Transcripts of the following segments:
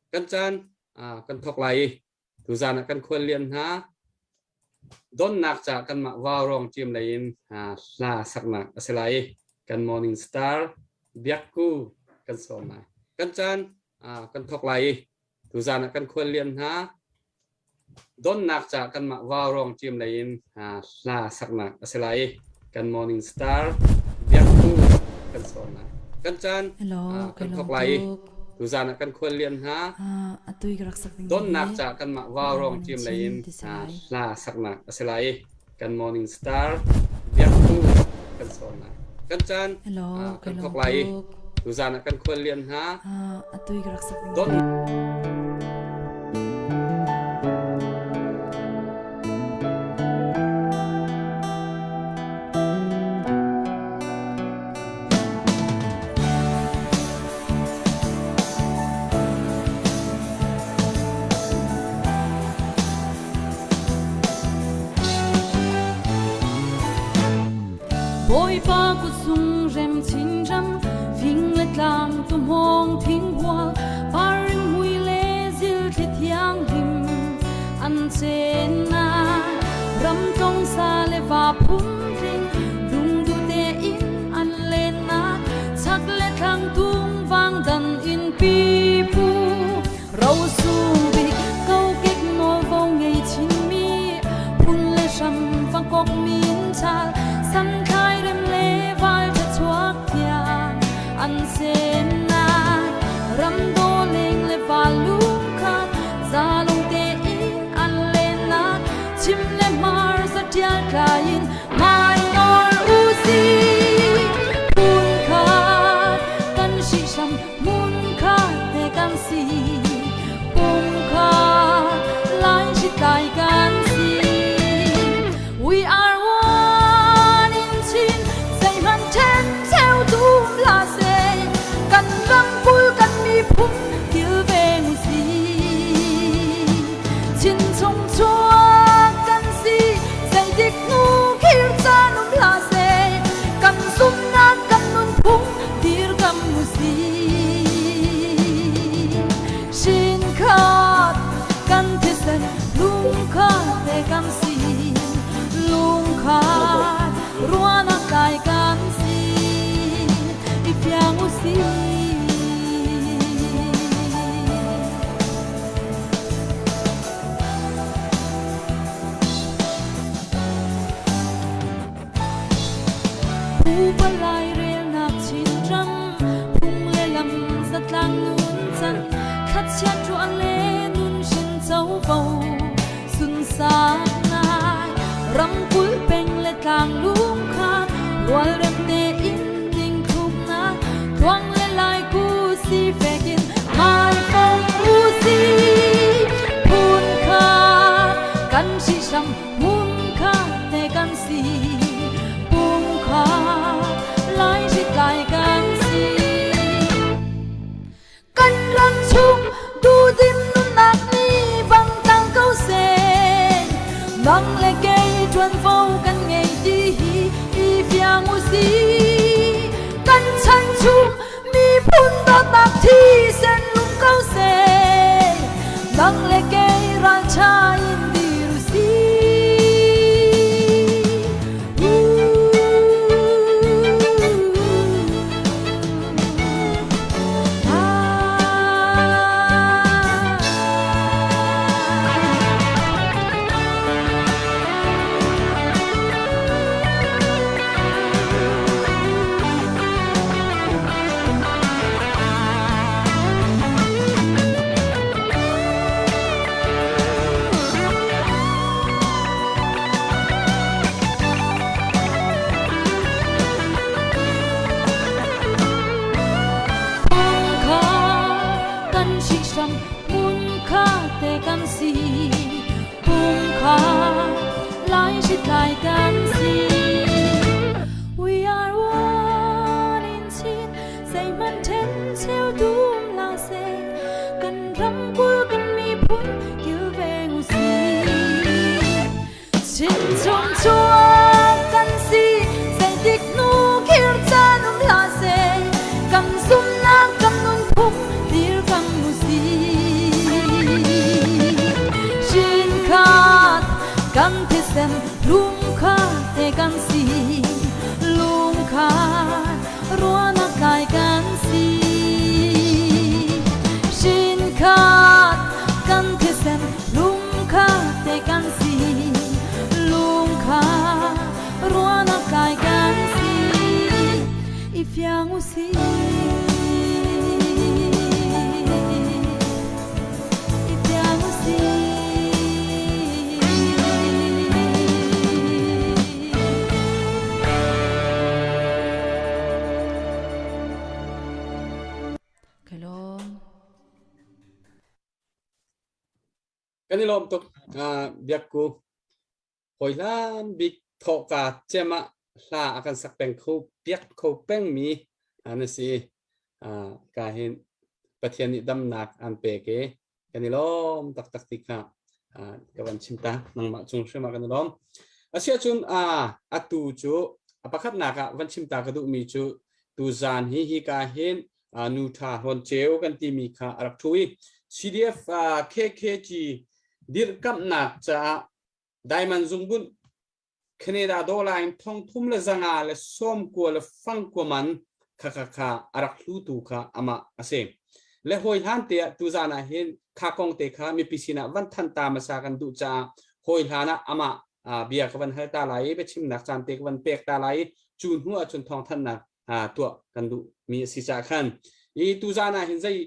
Kan caan kan thawk lai i tuzaan ah kan khuallian hna donnak ca kanmah Vaurawng team lei in hla saknak a si lai i kan Morning Star Biakku kan sawm lai. Kan caan kan thawk lai i tuzaan ah kan khuallian hna donnak ca kanmah Vaurawng team lei in hla saknak a si lai i kan Morning Star Biakku kan sawm lai. Kan caan Hello, kan ka thawk lawm lai i tuk. tuzaan ah kan khuallian hna Atu i ka rak sak ding donnak hi ca kanmah Vaurawng Morning team lei Chin in ti si lai. hla saknak a si lai i kan Morning Star Biakku kan sawm lai. Kan caan Hello, ka kan lawm thawk lai i tuk. tuzaan ah kan khuallian hna Atu i ka rak sak ding don Bawipa kutzung rem chinram fing le tlang tumhawng thinghual parim mui le zil thli thianghlim an chenna ram tong sa le va phun tling lungdu te in an lenna chak le thlang tung vang dan in pi pu ro sung bik kokek nawlvo ngei chinmi phun le hram fangkok min chal samthlai rem le val ṭha chuak thiang an semnak ramdaw leng le val lungkhat zalong tein an lennak chim le hmar zatial tlai in ngai nawl u si phun khat kan hrihhram hmun khat te kan si pum khat lai hritlai kan si we are one in Chin zeihmanh ṭhen cheu tum hlah seh kan ramkulh kan miphun kilveng u si Chin chung chuak kan si zeitik hnu khir caan um hlah seh kan zumhnak kan nunphung dirkam u si Shinkhat kan thisen lungkhat te kan si lungkhat ruahnak kai kan si i fiang u si Pupa lairelnak Chinram phung le lam zatlang nuncan thlachiat ruah le nunhrin covo sunsak ngai ramkulh peng le tlang lungkhat rualrem tein dingthluknak tluang le lai ku si fekin ngai fong u si phun khat kan hrihhram hmun khat te kan si pum khat lai hritlai kan si kan ram chung duhdim nunnak nih bang tang ko seh nang le kei ṭuanvo kan ngei ti hi i fiang u si kan chan chung miphun dawtnak thisen lum ko seh nang le kei ralṭha in dir u si Kan i lawm tuk biakku hawi hlan bik thawhka cem ah hla a kan sak peng kho piak kho peng mi na si. Ka hin Pathian nih damnak an pek i kan i lawm taktak ti kha ka van chim ta nangmah cung hrim ah kan i lawm. Asiahcun atu cu a pakhatnak ah van chim ta ka duhmi cu tuzaan hi hi ka hin nu tha hlawn ceu kan timi kha a rak thu i CDF KKG dirhkamhnak caah Diamond zungbunh Canada dollar in thong thum le zanga le sawm kua le fang kua man kha kha kha a rak hlutu kha amah a si. Le hawi hlan te ah tuzaan ah hin kha kong te kha mipi sinah van than ta hmasa kan duh caah hawi hlan ah amah bia ka van hal ta lai i biachimnak caan te ka van pek ta lai i cu hnu ah cun thawngthanhnak tuah kan duh mi a si caah khan i tuzaan ah hin zei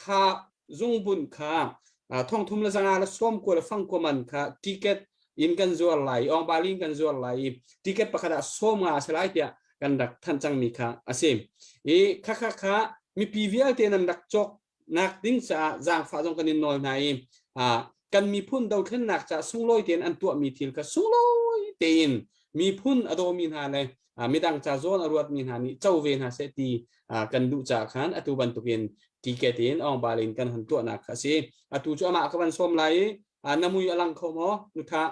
kha zungbun kha thongthum le zanga le sawm kua le fang kua man kha ticket in kan zuar lai ongbali in kan zuar lai i ticket pakhat ah sawm nga a si lai tiah kan rak thanh cangmi kha a si i kha kha kha mipi vialte nan rak cawk nak ding caah zaangfah zong kan in nawl hna i kan miphun dothlennak caah sunglawi tein an tuahmi thil kha sunglawi tein miphun a dawmi hna le midang ca zawn a ruatmi hna nih co ve hna seh ti kan duh caah khan atu bantukin ticket in awngbal in kan hun tuahnak kha a si. Atu cu amah ka van sawm lai i na mui a lang kho maw? Nutha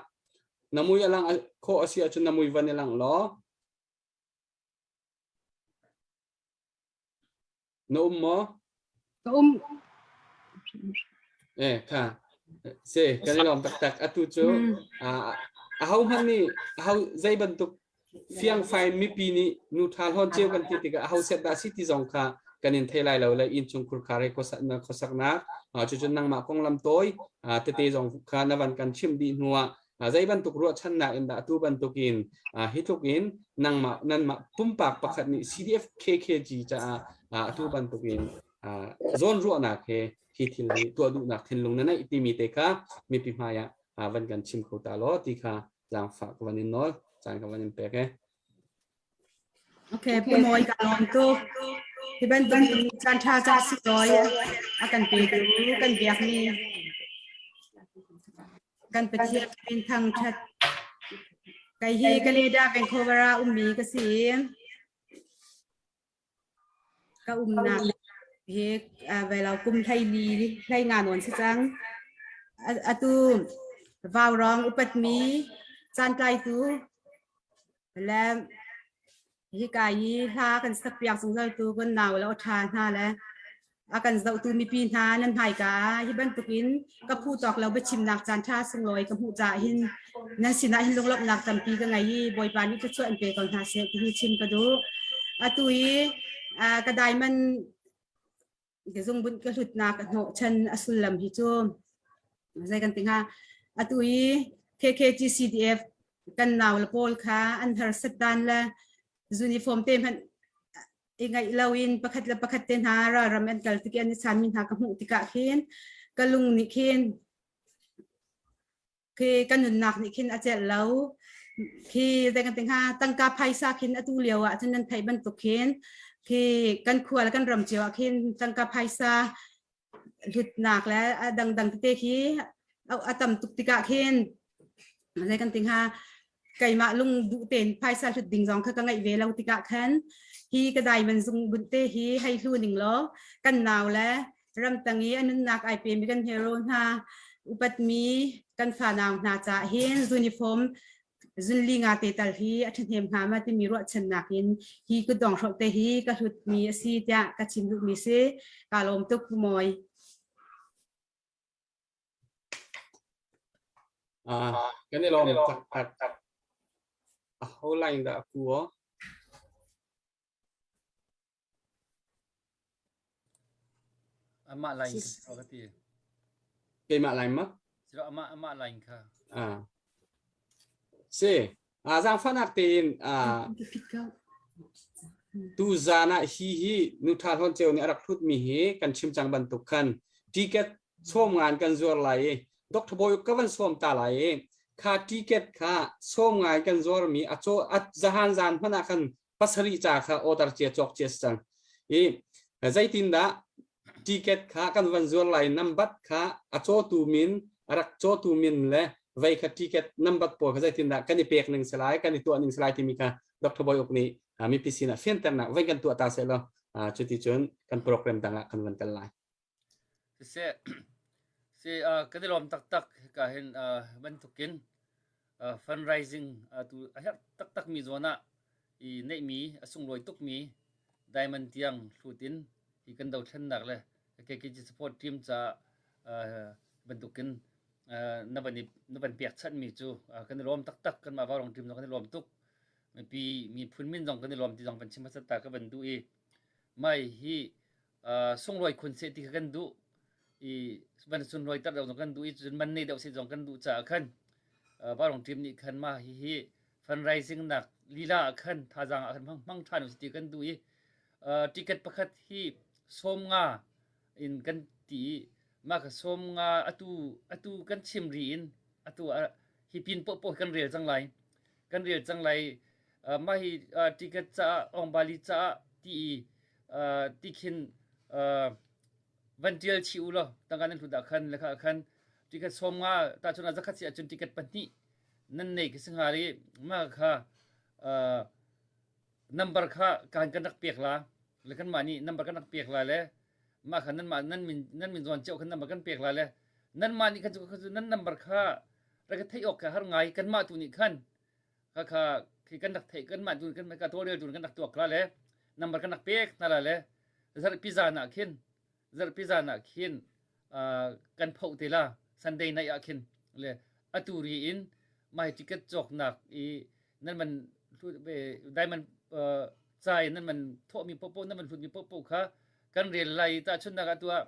na mui a lang khawh a si ahcun na mui van i lang law Na um maw? Ka um. Eh, kha. Si, kan i lawm taktak. Atu cu aho hmanh nih aho zei bantuk fiangfai mipi nih nu ṭha hlawn cio kan ti tikah aho set dah si ti zong kha kan in thei lai lo le innchung khurkhar he khuasaknak cucun nangmah konglam tawi tete zong kha na van kan chimh dih hnuah zei bantuk ruahchannak in dah tu bantukin hi tluk in nangmah nanmah pumpak pakhat nih CDF KKG caah atu bantukin zawn ruahnak he hi thil hi tuah duhnak thinlung na neih timi te kha mipi hmai ah van kan chim kho ta law ti kha zaangfah ka van in nawl caan ka van in pek e. Okay, pu Mawi ka lawm tuk. Hi bantuk in caan ṭha ca si lawi a kan petu kan biakmi kan Pathian min thangṭhat. Kai hi Canada Vancouver ah ummi ka si. Ka umnak hi velo kum hlei li hlei nga nawn si cang. Atu vaurong upatmi caantlaitu le hika i hla kan sak piak zungzal tu kan nau le awṭha hna le a kan zohtu mipi hna nan hmaika hi bantukin ka phu tawk lo biachimnak caan ṭha sunglawi ka hmuh caah hin nan sinah hin lunglawmhnak tampi ka ngei i Bawipa nih thluachuah in pe ko hna seh ti hi chim ka duh. Atu i ka diamond ka zungbun ka hlutnak ka hnawhchan a sullam hi cu zei kan ti hnga atu i KKGCDF kan nau le pawl kha an harsat dan le uniform te hmanh i ngaih loin pakhat le pakhat te hna ralram an kal tik i an i chanmi hna ka hmuh tikah khin ka lung nih khin khi kan nunnak nih khin a celh lo khi zei kan ti hnga tangka phaisa khin atu lio ah cun nan theih bantuk khin khi kan khua le kan ram cio ah khin tangka phaisa hlutnak le a dangdang tete khi a tam tuk tikah khin zei kan ti hnga keimah lung duh tein phaisa hlut ding zong kha ka ngaih ve lo tikah khan hi ka diamond zung bunh te hi hei hlu ning law kan nau le ramtang i a nunnak ai pemi kan hero hna upatmi kan fanau hna caah hin uniform zunli nga te tal hi a ṭhahnem hnga ma timi ruahchannak in hi kutdong hrolh te hi ka hlutmi a si tiah ka chim duhmi si. Ka lawm tuk Pu Mawi. Kan i lawm taktak. Aho line dah a ku aw? Amah line kha ka ti. Keimah line ma? Silo amah amah line kha. Ah. Si. Ah zaangfahnak tein ah tu zan ah hi hi nu tha hlawn ceu nih a rak hlut mi hi kan chim cang bantuk khan ticket sawm ngan kan zuar lai i Dr. Bawi ka van sawm ta lai i kha ticket kha sawm ngai kan zuar mi a chaw a zahan zan hmanh ah khan pasarih ca kha order cia cawk cia si cang i zeitindah ticket kha kan van zuar lai nambat kha a cawtu min A rak cawtu min le vei kha ticket number pawl kha zeitindah kan i pek ning si lai, kan i tuah ning si lai timi kha Dr. Bawi Uk nih mipi sinah fianternak vei kan tuah ta seh law cuti cun kan program dang ah kan van kal lai. Siseh, si kan i lawm taktak hika hin bantukin fundraising tu a herh taktak mi zawn ah i neihmi a sunglawi tukmi diamond tiang hlut in hi kan dothlennak le KKG support team ca bantukin na van i na van pekchanhmi cu kan i lawm taktak kanmah Vaurong team zong kan i lawm tuk mipi miphun min zong kan i lawm ti zong van chim hmasat ta ka van duh i mai hi sunglawi khun seh ti kha kan duh i van sunlawi ter deuh zong kan duh i cun man nei deuh seh zong kan duh caah khan Vaurong team nih khan mah hihi fundraising nak lila ah khan thazaang ah khan hmang hmang ṭhan usih ti kan duh i ticket pakhat hi 50 in kan ti i mah kha 50 atu atu kan chim ri in atu hi pin poah kan rel cang lai kan rel cang lai mah hi ticket caah ongbali caah ti i ti khin van ṭial chih u law tangka nan hlut ah khan le kha khan ticket 50 tahchun ah zakhat si ahcun ticket pahnih nan nei khi si hnga i mah kha number kha kan kan rak pek la le kanmah nih number kan rak pek la le mah kha nanmah nan min nan min zawn cio khan number kan pek la le nanmah nih khan cu nan number kha rak theih awk kha har ngai kanmah tu nih khan kha kha khi kan rak theih kanmah tu kan ka tawlrel tu kan rak tuak la le number kan rak pek hna la le zarhpi zan ah khin zarhpi zan ah khin kan phoh te la Sunday night ah khin le atu ri in mai ticket cawknak i nan man diamond cai nan man thawhmi popo nan man hlutmi popo kha kan rel lai ta chunnak ah tua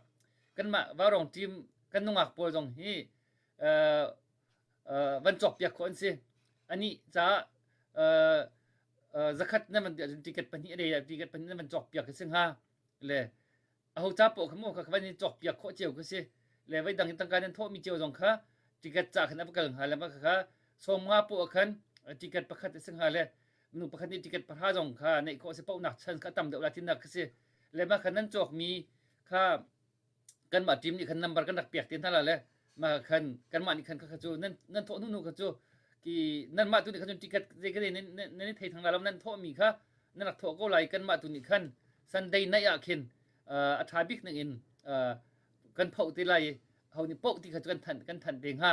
kanmah vaurong team kan nungak pawl zong hi van cawk piak khawh an si ani caah zakhat nan man ticket pahnih a dei ticket pahnih nan man cawk piak si hnga le aho ca paoh kha mu kha van in cawkpiak khawh cio kha si le voi dang in tangka nan thawhmi cio zong kha ticket ca khan a va kal hnga le kha 50 poah khan ticket pakhat a si hnga le nu pakhat nih ticket pahra zong kha neih khawh si paohnak chan kha tam deuh la tinak kha si le mah kha nan cawkmi kha kanmah team nih khan number kan rak pek te hna la le mah khan kanmah nih khan kha cu nan nan thawh hnu hnu kha cu ki nanmah tu nih khan cun ticket zei ka nan nan i thei thang la lo nan thawhmi kha nan rak thawh ko lai kanmah tu nih khan Sunday night ah khin a ṭha bik ning in kan phoh te lai i ho nih poh ti kha cu kan thanh kan thanh te hnga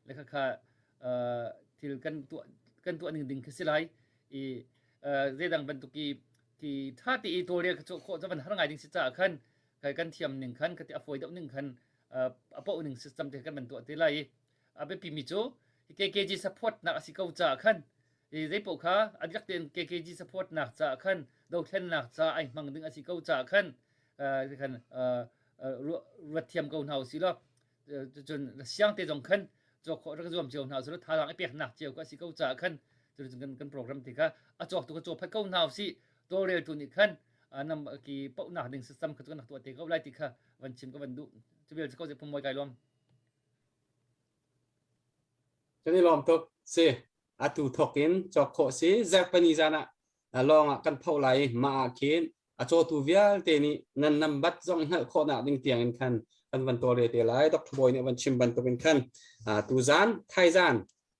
le kha kha thil kan tuah kan tuah ning ding khi si lai i zeidang bantuk i ti ṭha te i tawlrel kha khawh cu van har ngai ding si caah khan kan thiam ning khan ka ti a fawi deuh ning khan a poh ning system te kan van tuah te lai i a biapi mi cu KKG support nak a si ko caah khan zei paoh kha a dihlak tein KKG support nak caah khan dothlennak ca ai hmang ding a si ko caah khan khan ruat thiam ko hna usih law cun siang te zong khan cawk khawh rak zuam cio hna usih law thazaang i peknak cio ka si ko caah khan cun kan kan program ti kha a cawk tu ka caw phat ko hna usih tawlrel tu nih khan nam ki pohnak ding system kha cu kan rak tuah te ko lai ti kha van chim ka van duh cu vial cu ko pum moi kai lawm Kan i lawm tuk. Si, atu thawk in cawk khawh si. Zarhpini zan ah lawng ah kan phoh lai i mah ah khin a cawtu vialte nih nan nambat zong hngalh khawhnak ding tiang in khan kan van tawlre te lai. Dr. Bawi nih a van chim bantuk in khan tu zan, thaizan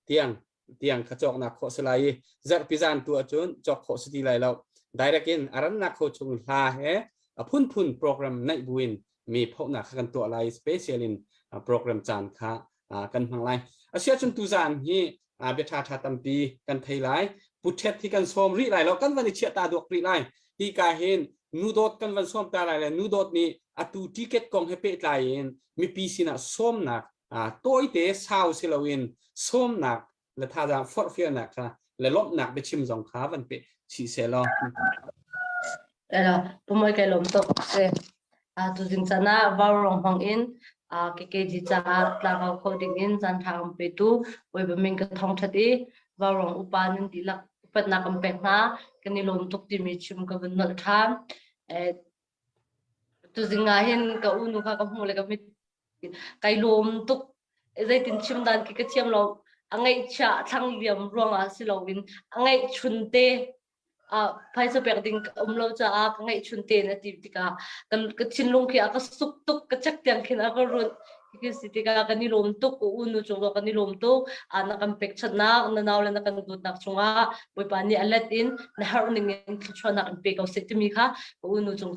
tiang tiang kha cawknak khawh si lai i zarhpi zan tu ahcun cawk khawh si ti lai lo. Direct in a rannak kho chung hla he a phunphun program neih buin mi phohnak kha kan tuah lai special in program caan kha kan hmang lai. Asiahcun tuzaan hi bia ṭha ṭha tampi kan thei lai. Puthet hi kan sawm rih lai lo, kan van i chiah ta duak rih lai. Hi ka hin nu dawt kan van sawm ta lai le nu dawt nih atu ticket kong he pehtlai in mipi sinah sawmnak tawite sau si loin sawmnak le thazaang forhfialnak kha le lawmhnak biachim zong kha van pe chih seh law. Elo, pumoi kai lawm tuk se. A tu zing chan ah vaurong hmang in a KKG caah tlangau kho ding in caan tha kan petu Bawipa min ka thong that i vaurong upa nan dihlak upatnak kan pek hna kan i lawm tuk timi chim ka vun nolh ṭhan. Eh, tuzing ah hin ka unu kha ka hmuh le ka mit kai lawm tuk zeitin chim dan khi ka thiam lo a ngaihchia thlang liam ruangah si loin a ngaihchun te phaisa pek ding ka um lo caah ka ngaihchun te na ti tikah ka thinlung khi a ka suk tuk ka chek tiang khin a ka runh. Khi si tikah kan i lawm tuk, u nu cung kan i lawm tuk. Na kan pekchanhnak, na nau le na kan dawtnak cungah Bawipa nih a let in na herh ning in thluachuahnak in pe ko seh timi kha ka u nu cung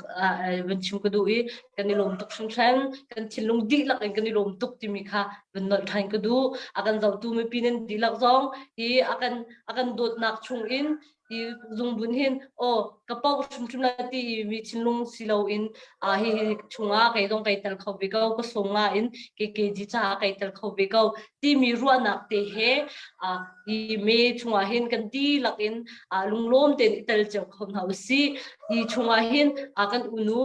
van chim ka duh i kan i lawm tuk hringhran. Kan thinlung dihlak in kan i lawm tuk timi kha van nolh ṭhan ka duh. A kan zohtu mipi nan dihlak zong hi a kan a kan dawtnak chung in hi zungbun hin aw ka poh hrimhrim la ti mi thinlung si loin a hi hi chungah kei zong kai tel kho ve ko ka sung nga in ke ke ji caah kai tel kho ve ko timi ruahnak te he a hi me chungah hin kan dihlak in a lunglawm tein i tel cio kho hna usih hi chungah hin a kan unu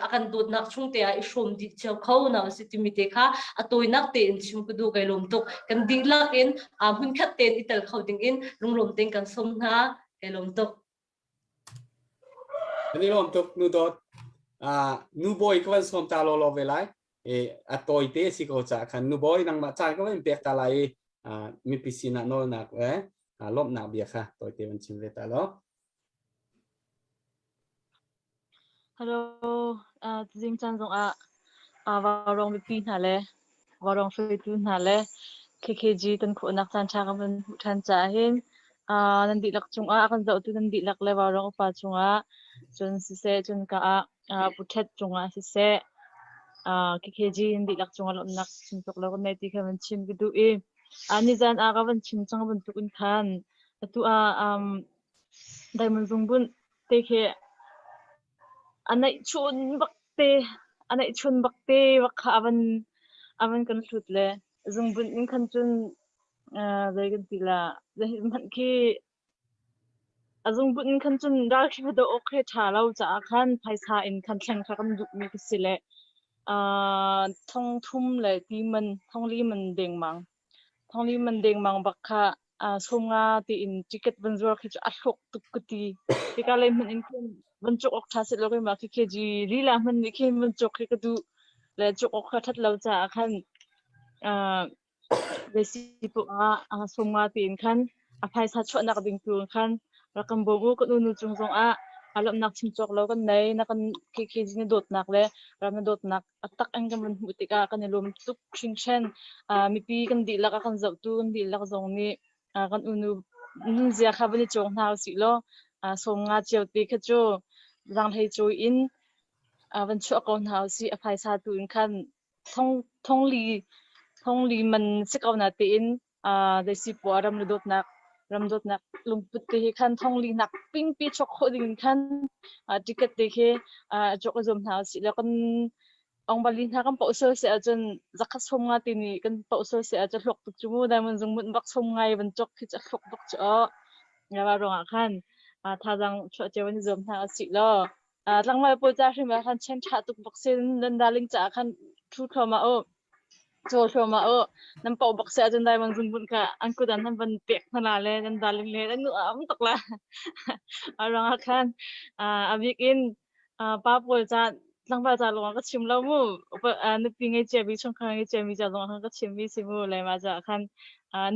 a kan dawtnak chung te ah i hrawm dih cio kho na si timi te kha a tawinak tein chim ka duh kai lawm tuk kan dihlak in a hmunkhat tein i tel kho ding in lunglawm tein kan sawm hna kai lawm tuk. Kan i lawm tuk nu dawt. Nu bawi ka van sawm ta law law ve lai. E a tawi te si ko ca khan nu bawi nangmah caan ka van pek ta lai i mipi sinah nawlnak le lawmhnak bia kha tawi te van chim ve ta law. Hello, tuzing caan zongah vaurawng mipi hna le vaurawng hruaitu hna le KKG kan khawhnak caanṭha kan van hmuh ṭhan caah hin nan dihlak cungah a kan zohtu nan dihlak le vaurawng upa cungah cun siseh cun ka ah Pu Ṭhet cungah siseh KKG nan dihlak cungah lawmhnak chim cawk lo kan nei ti kha van chim ka duh i nizan ah ka van chim cang bantuk in khan atu ah Diamond zungbunh te khi a neihchun bak te a neihchun bak te bak kha a van a van kan hlut le zungbunh in khan cun zei kan ti la hmanh khi a zungbunh in khan cun ral khi va doh awk khi ṭha lo caah khan phaisa in khan thleng kha kan duhmi khi si le thong thum le ti man thong li man dengmang Thongli man dengmang bak kha sawmnga tiin ticket van zuar khi cu a hlawk tuk ka ti. Hika lei hmanh in khin van cawk awk ṭha set lo keimah khi KG lila hmanh nih khin van cawk khi ka duh le cawk awk kha ṭhat lo caah khan zeisi poah ah sawmnga tiin khan a phaisa chuahnak ding tu in khan rak kan bawm u kan unu cung zongah a lawmhnak chim cawk lo kan nei na kan KKG na dawtnak le ram na dawtnak a tak in kan van hmuh tikah kan i lawm tuk hringhran. Mipi kan dihlak a kan zohtu kan dihlak zong nih kan unu nunzia kha van i cawng hna usih law sawmnga cio te kha cu zaanghlei cawi in van chuah ko hna usih. A phaisa tu in khan thong thongli thongli man si ko na tein zeisi poah ram le dawtnak ram dawtnak lungput te hi khan thongli nak pingpi chok khawh ding in khan ticket te khi cawk i zuam hna usih law kan ongbali hna kan poh sual si ahcun zakhat som nga ti nih kan poh sual si ahcun hlawk tuk cu mu diamond zung mun bak som ngai van cawk khi cu a hlawk bak cu aw nga ruangah khan thazang chuah cio an i zuam hna usih law tlangval pawl ca hrim ah khan chen ṭha tuk bak sin nan darling caah khan ṭhu thluahmah u caw thluahmah u nan poh bak si ahcun diamond zungbun kha an kut ah nan van pek hna la le nan darling le nan nuam tuk la a ruangah khan a bik in pa pawl ca tlangval ca lawng ka chim lo mu nupi ngei cia mi chungkhar ngei cia mi ca zong khan ka chim mi si mu le mah caah khan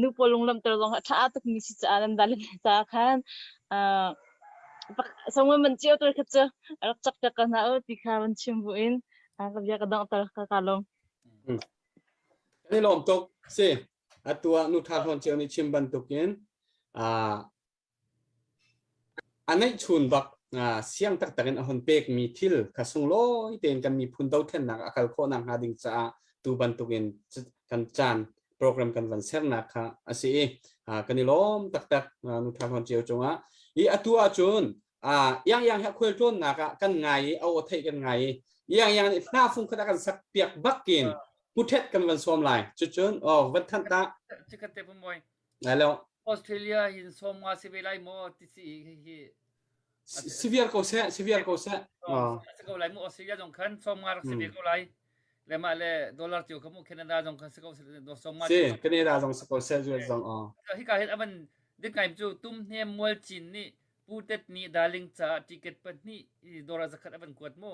nu pawl lunglamter zong a ṭha tuk mi si caah nan darling caah khan Sangwan man cio tu kha cu rak cak piak ko hna u ti kha van chim bu in ka bia ka donghter ka ka lawm. Kan i lawm tuk. Si atu ah nu tha hlawn cio nih chim bantukin a neih chun bak siang taktak in a hun pekmi thil kha sunglawi tein kan miphun dothlennak a kal khawh nakhnga ding caah tu bantukin kan caan program kan van sernak kha a si i kan i lawm taktak nu tha hlawn cio cungah i atu ahcun yang yang he khual tlawnnak ah kan ngai i aw theih kan ngai i yang yang nih hna fung khat a kan sak piak bakin puthet kan van sawm lai cucun oh van thanh ta Chikat te pumoi Hello Australia hin sawm nga si ve lai maw ti si hi hi Severe ko seh, severe ko seh. Si ko lai mu Australia zong khan sawm nga rak si ve ko lai. Le mah le dollar cio kha mu Canada zong khan si ko sawm nga. Si, Canada zong si ko seh US zong oh. Hika hin avan dik ngai cu tum hnem mual cin nih Pu Tet nih darling ca ticket pahnih dollar zakhat avan kuat mu.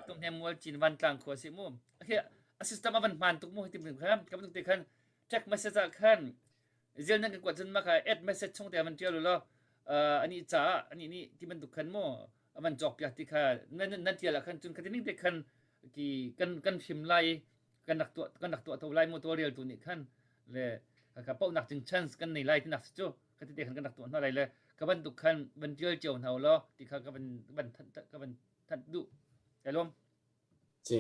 Tum hnem mual cin van tlang khua si mu. A system avan hman tuk mu hi tim khan kam te khan text message ah khan Zel nan kan kuat cun maka add message chung te van tial law ani caah ani nih ti bantuk khan mu avan cawk piak ti kha nan nan tial ah khan cun khati ning te khan ki kan kan hrim lai. Kan rak tuah kan rak tuah to lai mu tawlreltu nih khan le ka pohnak ding chance kan nei lai tinak si cu ka ti te khan kan rak tuah hna lai le ka bantuk khan van tial cio hna law ti kha ka van van ka van thanh duh kai lawm. Ci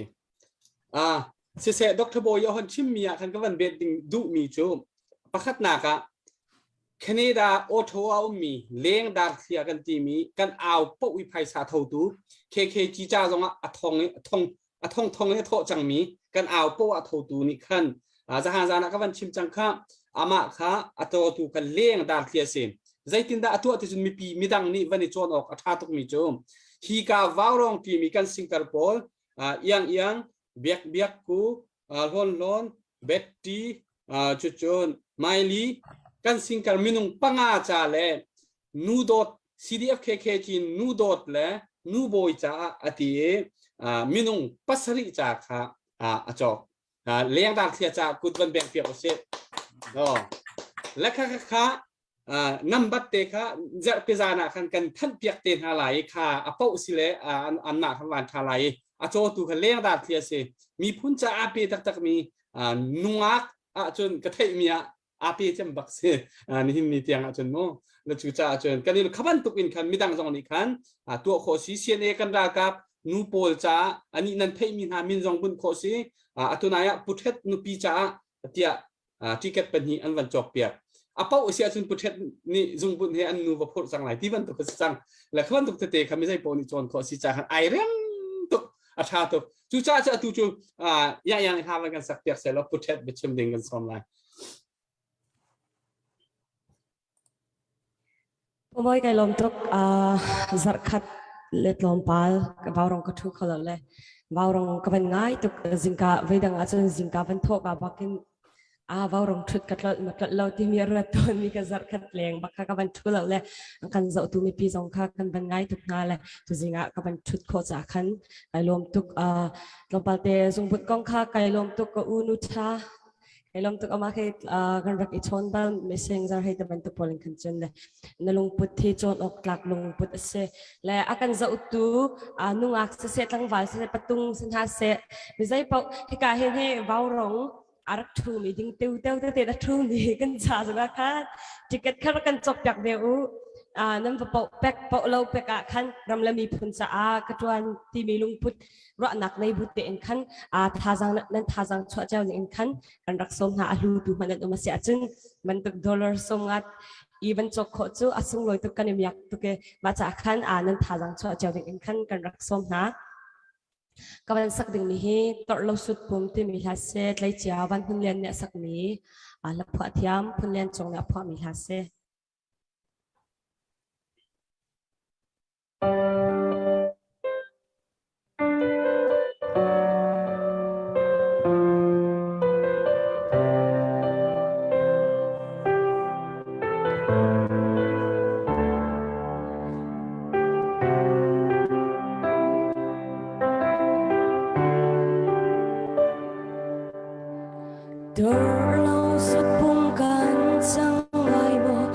ah siseh Dr. Bawi hon chim mi ah khan ka van bet ding duh mi cu pakhatnak ah Canada Ottawa ummi leng darthlia kan timi kan au poh i phaisa thotu KKG ca zongah a thong i thong a thong thong i thawh cangmi kan au poh a thotu nih khan zahan zan ah ka van chim cang kha amah kha a tawtu kha leng darthlia si. Zeitindah a tuah ti cun mipi midang nih van i cawn awk a ṭha tukmi cu hi ka vaurong timi kan singkar pawl iang iang biak biak ku hlawn hlawn Betty cucun Miley kan singkar minung panga ca le nu dawt CDFKK cin nu dawt le nu bawi caah a ti i minung pasarih ca kha a cawk. Leng dar thlia ca kut van beng piak usih. Oh. Le kha kha kha nambat te kha zarhpi zan ah khan kan thanh piak te hna lai i kha a poh si le an mah khan van tha lai i a cawtu kha leng dar thli a si. Miphun caah pe taktak mi nungak ahcun ka theihmi ah aa pe cem bak si nihin ni tiang ahcun mu. Na cu caah cun kan i kha bantuk in khan midang zong nih khan tuah khawh si. CNA kan ralkap nu pawl caah anih nan theihmi hna min zong bunh khawh si. Atunai ah Puthet nupi caah tiah ticket pahnih an van cawk piak. A paoh si ahcun Puthet nih zungbunh he an nu va phurh cang lai ti bantuk a si cang. Le kha bantuk tete kha mi zei paoh nih cawn khawh si caah khan ai rem tuk, a ṭha tuk. Cucaah cu atu cu yang yang hla van kan sak piak seh law Puthet biachim ding kan sawm lai. Mawi kai lawm tuk. Zarhkhat le tlawmpal vaurong ka ṭhu kho lo le vaurong ka van ngai tuk. Zingka veidang ahcun zingka van thawh ka bakin a vaurong ṭhut ka tlolh ma tlolh lo timi a ruat tawnmi ka zarhkhat leng bak kha ka van ṭhu lo le kan zohtu mipi zong kha kan van ngai tuk hna le tuzing ah ka van ṭhut khawh caah khan kai lawm tuk. Tlawmpal te zungbut kong kha kai lawm tuk ka u nu ṭha. Kai lawm tuk amah khi kan rak i chawn bal mising zar hei te bantuk pawl in khan cun le na lungput hi cawn awk tlak lungput a si le a kan zohtu nungak siseh tlangval siseh patung si hna seh mi zei paoh hika hin hi vaurong a rak ṭhumi ding teu teu tete a ṭhumi kan ca zongah khan ticket kha rak kan cawk piak ve u. Nan va paoh pek paoh lo pek ah khan ram le miphun caah ka ṭuan timi lungput ruahnak nei bu tein khan thazaang nan thazaang chuah cio ning in khan kan rak sawm hna. A hlu tu hmanh an um a si ahcun bantuk dollar sawmngat i van cawk khawh cu a sunglawi tuk, kan i miak tuk i mah caah khan nan thazaang chuah cio ding in khan kan rak sawm hna. Ka van sak ding mi hi Torh Lo Sut Pum timi hla se tleicia Van Hmun Lian nih a sak mi hla phuah thiam Phun Lian Cung nih a phuah mi hla si. Tor lo sut pum kan cang lai maw?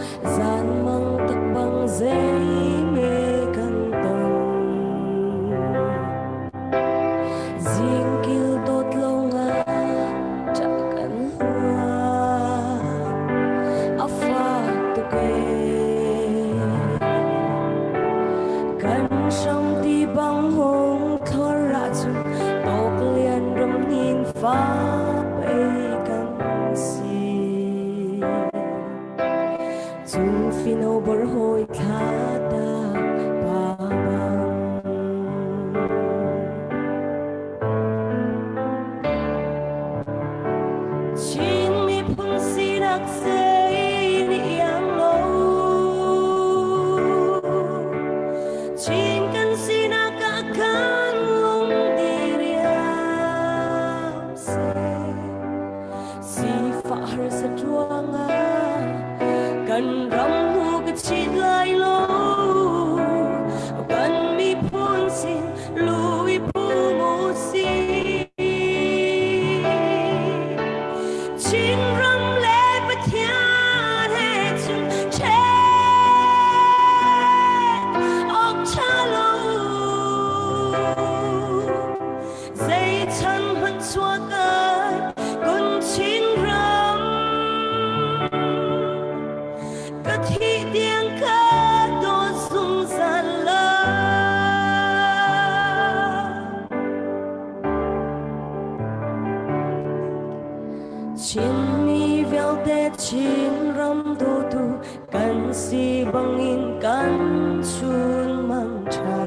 Chinram dawtu kan si bangin kan chunmang ṭha.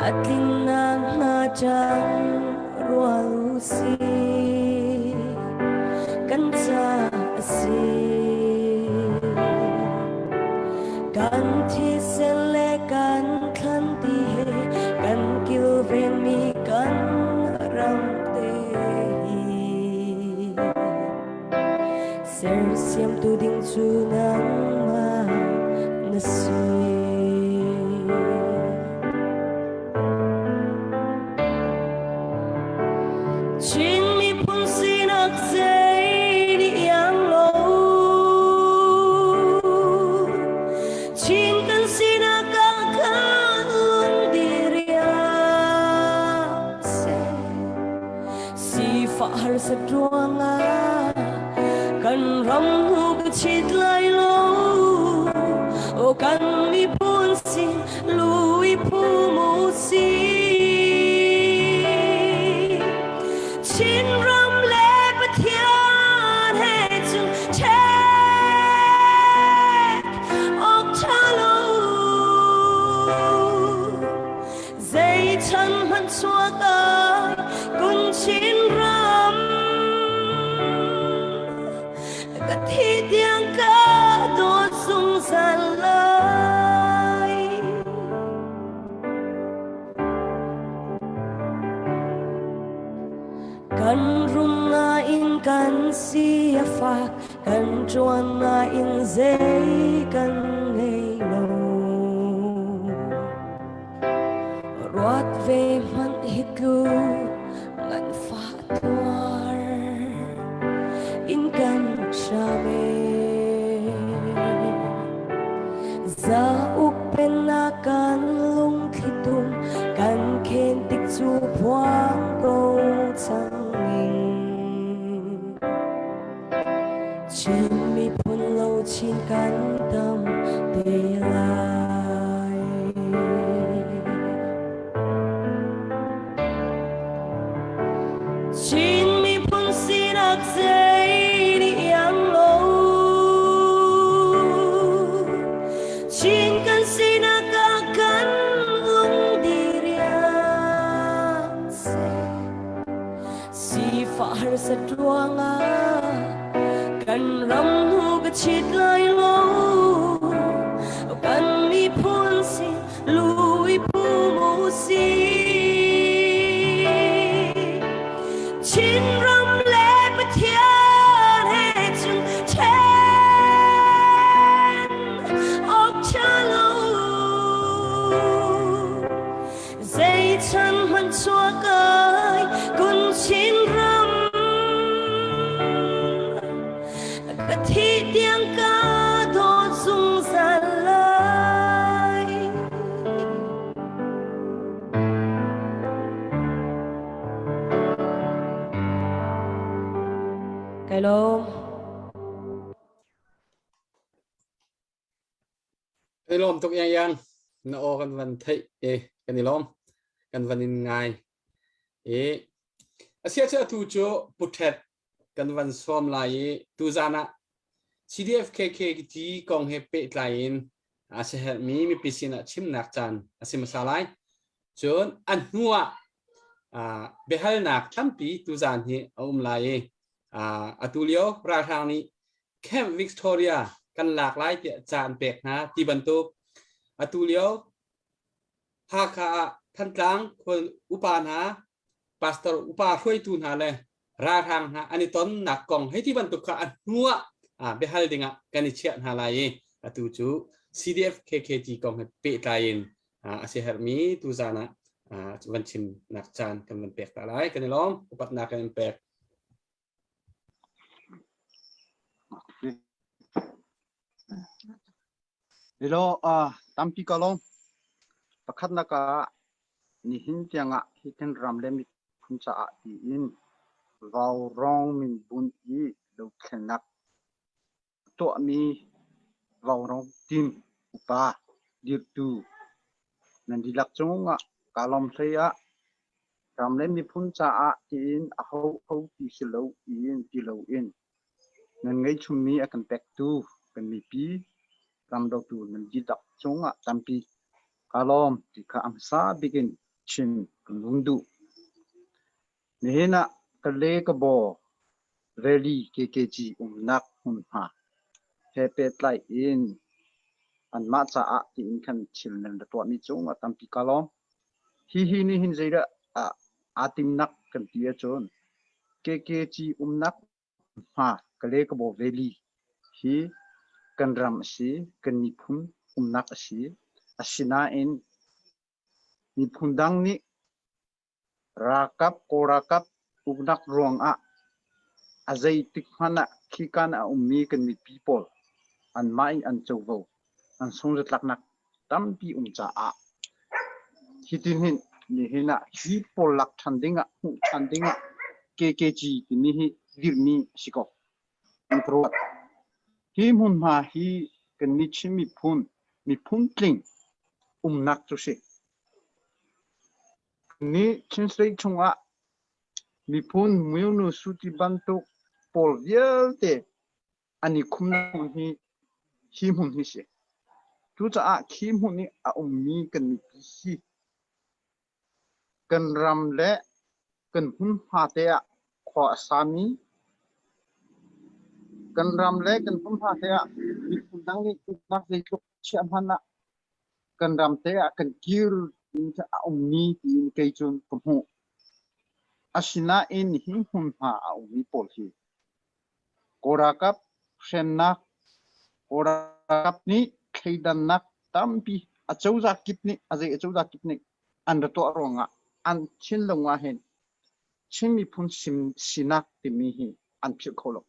A tlinnak hnga cang rual u si, kan ca a si. Kan thisen le kan thlan ti he kan kilvenmi kan ram te hi. Sersiamtu ding cu nangmah na si. Chin miphun sinak zei nih iang lo Chin kan sinak ah khan lungdiriam seh. Sifah harsat ruangah kan ram hu ka chit lai lo. O kan miphun sin lui phu mu si. Chinram le Pathian he cun ṭhek awk ṭha lo. Zei chan hmanh chuak ai kun Chinram ka thi tiang ka dawt zungzal lai. Kan rum nain kan si a fak, kan ṭuan nain zei kan ngei lo. Ruat ve hmanh hi tlu nganfah tuar in kan hram ee. Zauk pennak kan lungthli tum kan khen tik cu phuang ko cang ning. Chin miphun lo chin kan tam te lai. Chin miphun sinak zei nih iang lo. Chin kan sinak ah kan lungdiriam seh. Sifah harsat ruangah kan ram hnu ka chit lai lo. Kan miphun si lui phu mu si. Chinram le Pathian he cun ṭhen awk ṭha lo. Zei chan hmanh chuak ai kun Chinram ka thih tiang ka dawt zungzal lai. Kai lawm. Kan i lawm tuk yang yang. Na aw kan van theih e kan i lawm. Kan van in ngai. E asia cu atu cu puthet kan van sawm lai i tuzan ah CDFKKG kong he pehtlai in a si herhmi mipi sinah chimnak caan a si hmasa lai. Cun a hnu ah biahalnak tampi tuzan hi a um lai i atu lio ralhrang nih Camp Victoria kan lak lai tiah ca an pek hna ti bantuk atu lio Hakha ah Thantlang khual upa hna pastor upa hruaitu hna le ralhrang hna an i tonnak kong hei ti bantuk kha a hnu ah biahal dingah kan i chiah hna lai i atu cu CDF KKG kong he pehtlai in a si herhmi tuzan ah van chimnak caan kan van pek ta lai kan i lawm upatnak kan in pek. Hello, tampi ka lawm. Pakhatnak ah nihin tiangah hitin ram le miphun caah tiin vaurawng min bunh i dothlennak tuahmi vaurawng team upa dirhtu nan dihlak cungah kaa lawm hlei ah. Ram le miphun caah tiin aho ho ti si lo in ti loin nan ngeihchunmi a kan pektu kan mipi ramdotu nan dihlak cungah tampi kaa lawm ti kha a hmasa bik in chim kan vung duh. Nihin ah Kale Kabaw Valley KKG umnak hmunhma he pehtlai in anmah caah tiin khan thil nan ra tuahmi cungah tampi kaa lawm. Hihi nih hin zeidah aa timnak kan ti ahcun KKG umnak hma Kale Kabaw Valley hi kan ram a si, kan miphun umnak a si. Asinain miphun dang nih Ralkap kawlralkap uknak ruangah a zeitik hmanh ah khikan a ummi kan mipi pawl anmah in an covo an sungzatlaknak tampi um caah hitin hin nihin ah hi pawl lak ṭhan dingah hmuh ṭhan dingah KKG timi hi dirhmi a si ko. An ka ruat. Hi hmunhma hi kannih Chin miphun miphun tling umnak cu si. Nih Chin State chungah miphun Myonu Suti bantuk pawl vialte an i khumnak hmun hi hi hmun hi si. Cucaah khi hmun i a ummi kan mipi hi kan ram le kan hmunhma te ah khua a sami kan ram le kan hmunhma te ah miphun dang nih uknak zeitluk chiah hmanh ah kan ram te ah kan kir in a ummi tiin kei cun ka hmuh. Asinain hi hmunhma a ummi pawl hi Kawl ralkap hremnak, Kawl ralkap nih thleidannak tampi acozah kip nih a zei acozah kip nih an ra tuah ruangah an thinlung ah hin Chin miphun sinak timi hi an philh kho lo.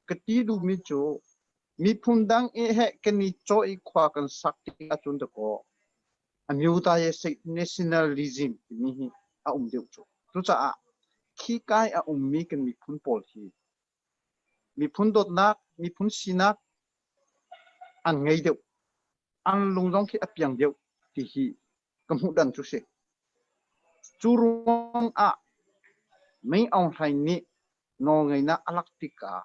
Ka ti duhmi cu miphun dang i heh kan i cawh i khua kan sak tik ahcun dakaw amyota ye nationalism timi hi a um deuh cu. Cucaah khi kai a ummi kan miphun pawl hi miphun dawtnak, miphun sinak an ngei deuh. An lung zong khi a piang deuh ti hi ka hmuh dan cu si. Cu ruang ah Mei Aung Hlaing nih nawlngeihnak a lak tikah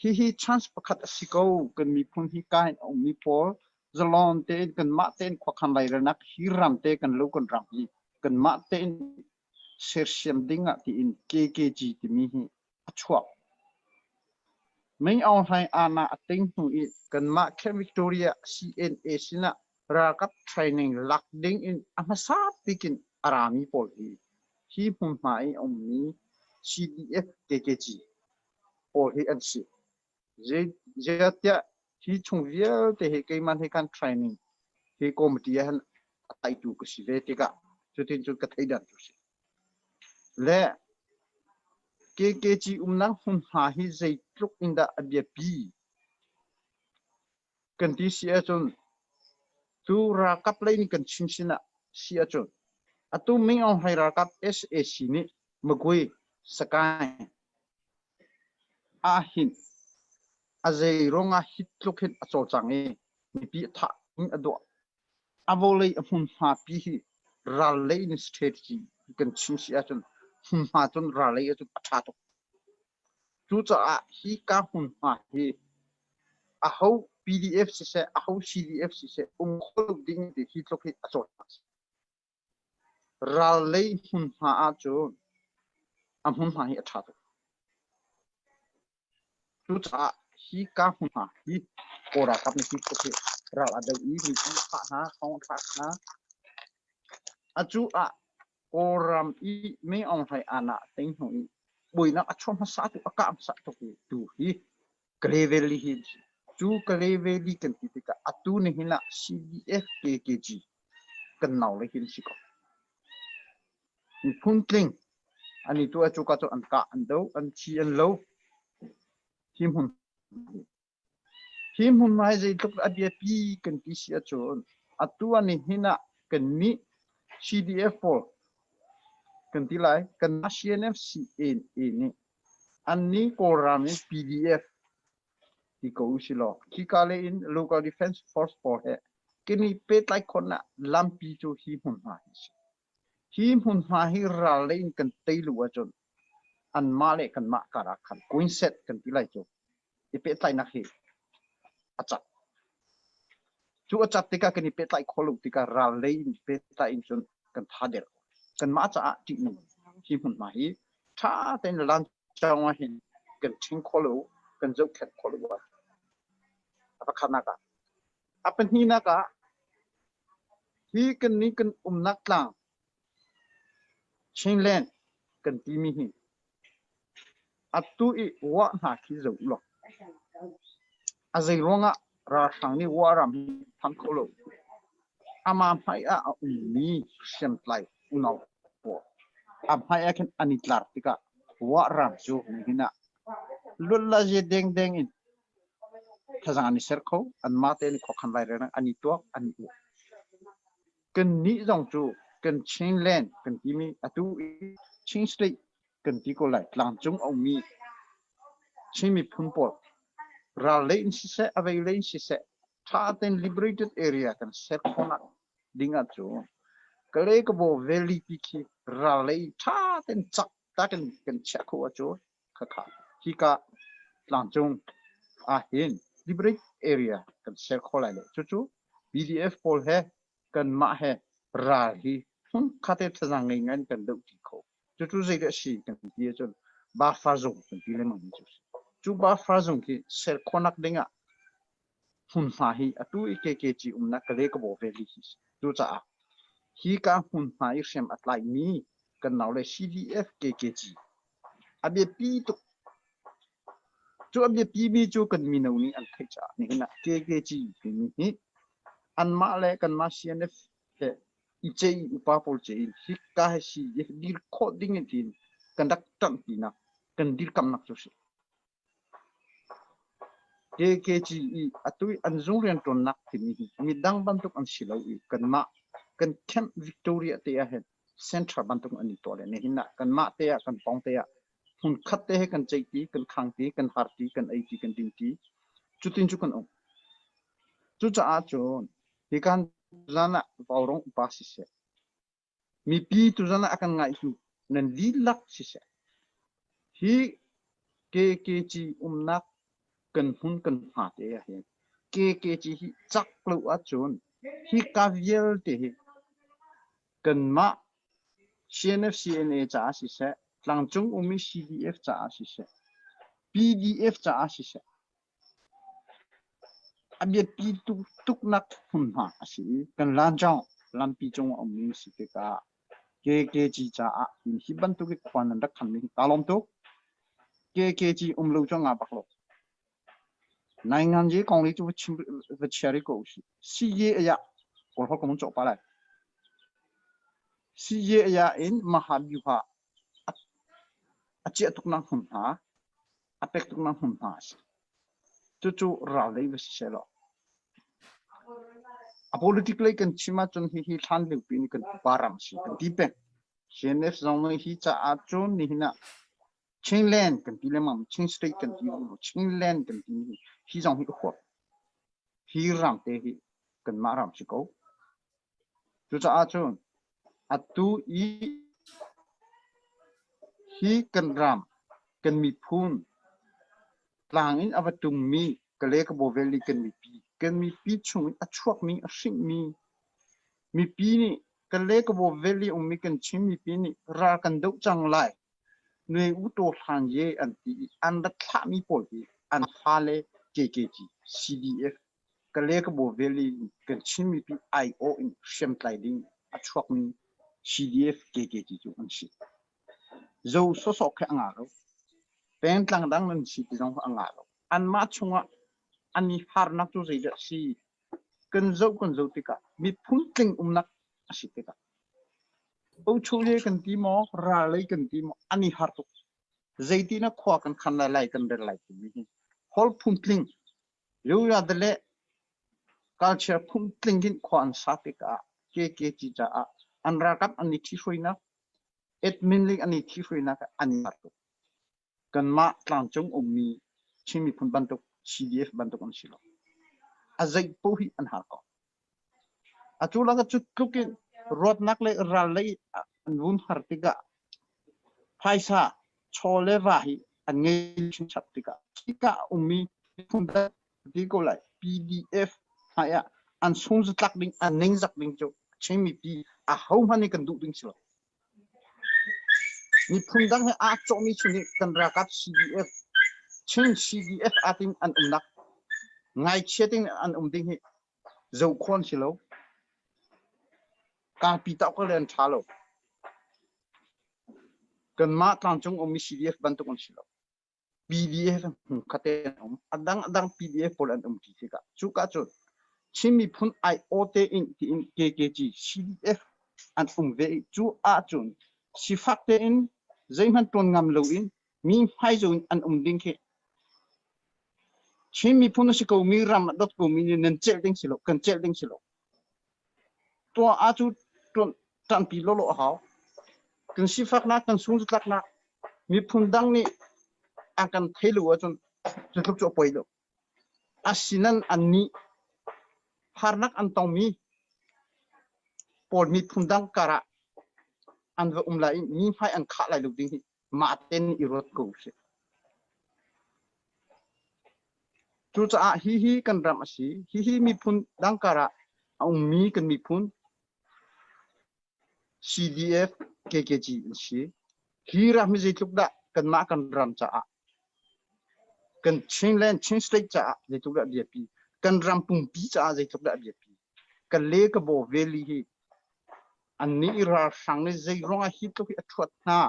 hihi chance pakhat a si ko. Kan miphun hi ka in a ummi pawl zalon tein kanmah tein khuakhan lairelnak hi ram te kan lo kan ram hi kanmah tein sersiam ding ah tiin KKG timi hi a chuak. Mei Aung Hlaing aana a ting hnu i kanmah Camp Victoria CNA sinah ralkap training lak ding in a hmasa bik in a rami pawl hi hi hmunhma i a ummi CDF KKG pawl hi an si. Zeitiah hi chung vialte hi keimah he khan training hi committee ah hin a taitu ka si ve tikah cutin cun ka theidan cu si. Le KKG umnak hmunhma hi zeitluk in dah a biapi kan ti si ahcun tu ralkap lei nih kan chim sin ah si ahcun atu Ming Aung Hlaing ralkap SAC nih Magwe Sakaing ah hin a zei ruangah hi tluk hin a cawlcang i mipi a thah in a duah a vawlei a hmunhma pi hi ral lei in strategy kan chim si ahcun hmunhma cun ral lei ahcun a ṭha tuk. Cucaah hi ka hmunhma hi aho PDF siseh, aho CDF siseh um kho lo ding ti hi tluk hi a cawlcang. Ral lei hmunhma ahcun a hmunhma hi a ṭha tuk. Cucaah hi ka hmunhma hi Kawl ralkap nih hi tluk hi ral a do i mipi a thah hna, thong a thlak hna. Atu ah Kawlram i Mei Aung Hlaing aa ting hnu i buainak a chuah hmasa tu a kah hmasa tuk i tu hi Kalay Valley hi an si. Cu Kalay Valley kan ti tikah atu nihin ah CDF KKG kan nau le hi an si ko. Miphun tling an i tu cu ka cu an kah an do an thi an lo hi hmun hi hmun hi zeitluk a biapi kan ti si ahcun atu an hin ah kan nih CDF pawl kan ti lai kan CNF CNA nih an nih Kawlram in PDF ti ko usih law khika lei in local defense force pawl he kan i pehtlai khawhnak lampi cu hi hmunhma hi a si. Hi hmunhma hi ral lei in kan tei lu ahcun anmah le kanmah karah khan coinset kan ti lai cu i pehtlaihnak hi a cat. Cu a cat tikah kan i pehtlaih khawh lo tikah ral lei in pehtlai in cun kan tha der. Kanmah caah ṭihnung hi hmunhma hi ṭha tein lancawng ah hin kan ṭhing kho lo, kan zohkhenh kho lo ah. A pakhatnak ah. A pahnihnak ah hi kannih kan umnak tlang Chinland kan timi hi atu i wah hna khi zoh u law a zei ruangah ralhrang nih wah ram hi phan kho lo. Amah hmai ah a ummi hriamtlai unau pawl a hmai ah khin an i tlar tikah wah ram cu nihin ah luatlazi dengdeng in thazaang an i ser kho, anmah tein khuakhan lairelnak an i tuak, an i uah. Kannih zong cu kan Chinland kan timi atu i Chin State kan ti ko lai tlangcung a ummi Chin miphun pawl ral lei in siseh a vei lei in siseh ṭha tein liberated area kan ser khawhnak ding ahcun Kalay Kabaw Valley ti khi ral lei ṭha tein cak takin kan chiah khawh ahcun khakha hika tlangcung ahhin liberate area kan ser khawh lai le cucu PDF pawl he kanmah he ral hi hmunkhat te thazaang ngei ngai in kan doh ṭi kho. Cucu zeidah a si kan ti ahcun buffer zung kan ti lengmang mi cu a si. Cu buffer zung khi ser khawhnak ding ah hmunhma hi atu i KKG umnak Kalay Kabaw Valley hi si. Cucaah hi ka hmunhma i hriam a tlaimi kan naule CDF KKG a biapi tuk. Cu a biapimi cu kan mino nih an theih caah nihin ah KKG timi hi anmah le kanmah CNF he i ceih upa pawl ceih in hika hi CDF dir khawh ding in tiin kan rak ṭanh tinak kan dirkamnak cu a si. KKG i atu i an zung rianṭuannak timi hi midang bantuk an si lo i kanmah kan Camp Victoria te ah hin center bantuk an i tuah le nihin ah kanmah te ah kan pawng te ah hmunkhat te he kan ceihti, kan khangti, kan harti, kan eiti, kan dinti. Cutin cu kan um. Cucaah cun hi kan zan ah Vaurawng upa siseh, Mipi tuzan ah a kan ngaitu nan dihlak siseh, hi KKG umnak kan hmun kan hma te ah hin KKG hi cak lo ahcun hika vialte hi kanmah CNF CNA caah siseh, tlangcung ummi CDF caah siseh, PDF caah siseh, A biapi tuknak hmunhma a si i kan lancawng lampi cung a ummi si tikah KKG caah hi bantuk i khua nan rak khanmi hi kaa lawm tuk. KKG um lo cu a ngah bak lo. Nainganzi kong li cu va chim va chia rih ko usih. CA aya Kawlholh ka mun cawh pa lai. CA aya in Mahabyuha a chiah tuknak hmunhma a pek tuknak hmunhma a si. Cucu ral lei va si sehlaw a politic lei kan chim ahcun hihi hlan liopi in kan pupa ram si kan ti peng. CNF zong nih hi caah cun nihin ah Chinland kan ti lengmang, Chin State kan ti lengmang, Chinland kan ti mi hi zong hi a huap. Hi ram te hi kanmah ram si ko. Cucaah cun atu i hi kan ram, kan miphun tlang in a va ṭummi Kalay-Kabaw Valley kan mipi, kan mipi chung in a chuakmi, a hrinhmi mipi nih Kalay-Kabaw Valley ummi kan Chin mipi nih ral kan doh cang lai. Nui U Taw Hlan Ye an ti i an rat thlahmi pawl hi an fale KKG, CDF, Kalay-Kabaw Valley in kan Chin mipi aiawh in hriamtlai ding a chuakmi CDF KKG cu an si. Zo sawsawh khi a ngah lo. Pengtlang dang nan si ti zong a ngah lo. Anmah chungah an i harnak cu zeidah a si? Kan zoh kan zoh tikah miphun tling umnak a si tikah Ochuhle kan ti maw, ral lei kan ti maw, an i har tuk. Zeitin a khua kan khan lai lai kan rel lai timi hi hol phun tling le culture phun tling in khua an sa tikah KKG caah an ralkap an i ṭhihruainak, admin ling an i ṭhihruainak an i har tuk. Kanmah tlangcung ummi Chin miphun bantuk CDF bantuk an si lo. A zei paoh hi an har ko. Atu lakah cu tluk in Ruatnak le ral lei an vun har tikah phaisa chaw le va hi an ngei chap tikah hika a ummi miphun dang ti ko lai PDF hmai ah an sung zatlak ding an ningzak ding cu Chin mipi a ho hmanh nih kan duh ding si lo. Miphun dang he aa cawhmi chung nih kan ralkap CDF Chin CDF aa tin an umnak ngaichia ting an um ding hi zohkhawn si lo. Kalpi tak ko le an ṭha lo. Kanmah tlangcung ummi CDF bantuk an si lo. PDF hmunkhat te an um. A dang a dang PDF pawl an um ṭi tikah cuka cun Chin miphun aiawh tein tiin KKG CDF an um ve i cu ahcun sifak tein zeihmanh ṭuan ngam loin mi hmaizo in an um ding khi Chin miphun a si komi ram a dawt komi nih nan celh ding si lo kan celh ding si lo. Tuah ahcun ṭanpi lawlaw a hau. Kan sifaknak, kan sungzatlaknak miphun dang nih an kan thei lo ahcun cu tluk cu a poi lo. Asinan annih harnak an tongmi pawl miphun dang karah an va um lai i mi hmai an khah lai lo ding hi mah tein i ruat ko usih. Cucaah hihi kan ram a si. Hihi miphun dang karah a ummi kan miphun CDF KKG an si. Hi ram hi zeitluk dah kanmah kan ram caah kan Chinland Chin State caah zeitluk dah biapi kan ram pumpi caah zeitluk dah biapi kan le ka bo valley hi Annih ralhrang nih zeiruang ah hi tluk hi a ṭhuat hna?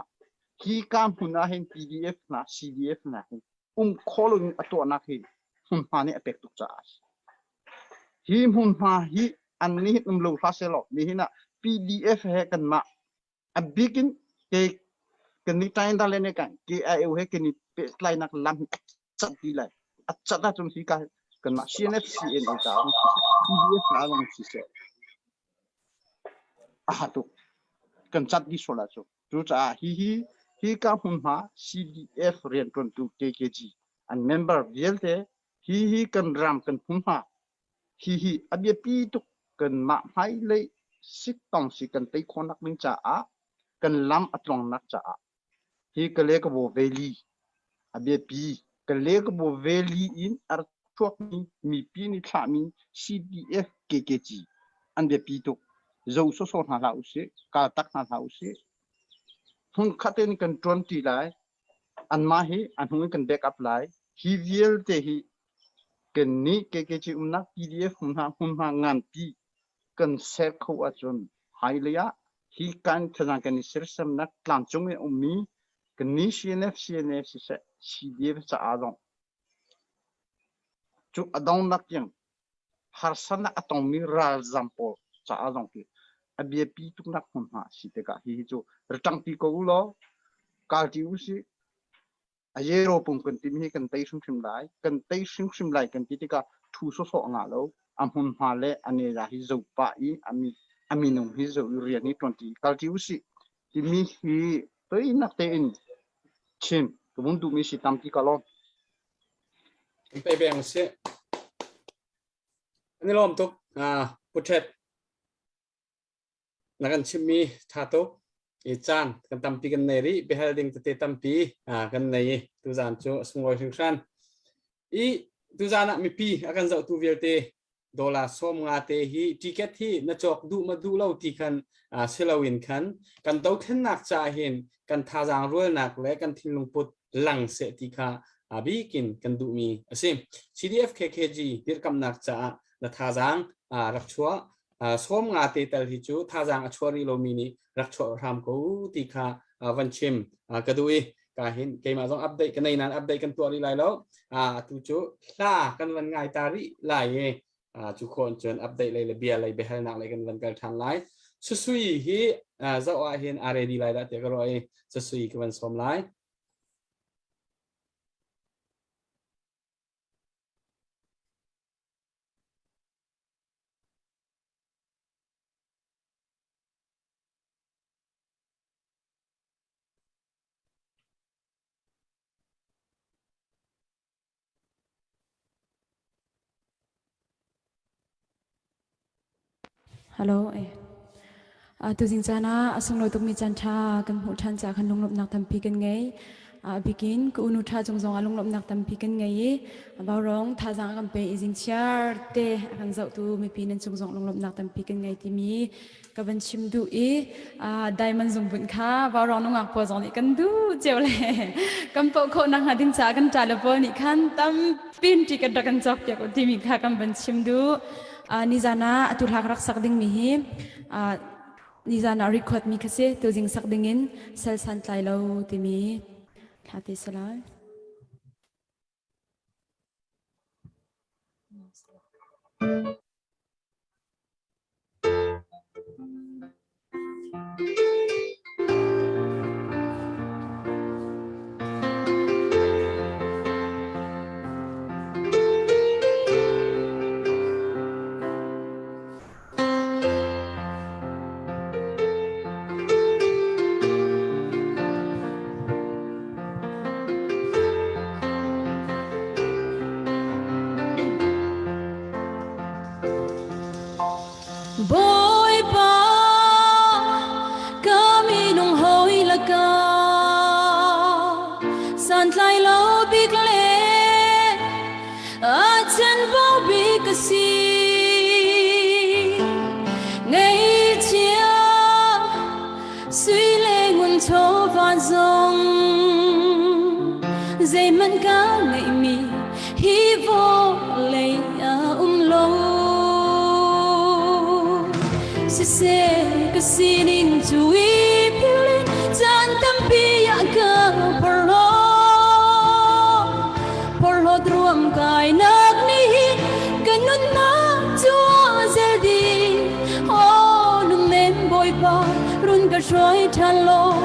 Hi ka hmun ah hin PDF hna, CDF hna hi um khawh loin a tuahnak hi hmunhma nih a pek tuk caah a si. Hi hmunhma hi annih hin um lo hlah sehlaw nihin ah PDF he kanmah a bik in ke kan nih Tainda le ne kan KIO he kan i pehtlainak lam hi a cat dih lai. A cat ahcun hi ka kanmah CNF CNA caah PDF caah zong siseh A ha tuk. Kan cat dih sual ahcun. Cucaah hihi hika hmunhma CDF rianṭuantu KKG an member vialte hihi kan ram kan hmunhma hihi a biapi tuk kanmah hmailei siktong si kan tei khawhnak ding caah kan lam a tluangnak caah Hi Kalekabaw Valley a biapi. Kalekabaw Valley in a rak chuakmi mipi nih thlahmi CDF KKG an biapi tuk. Zo sawsawh hna hlah usih, kaltak hna hlah usih. Hmunkhat in kan ṭuanṭi lai. Anmah hi a hnu in kan backup lai. Hi vialte hi kannih KKG umnak PDF hmunhma hmunhma nganpi kan ser kho ahcun hmailei ah hi kan thazaang kan i sersiamnak tlangcung i a ummi kannih CNF CNA siseh CDF caah zong cu a dongnak tiang harsatnak a tongmi ralzam pawl caah zong hi a biapi tuknak hmunhma a si tikah hihi cu ra ṭangpi ko u law kalṭi usih. A yero pum kan timi hi kan tei hrimhrim lai. Kan tei hrimhrim lai kan ti tikah thu sawsawh a ngah lo. A hmunhma le a nela hi zoh pah i a mi a minung hi zoh i rian hi ṭuanṭi kalṭi usih timi hi toinak tein chim ka vun duhmi si tampi ka lawm. Kan pe beng usih. Kan i lawm tuk. Pu Ṭhet. Na kan chimmi ṭha tuk. I caan kan tampi kan nei rih. Biahal ding tete tampi kan nei i tuzaan cu a sunglawi hringhran. I tuzaan ah mipi a kan zohtu vialte dollar 50 te hi ticket hi na cawk duh ma duh lo ti khan si loin khan kan dothlennak caah hin kan thazaang rualnak le kan thinlung put lang seh ti kha a bikin kan duhmi a si. CDF KKG dirkamnak caah na thazaang rak chuah 50 te tal hi cu thazaang a chuah rih lomi nih rak chuah hram ko ti kha van chim ka duh i ka hin keimah zong update ka nei nain update kan tuah rih lai lo atu cu hla kan van ngai ta rih lai i cu khon cun update lei le bia lei biahalnak lei kan van kal ṭhan lai susui hi zoh ah hin a ready lai dah tiah ka ruah i susui ka van sawm lai Hello. Eh. Tuzing caan ah a sunglawi tukmi caan ṭha kan hmuh ṭhan caah khan lunglawmhnak tampi kan ngei. A bikin ka unu ṭha cung zong ah lunglawmhnak tampi kan ngei i vaurawng thazaang a kan pe i zingchiar te a kan zohtu mipi nan cung zong lunglawmhnak tampi kan ngei timi ka van chim duh i diamond zungbunh kha vaurawng nungak pawl zong nih kan duh cio le kan poh khawh nakhnga ding caah kan ṭa le pawl nih khan tampin ṭi kan rak kan cawk piak u timi kha kan van chim duh. Nizan ah atu hla ka rak sak dingmi hi nizan ah record mi kha si tuzing sak dingin sal santlai lo timi thla te si lai. Bawipa ka minung hawi lakah santlai lo bik le a chanvo bik ka si. Ngaihchia sui le ngun chawva zong zeihmanh ka ngeihmi hi vawlei ah um lo. Siseh ka sining cu i philh in caan tampi ah ka porhlaw. Porhlawt ruam kainak nih hin ka nunnak cu a zel dih. Aw lungnem Bawipa run ka hruai ṭhan law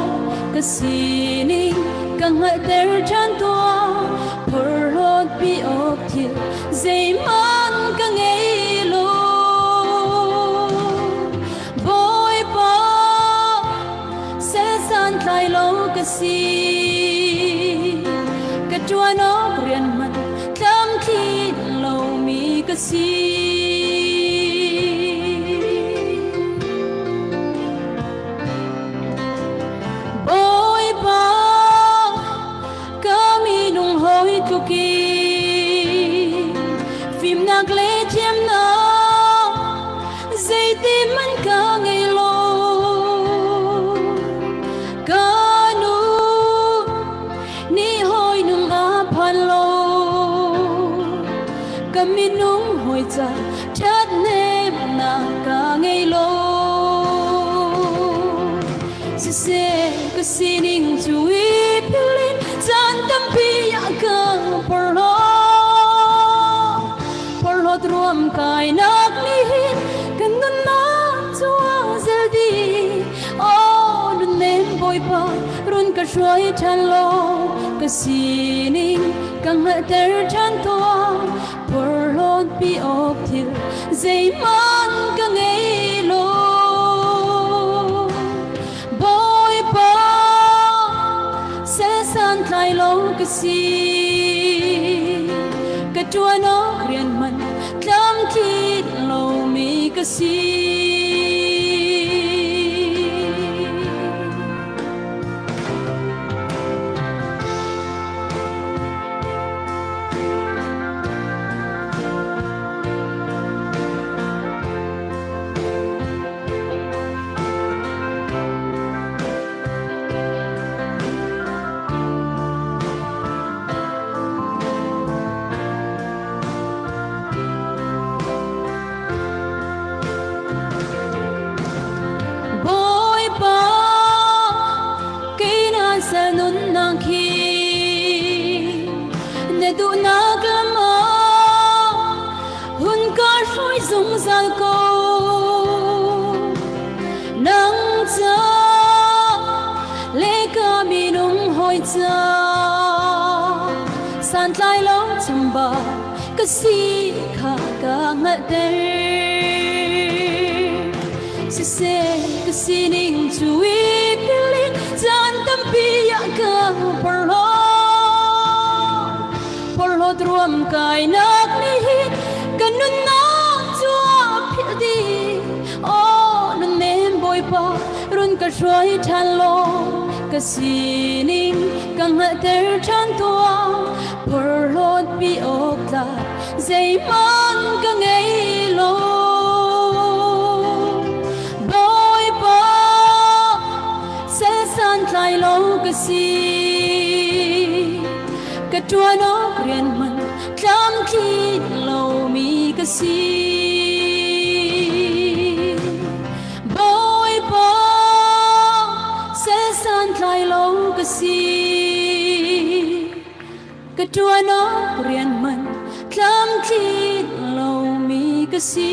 ka sining ka hngalhter ṭhan tuah. Porhlawt pi awk thil zeihmanh ka ngei lo. Bawipa sal santlai lo ka si. Ka ṭuan awk rian hmanh tlamtlin lomi ka si. Bawipa ka minung hawi tluk in fimnak le thiamnak zeiti hmanh ka ngei lo. Ka nu nih hawi nung a phan lo. Ka minung hawi ca ṭhathnemnak ka ngei lo. Siseh ka sining cu i philh in caan tampi ah ka porhlaw. Porhlawt ruam kainak nih hin kan nunnak cu a zel dih. Aw nunnem Bawipa run ka hruai ṭhan law ka sining ka hngalhter ṭhan tuah. Porhlawt pi awk thil zeihmanh ka ngei lo. Bawipa sal santlai lo ka si. Ka ṭuan awk rian hmanh tlamtlin lomi ka si. Bawipa kei nan sal nunnak hi na duhnak lam ah hun ka hruai zungzal ko. Nang ca le ka minung hawi ca santlai lo chamba ka si kha ka hngalhter. Siseh ka sining cu i philh in caan tampi ah ka porhlaw. Porhlawt ruam kainak nih hin ka nunnak cu a philh dih. Aw nunnem Bawipa. Ka hruai ṭhan law ka sining ka hngalhter ṭhan tuah. Phorhlawt pi awk tlak zeihmanh ka ngei lo. Bawipa, sal santlai lo ka si. Ka ṭuan awk rian hmanh tlamtlin lomi ka si. Bawipa, sal santlai lo ka si. Ka ṭuan awk rian hmanh tlamtlin lomi ka si.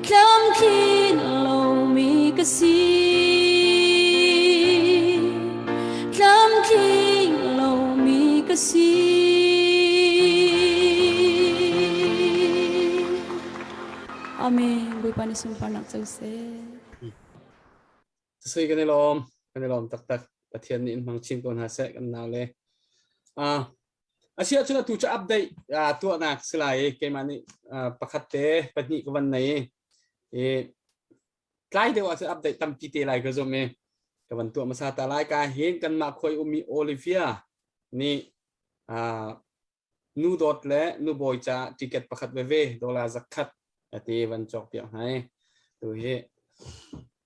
Tlamtlin lomi ka si. Tlamtling lomi ka si. Amen. Bawipa nih sunparnak co seh. Sui kan i lawm, kan i lawm taktak. Pathian nih in hmang chin ko hna seh kan nau le. Ah, asi ahcun atu cu update tuahnak si lai i keimah nih pakhat te pahnih ka van nei i tlai deuh ahcun update tampi te lai ka zum i ka van tuah hmasa ta lai ka hin kanmah khuai ummi Olivia nih nu dawt le nu bawi caah ticket pakhat veve dollar zakhat ati van cawk piak hna i tu hi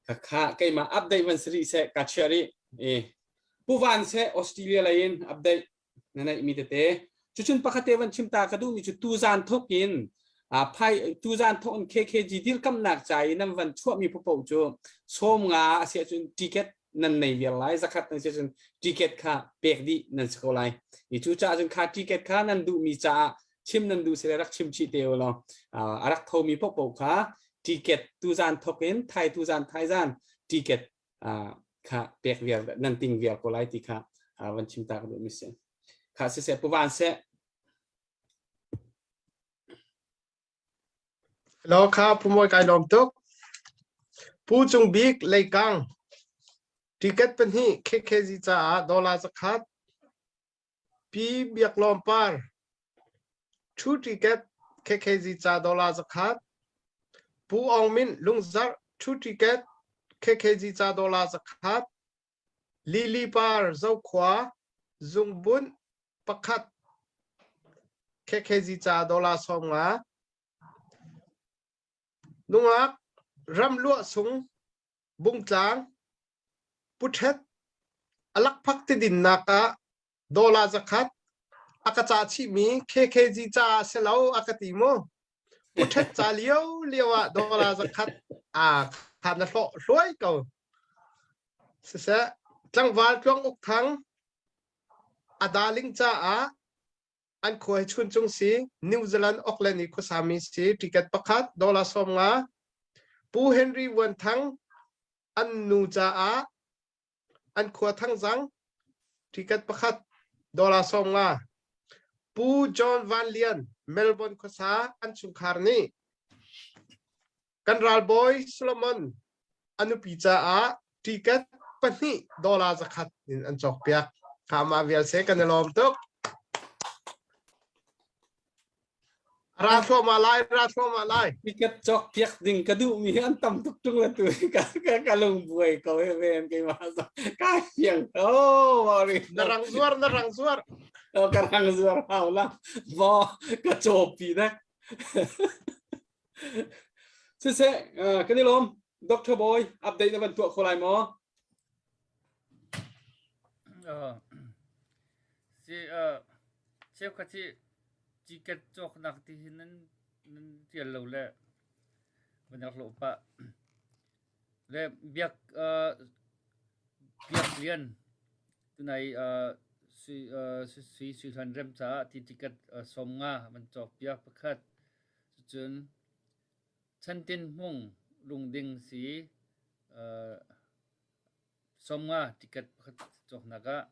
khakha keimah update van si rih seh ka chia rih i pu van seh Australia lei in update na neih mi tete cucun pakhat te van chim ta ka duh mi cu tuzan thok in phai tuzan thok in KKG dirkamnak ca i nan van chuah mi popo cu sawm nga a si ahcun ticket nan nei viar lai zakhat nan si ahcun ticket kha pek dih nan si ko lai i cu caah cun kha ticket kha nan duhmi caah chim nan duh sile rak chim chih te u law a rak thomi popo kha ticket tuzan thok in thai tuzan thaizan ticket kha pek viar nan ting viar ko lai ti kha van chim ta ka duh mi si kha siseh puvan seh Hello kha Pu Mawi kai lawm tuk. Pu Cung Bik Leikang ticket pahnih KKG caah dollar zakhat. Pi Biak Lawm Par two ticket KKG ca dollar zakhat. Pu Aung Min Lungzarh two ticket KKG ca dollar zakhat. Lily Par Zokhua zungbunh pakhat KKG ca dollar 50. Nungak ram luah sung Bungtlang Puthet a lakphak tidinnak ah dollar 100 a ka cah chihmi KKG caah si lo a ka ti mu. Puthet ca lio lio ah dollar 100 a khan na hlawh hluai ko. Siseh tlangval tluang uk thang a darling caah an khua hi chuncung si New Zealand Auckland i khuasami si ticket pakhat dollar 50 Pu Henry Vuan Thang an nu caah an khua Thangzang ticket pakhat dollar 50 Pu John Van Lian Melbourne khuasa an chungkhar nih Kan ralbawi Solomon a nupi caah ticket pahnih dollar 100 in an cawkpiak. Kha mah vial se kan i lawm tuk. Ra thluahmah lai, ra thluahmah lai. Ticket cawkpiak ding ka duh mi an tam tuk tung le tu ka ka ka lung buai ko he ven keimah ka fiang oh mari Na rang zuar, na rang zuar. Oh, ka rang zuar hau la. Bo ka cawpi nek. Siseh, kan i lawm. Dr. Boy, update na van tuah kho lai maw? Si cheukhat hi ticket cawknak ti hi nan nan tial lo le van rak lawh pah. Le biak biak lian tunai sui sui sui hlan rem caah ti ticket 50 van cawk piak pakhat Cucun Chantin Hmung lungding si 50 ticket pakhat cawknak ah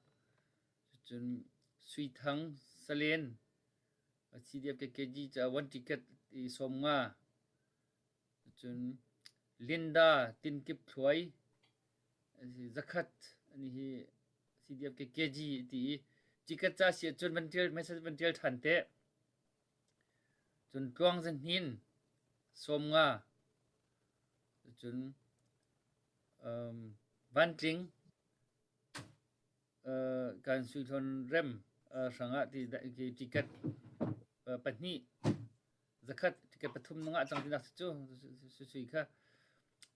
cucun Sui Thang Salen CDF KKG caah one ticket i 50 cucun Linda Tinkip Thluai 100 ani hi CDF KKG ti i ticket ca si ahcun van tial message van tial than te. Cun tluang zahnin 50. Cucun um, Vantling uh, kan Suithlawn rem uh, hrangah ti ticket uh, pahnih zakhat ticket pathum na ngah cang tinak cu sui kha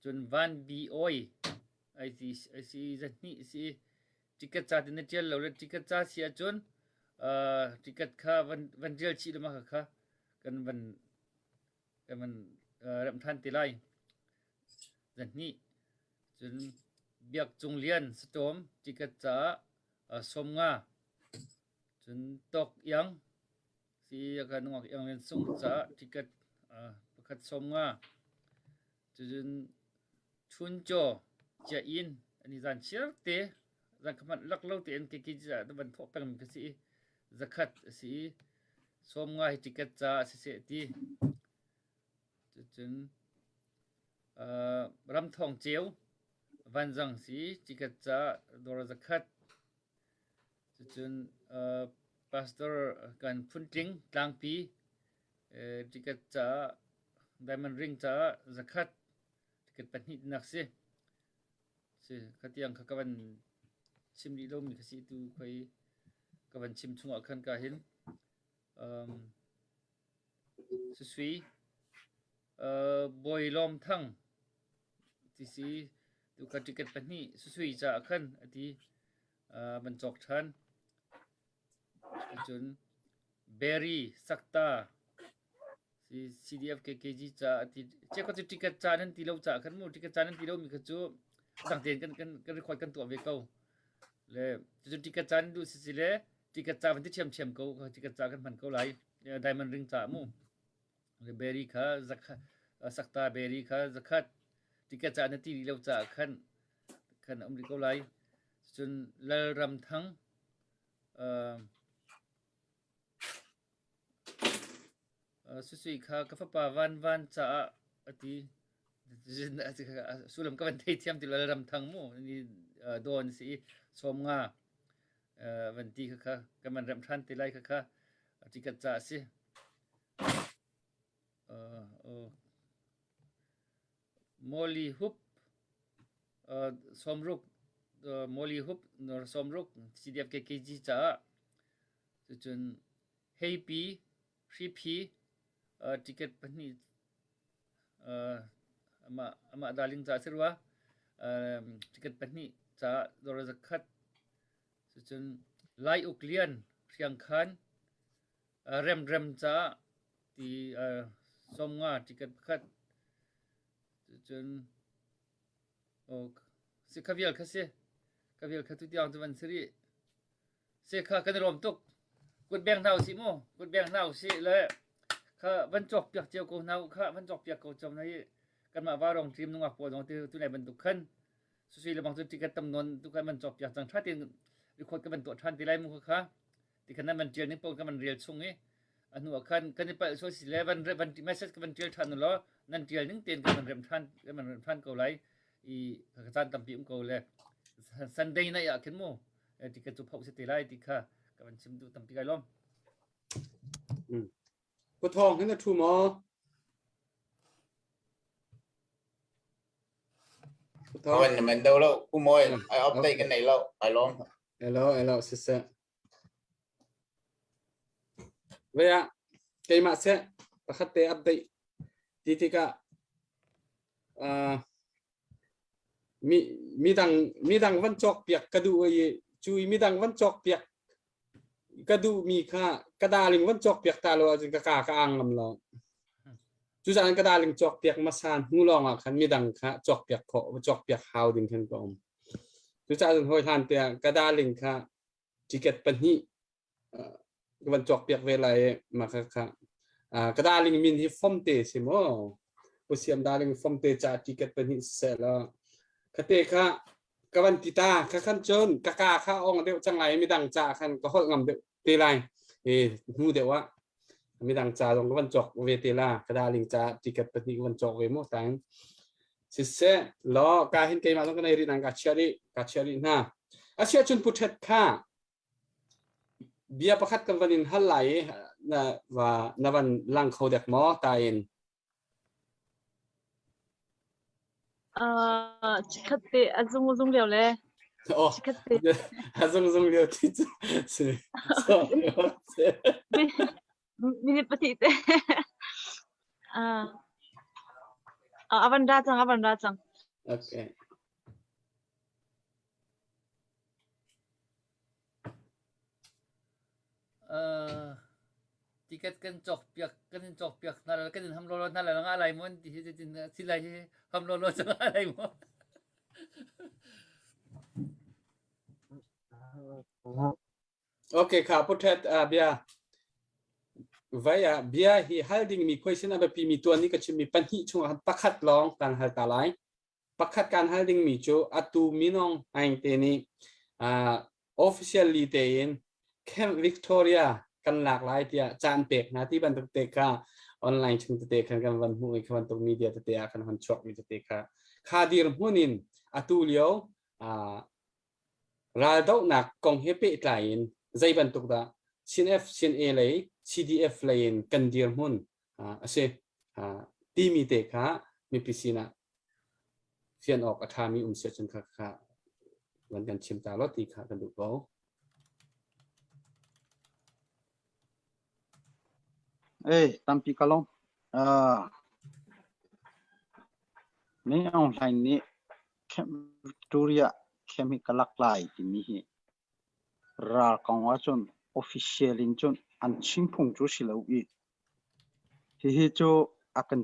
cun van bi oi ai ti si zahnih si ticket ca tin na tial lo le ticket ca si ahcun uh, ticket kha van van tial chih lema kha kha kan van kan van uh, remh than te lai zahnih cun biak cung lian satom ticket ca uh, som nga cun tok iang Si ka nungak iang lian sung caah ticket pakhat som nga. Cun chuncaw cia inn an i zan chiar te zan kha hmanh lak lo tein kiki ca van thawh peng mi ka si i zakhat a si i som nga hi ticket ca a si seh ti. Cucun ramthawng ceu vanzang si ticket ca dawr zakhat Cucun pastor kan phuntling tlangpi ticket caah diamond ring caah zakhat ticket pahnih tinak si. Si khatiang kha ka van chim rih lomi kha si tu khoi ka van chim chungah khan ka hin um, Susui uh, Bawi Lawm Thang ti si tu kha ticket pahnih Susui caah khan a ti van cawk ṭhan. Cun Berry Sakta CDF KKG ca a ti check cu ticket ca nan ti lo ca khan mu ticket ca nan ti lo mi kha cu dang tein kan kan kan record kan tuah ve ko le cun ticket ca nan duh si si le ticket ca van ti ṭhiamṭhiam ko ticket ca kan hman ko lai diamond ring ca mu le berry kha zakhat sakta berry kha zakhat ticket ca na ti rih lo caah khan khan a um rih ko lai cun Lalram Thang uh, Susui kha ka fapa Van Van caah a ti sullam ka van thei thiam ti Lalram Thang mu ni dawn si i sawm nga van ti kha kha kan van remh ṭhan te lai kha kha tikat ca a si. Uh, Molly Hup sawmruk Molly Hup sawmruk CDF KKG caah cucun Heipi Hriphi ticket pahnih amah amah darling caah si rua ticket pahnih caah dollar zakhat cucun Lai Uk Lian Hriangkhan Remrem caah ti sawmnga ticket pakhat cucun si kha vial kha si ka vial kha tutiang cu van si rih si kha kan i lawm tuk kut beng hna usih mu kut beng hna usih le kha van cawk piak cio ko hna kha van cawk piak ko cio na hi kanmah varong team nungak pawl zong ti tunai bantuk khan susui le bang cu ticket tam nawn tu khan van cawk piak cang tha tein record ka van tuah than ti lai mu kha ti khan nan van tial ning paoh kan van rel chung i a hnu ah khan kan i palh sual si le van van message ka van tial than law nan tial ning tein kan van rem than kan van rem than ko lai i ka caan tampi um ko le Sunday night ah khin mu ti ka cu phoh si te lai ti kha ka van chim duh tampi kai lawm. Pu Thawng hin a thu maw? Pu Thawng. Awan man do lo Pu Moi ai update kan nei lo ai lawm. Hello hello siseh. Vei ah keimah seh pakhat te update ti tikah uh, mi midang midang van cawk piak ka duh i cu i midang van cawk piak ka duh mi kha ka darling van cawk piak ta lo ahcun ka ka ka ang ngam lo. Cucaah ka darling cawk piak hmasa hnu lawng ah khan midang kha cawk piak khawh cawk piak hau ding khan ka um. Cucaah cun hawi hlan te ah ka darling kha ticket pahnih ka van cawk piak ve lai i mah kha kha ka darling min hi fomte si maw pu siam darling fomte ca ticket pahnih siseh law khate kha ka van ti ta kha khan cun ka ka kha ong deuh cang lai midang ca khan ka holh ngam deuh te lai e hnu deuh ah midang ca zong ka van cawk ve te la ka darling ca ticket pahnih ka van cawk ve mu tain siseh law ka hin keimah zong ka nei rih nang ka chia rih ka chia rih hna asia cun pu thet kha Bia pakhat kan van in hal lai i na va na van lang kho dek maw ta in? Uh, chikhat te a zung zung lio le. Oh, Chikhat te. a zung zung lio ti cu si. So, Minute pati te. Ah. Uh, avan ra cang, avan ra cang. Okay. Uh, ticket kan cawk piak kan in cawk piak hna la kan in ham lolo hna la nga lai mon ti hi tin si lai hi ham lolo cha nga lai mo. Okay kha puthet uh, bia vai ah bia hi hal ding mi question a biapi mi tuan ni ka chim mi pahnih chungah pakhat lawng kan hal ta lai. Pakhat kan hal ding mi cu atu minong aing te nih uh, officially tein Camp Victoria kan lak lai tiah caan pek hna ti bantuk te kha online chung tete khan kan van hmuh i kha bantuk media tete ah kan hon chuak mi tete kha kha dir hmun in atu lio uh, Raldohnak kong he pehtlai in zei bantuk dah CNF, CNA lei, CDF lei in kan dirhmun a si timi te kha mipi sinah fian awk a ṭhami um si ahcun kha kha van kan chim ta law ti kha kan duh ko. Eh, tampi ka lawm. Uh, Min Aung Hlaing nih Camp Victoria camp hi ka lak lai timi hi ral kong ahcun official in cun an chim phung cu si lo i hihi cu a kan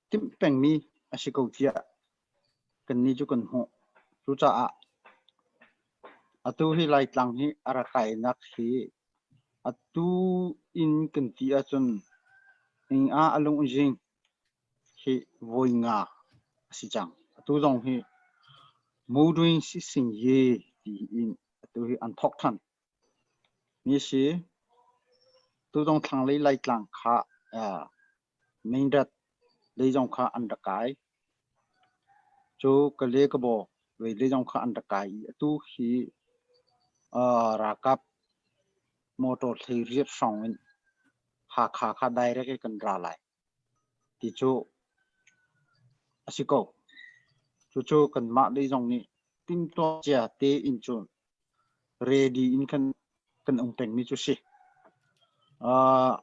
timh pengmi a si ko tiah kannih cu kan hmuh. Cucaah atu hi Laitlang hi a ra kainak hi atu in kan ti ahcun ing ah a lung zing hi voi nga a si cang. Atu zong hi Mudwin Sisingye tiin atu hi an thawk than. Mi si tu zong thlanglei Laitlang kha uh, Mindat lei zong kha an rak kai. Cu Kale Kabaw vei lei zong kha an rak kai i atu hi uh, ralkap motor hlei riat hrawng in Hakha kha direct in kan ra lai ti cu a si ko. Cucu kanmah lei zong nih timhtuah cia tein cun ready in kan kan um pengmi cu si. Uh,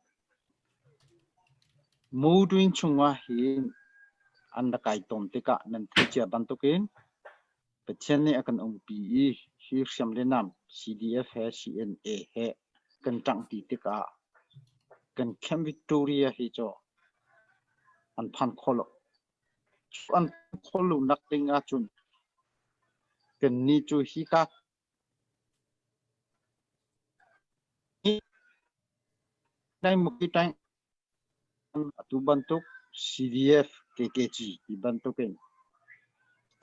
Mudwin chungah hin an rak kai tawn tikah nan theih cia bantukin Pathian nih a kan umpi i hi hriam le nam CDF he CNA he kan ṭangṭi tikah kan Camp Victoria hi cu an phan kho lo. Cu an khawh lo nak ding ahcun kannih cu hika Atu bantuk CDF KKG ti bantukin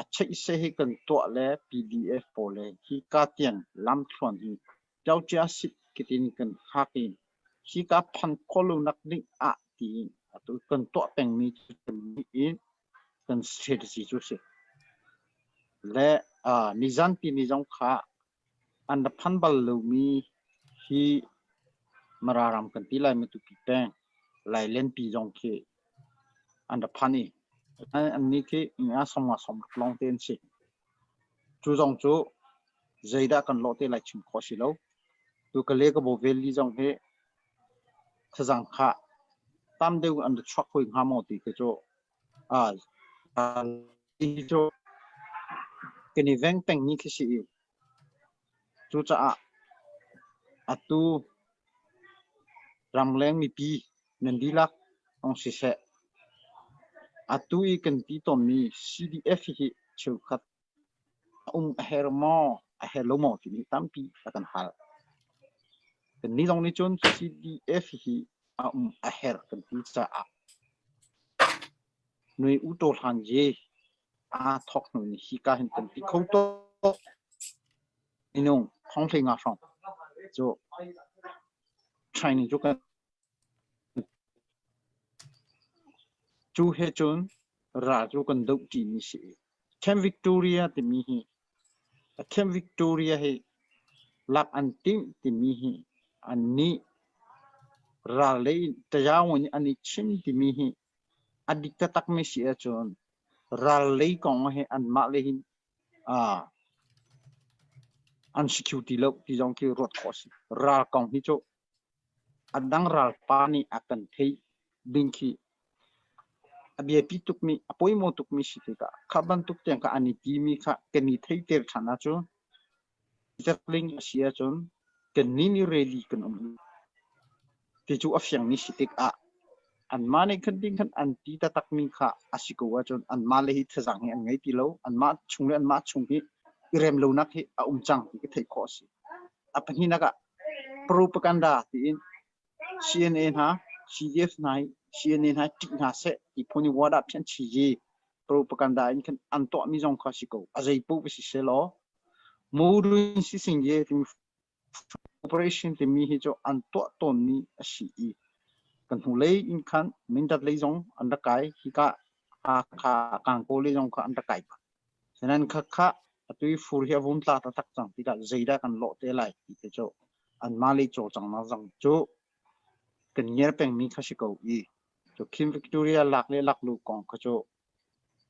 a cheihseh hi kan tuah le PDF pawl he hika tiang lamthluan hi ṭocia sit kitin kan hngak i hika phan khawh lonak ding ah tiin atu kan tuah pengmi cu in kan strategy cu a si. Le nizan timi zong kha An rak phan bal lomi hi Mara ram kan ti lai Matupi peng Lailenpi zong khi an rak phan i annih khi nga som nga som lawng te an si. Cu zong cu zeidah kan lawh te lai chim khawh a si lo. Tu Kale Kabo Valley zong hi thazang kha tam deuh an ra chuak hoi hnga maw ti khi cu Hi cu kan i veng pengmi khi si i cucaah atu ramleng mipi nan dihlak hong siseh, atu i kan ti tawnmi CDF hi cheukhat a um a herh maw, a herh lo maw timi tampi a kan hal. Kannih zong nih cun CDF hi a um a herh kan ti caah Nui u taw hlan ye aa thawk hnu in hika hin kan ti kho tuk. Minung thong hlei nga hrawng cu training cu kan cu he cun ral cu kan doh ṭi mi si. Camp Victoria timi hi Camp Victoria hi lak an timh timi hi annih ral lei tazaung in an i chim timi hi a dik taktakmi si ahcun. Ral lei kong hi anmah lei hin an secure ti lo ti zong khi ruat khawh a si. Ral kong hi cu a dang ralpa nih a kan theih ding khi a biapi tukmi, a poimaw tukmi si tikah kha bantuk tiang kha an i timi kha kan i theihter ṭhan ahcun Zetling a si ahcun kannih nih reli kan um ti cu a fiangmi si tikah anmah nih khan ding khan an ti taktakmi kha a si ko ahcun anmah le hi thazaang hi an ngei ti lo. Anmah chung le anmah chung hi i rem lonak hi a um cang ti ka theih khawh a si. A pahnihnak ah propaganda tiin CNA hna, CDF hna hi CNA hna hi ṭih hna seh ti phun i word ah phian chi propaganda in khan an tuahmi zong kha si ko. A zei paoh va si sehlaw Modern sisingye timi operation timi hi cu an tuah tawnmi a si i kan hnulei in khan Mindat lei zong an rak kai hika Hakha Kangkaw lei zong kha an rak kai pah. Sinain khakha atu i fur hi a vum tla taktak cang tikah zeidah kan lawh te lai ti te cu anmah lei cawlcanghnak zong cu kan ngiar pengmi kha si ko i cu King Victoria lak le lak lu kong kha cu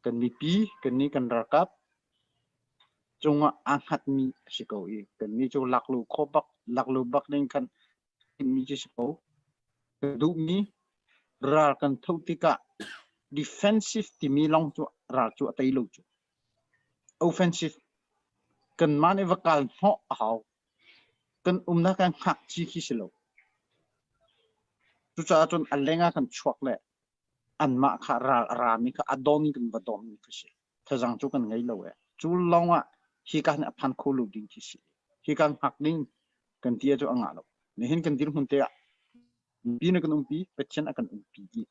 kan mipi kannih kan ralkap cungah aa hngatmi a si ko i kannih cu laklu khawh bak laklu bak ding khan timhmi cu si ko. Ka duhmi ral kan tho tikah defensive timi lawng cu ral cu a tei lo cu. Offensive kanmah nih va kal hnawh a hau. Kan umnak kan hngak ci khi si lo. Cucaah cun a leng ah kan chuak le anmah kha ral a rami kha a don kan va donmi kha si. Thazang cu kan ngei lo e. Cu lawng ah hika hin a phan kho lo ding khi si. Hika hngak ding kan ti cu a ngah lo. Nihin kan dirhmun te ah mipi na kan umpi, Pathian a kan umpi i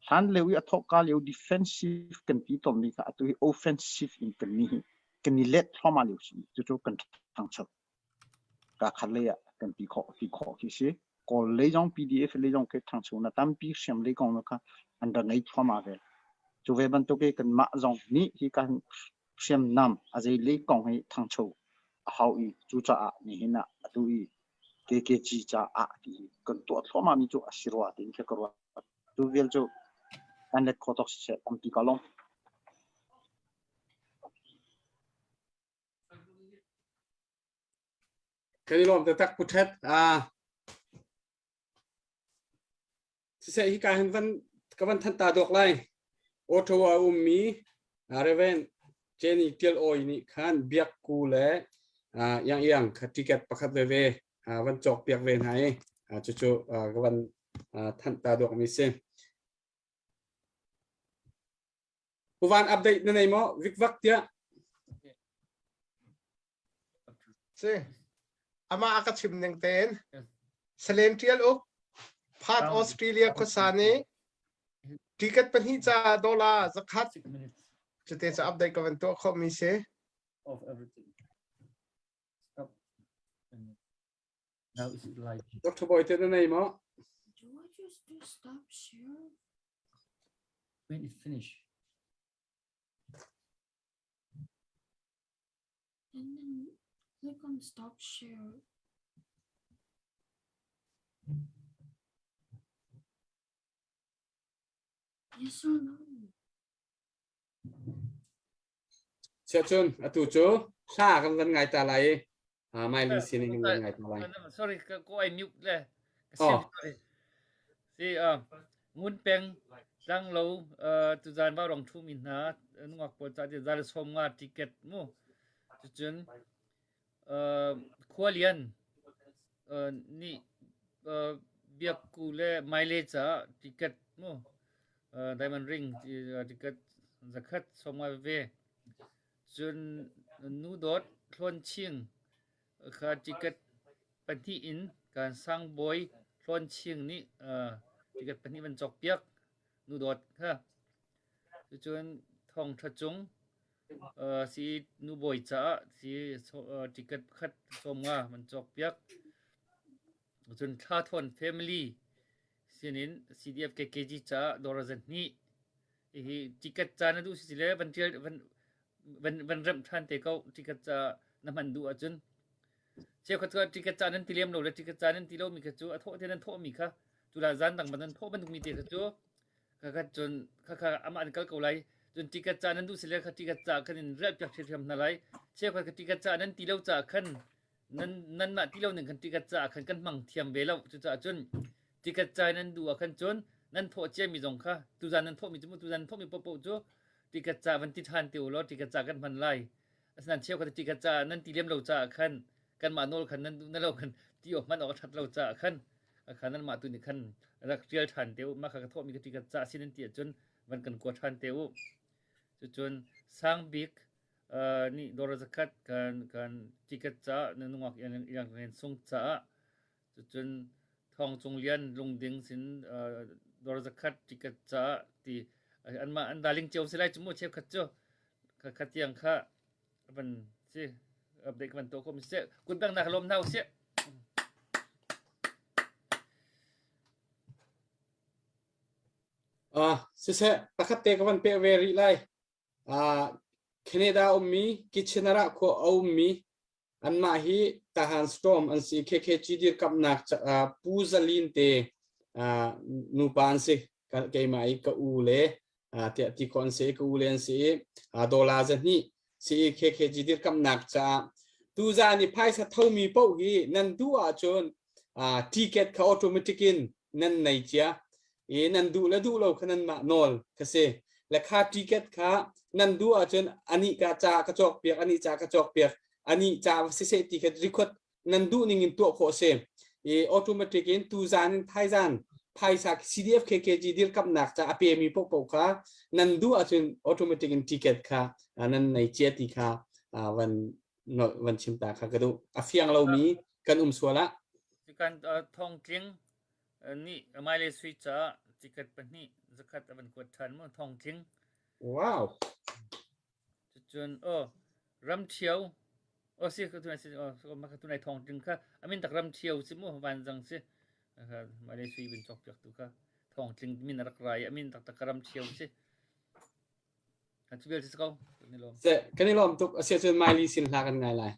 hlan lio i a thawkka lio defensive kan ti tawnmi kha atu hi offensive in kan ni hi kan i let thluahmah lio si. Cucu kan ṭhangcho. Ka khat lei ah kan ti khawh ti khawh khi si. Kawl lei zong PDF lei zong khi ṭhangcho na tampi hriam lei kong kha an ra ngei thluahmah ve. Cu ve bantuk i kanmah zong nih hi kan hriamnam a zei lei kong hi ṭhangcho a hau i cucaah nihin ah atu i KKG caah ti kan tuah thluahmah mi cu a si rua tiin khi ka ruah. Tu vial cu kan let kho tawk siseh tampi ka lawm. Kan i lawm taktak Pu Ṭhet. Ah. Siseh hika hin van ka van thanh ta dawk lai. Ottawa ummi Reverend Jenny Tial Awi nih khan biak ku le yang yang kha ticket pakhat veve van cawk piak ve hna i cucu ka van thanh ta dawk mi si. Puvan update na nei maw? Vikvak tiah. Si. Amah a ka chim ning tein. Salen Tial Uk, Perth Australia khuasa nih ticket pahnih ca dollar zakhat cute ca update ka van tuah khawh mi si. Of everything. Stop. Now is it live? Dr. Boy te na nei maw? Do I just do stop share? When it finish. And then click on stop share. Yes or no? Siacun atu cu hla kan van ngai ta lai i Miley sin in kan van ngai ta lai. Sorry, ka ko ai mute le. Oh. Si ngun peng tlang lo tuzan va rong thu mi hna nungak pawl ca ti zal som nga ticket mu cucun khualian nih biakku le maile ca ticket mu diamond ring ticket zakhat som nga ve cun nu dawt hlawn ching kha ticket pahnih in kan sangbawi hlawn ching nih ticket pahnih van cawk piak nu dawt kha cucun thong tha cung si nu bawi caah si ticket khat som nga man cawk piak cun thla thawn family sinin CDF KKG caah dawr zan hnih hi ticket ca na duh si le van tial van van van remh than te ko ticket ca na hman duh ahcun cheukhat cu ticket ca nan ti lem lo le ticket ca nan ti lo mi kha cu a thawh te nan thawh mi kha cu la zan dang ban nan thawh bantuk mi te kha cu kha kha cun kha kha amah an kal ko lai. Cun ticket ca nan duh si le kha ticket ca khan in riah piak hrimhrim hna lai. Cheukhat kha ticket ca nan ti lo caah khan nan nanmah ti lo ning khan ticket ca khan kan hmang thiam ve lo. Cucaah cun ticket ca nan duh ah khan cun nan thawh ciami zong kha tuzan nan thawhmi cu tuzan nan thawhmi paohpaoh cu ticket ca van ti ṭhan te u law ticket ca kan hman lai. Asinain cheukhat ticket ca nan ti lem lo caah khan kanmah nawl khan nan duh na lo khan ti awk hman awk a ṭhat lo caah khan kha nanmah tu nih khan rak ṭial ṭhan te u. Mah kha ka thawhmi ka ticket ca a si nan ti ahcun van kan kua ṭhan te u. Cucun Sangbik nih dawr zakhat kan kan ticket caah na nungak iang ren sung caah cucun Thawng Cung Lian lungding sin dawr zakhat ticket caah ti anmah an daling cio si lai cu mu cheukhat cu kha tiang kha van si update ka van tuah khawh mi seh kut bang nak lawm hna usih. Ah, siseh, pakhat te ka van peh ve rih lai. Ah, Canada ummi, Kitchener ah khua a ummi, anmah hi Tahan Storm an si, KKG dirkamnak uh, Pu Zalin te uh, nupa an si. Keimah i ka u le uh, tiah ti khawh an si, ka u le an si i uh, dollar zahnih si i KKG dirkamnak caah tuzaan i phaisa thomi paoh hi nan duh ahcun uh, ticket kha automatic in nan nei cia i nan duh le duh lo kha nanmah nawl kha si le kha ticket kha nan duh ahcun anih ka ca ka cawk piak anih ca ka cawk piak anih ca siseh ti kha record nan duh ning in tuah khawh si i automatic in tuzan in thaizan phaisa CDF KKG dirkamnak ca a pemi paohpaoh kha nan duh ahcun automatic in ticket kha nan nei cia ti kha van van chim ta kha ka duh a fiang lomi kan um sual ah kan thong tling nih Maile Sui caah ticket pahnih zakhat a van kuat ṭhan mu thongtling. Wow. Cucun oh ramṭhio oh si ka tunai si oh ma ka tunai thongtling kha amin tak ramṭhio si mu vanzang si Maile Sui bin cawk piak tu kha thongtling min rak rai amin tak tak ramṭhio si. Kan chu bel si ko kan i lawm. Se kan i lawm tuk asia cun Miley sin hla kan ngai lai.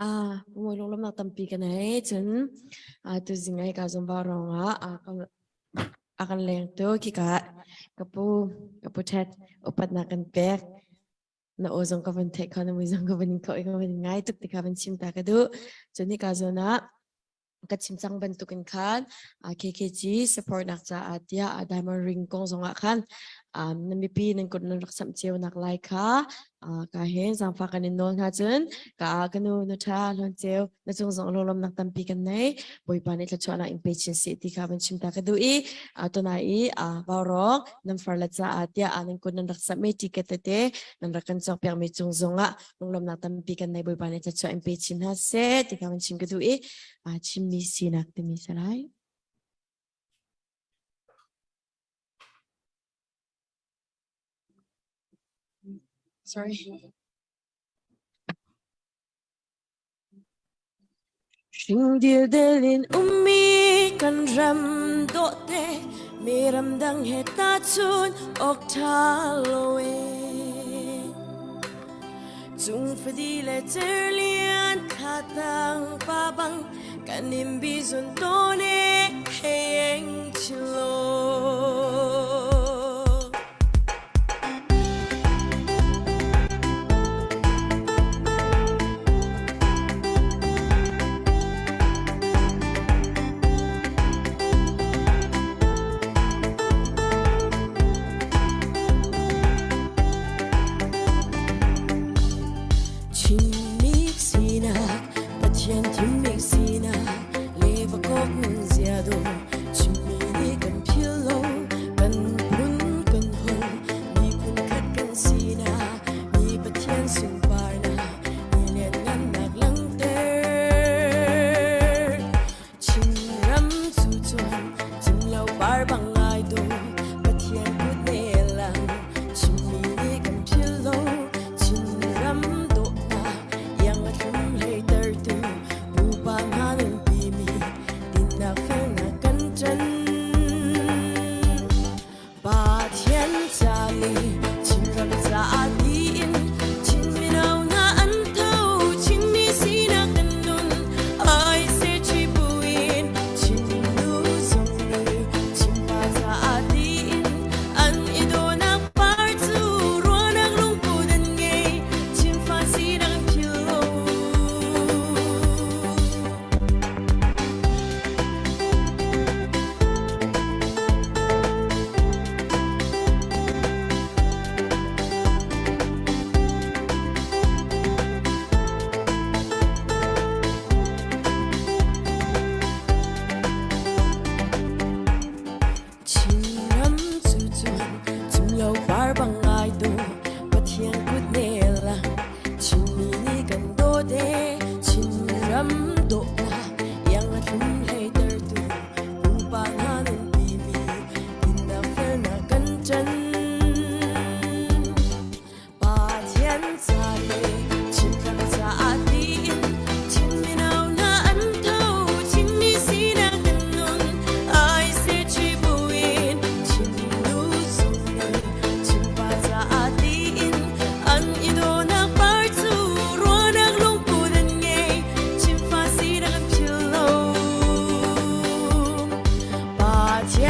Ah, mawi lunglawmhnak tampi ka nei. Cun ah tuzing ai ka zumba ruangah a ka a kan lengtu khika ka pu ka pu Ted upatnak kan pek. Na aw zong ka van theih kho na mui zong ka van in kho i ka van ngai tuk ti kha van chim ta ka duh. Cun hika zawn ah ka chim cang bantukin khan KKG support nak caah tiah diamond ring kong zongah khan na mipi nan kut nan rak samh cio nak lai kha ka he zaangfah kan in nawl hna cun ka ka nu nu tha hlawn ceu na cung zong lawlawm nak tampi kan nei bawipa nih thluachuahnak in pe chin seh ti kha van chim ta ka duh i tunai i vaurawng nan farle caah tiah nan kut nan rak samh mi ticket tete nan rak kan cawk piak mi cung zongah lunglawmhnak tampi kan nei Bawipa nih thluachuah in pe chin hna seh ti kha van chim ka duh i chimmi sinak timi si lai. Sorry. Hringdil del in ummi kan ram dawhte mi ramdang he tahchun awk ṭha lo e. Cung fadi le cerlian thlatang pa bang kan in bizun tawn e hei eng chin lo. Chinmi sinak Pathian thimmi sinak le vakok zia dawh Chinmi nih kan phil lo kan phun kan holh miphun khat kan sinak mi Pathian sunparnak ni lianngannak langhter Chinram cu cun cimlo par bang ngai dawh Pathian kut ne lang Chinmi nih kan phil lo Chinram dawhnak iang a thlum hleitertu pupa hna nunpimi dinnak felnak kan ṭan. Pathian ca le Chinram caah tiin Chin mino hna an tho Chinmi sinak kan nun ai se chi buin Chin nu zong nih Chinpa caah.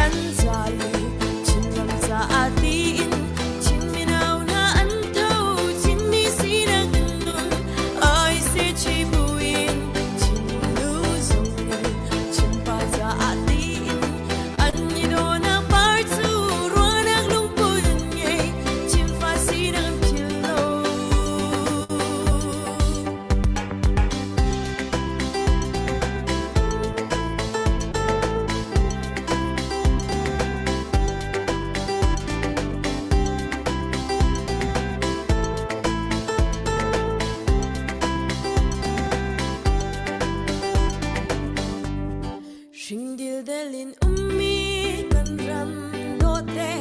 Pathian ca le Chinram caah tiin Chin mino hna an tho Chinmi sinak an nun ai se chi buin Chin nu zong nih Chinpa caah tiin an i dawhnak par cu ruahnak lungput an ngei Chinfa sinak an philh lo. Hringdildel in ummi kan ram dawte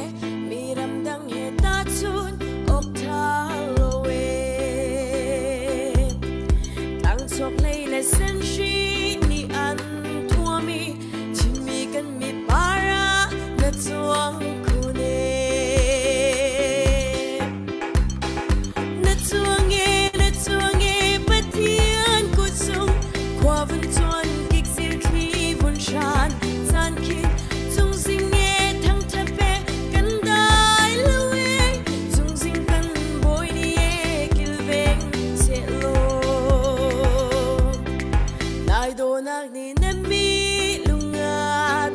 mi ramdang he tahchun awk ṭha lo ee. Tlangchuak lei le senhri nih an thuami Chinmi kan mi para na chuang khun ee. Na chuang e, na chuang e, Pathian kut sung khua vun chuan kik sil thli vun hran caan khin cung zing e thang ṭhat pe kan dai lo e cung zing kan bawi ni e kilveng seh law Lai dawnak nih na mi lunga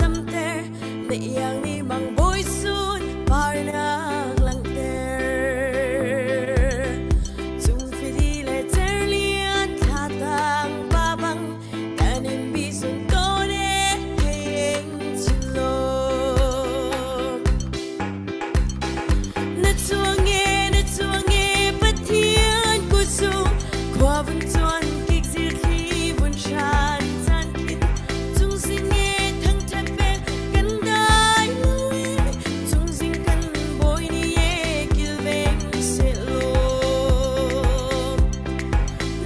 damter na iang ni mang bawi sun parnak langhter Cung fidi le cerlian thla tang pa bang kan in bi sun to ne heng chin lo Na chuang e, na chuang e, Pathian kut sung khua vun chuan kik zir thli vun hran caan khin cung zing e thang ṭhat pe kan dai lo e cung zing kan bawi ni e kilveng seh law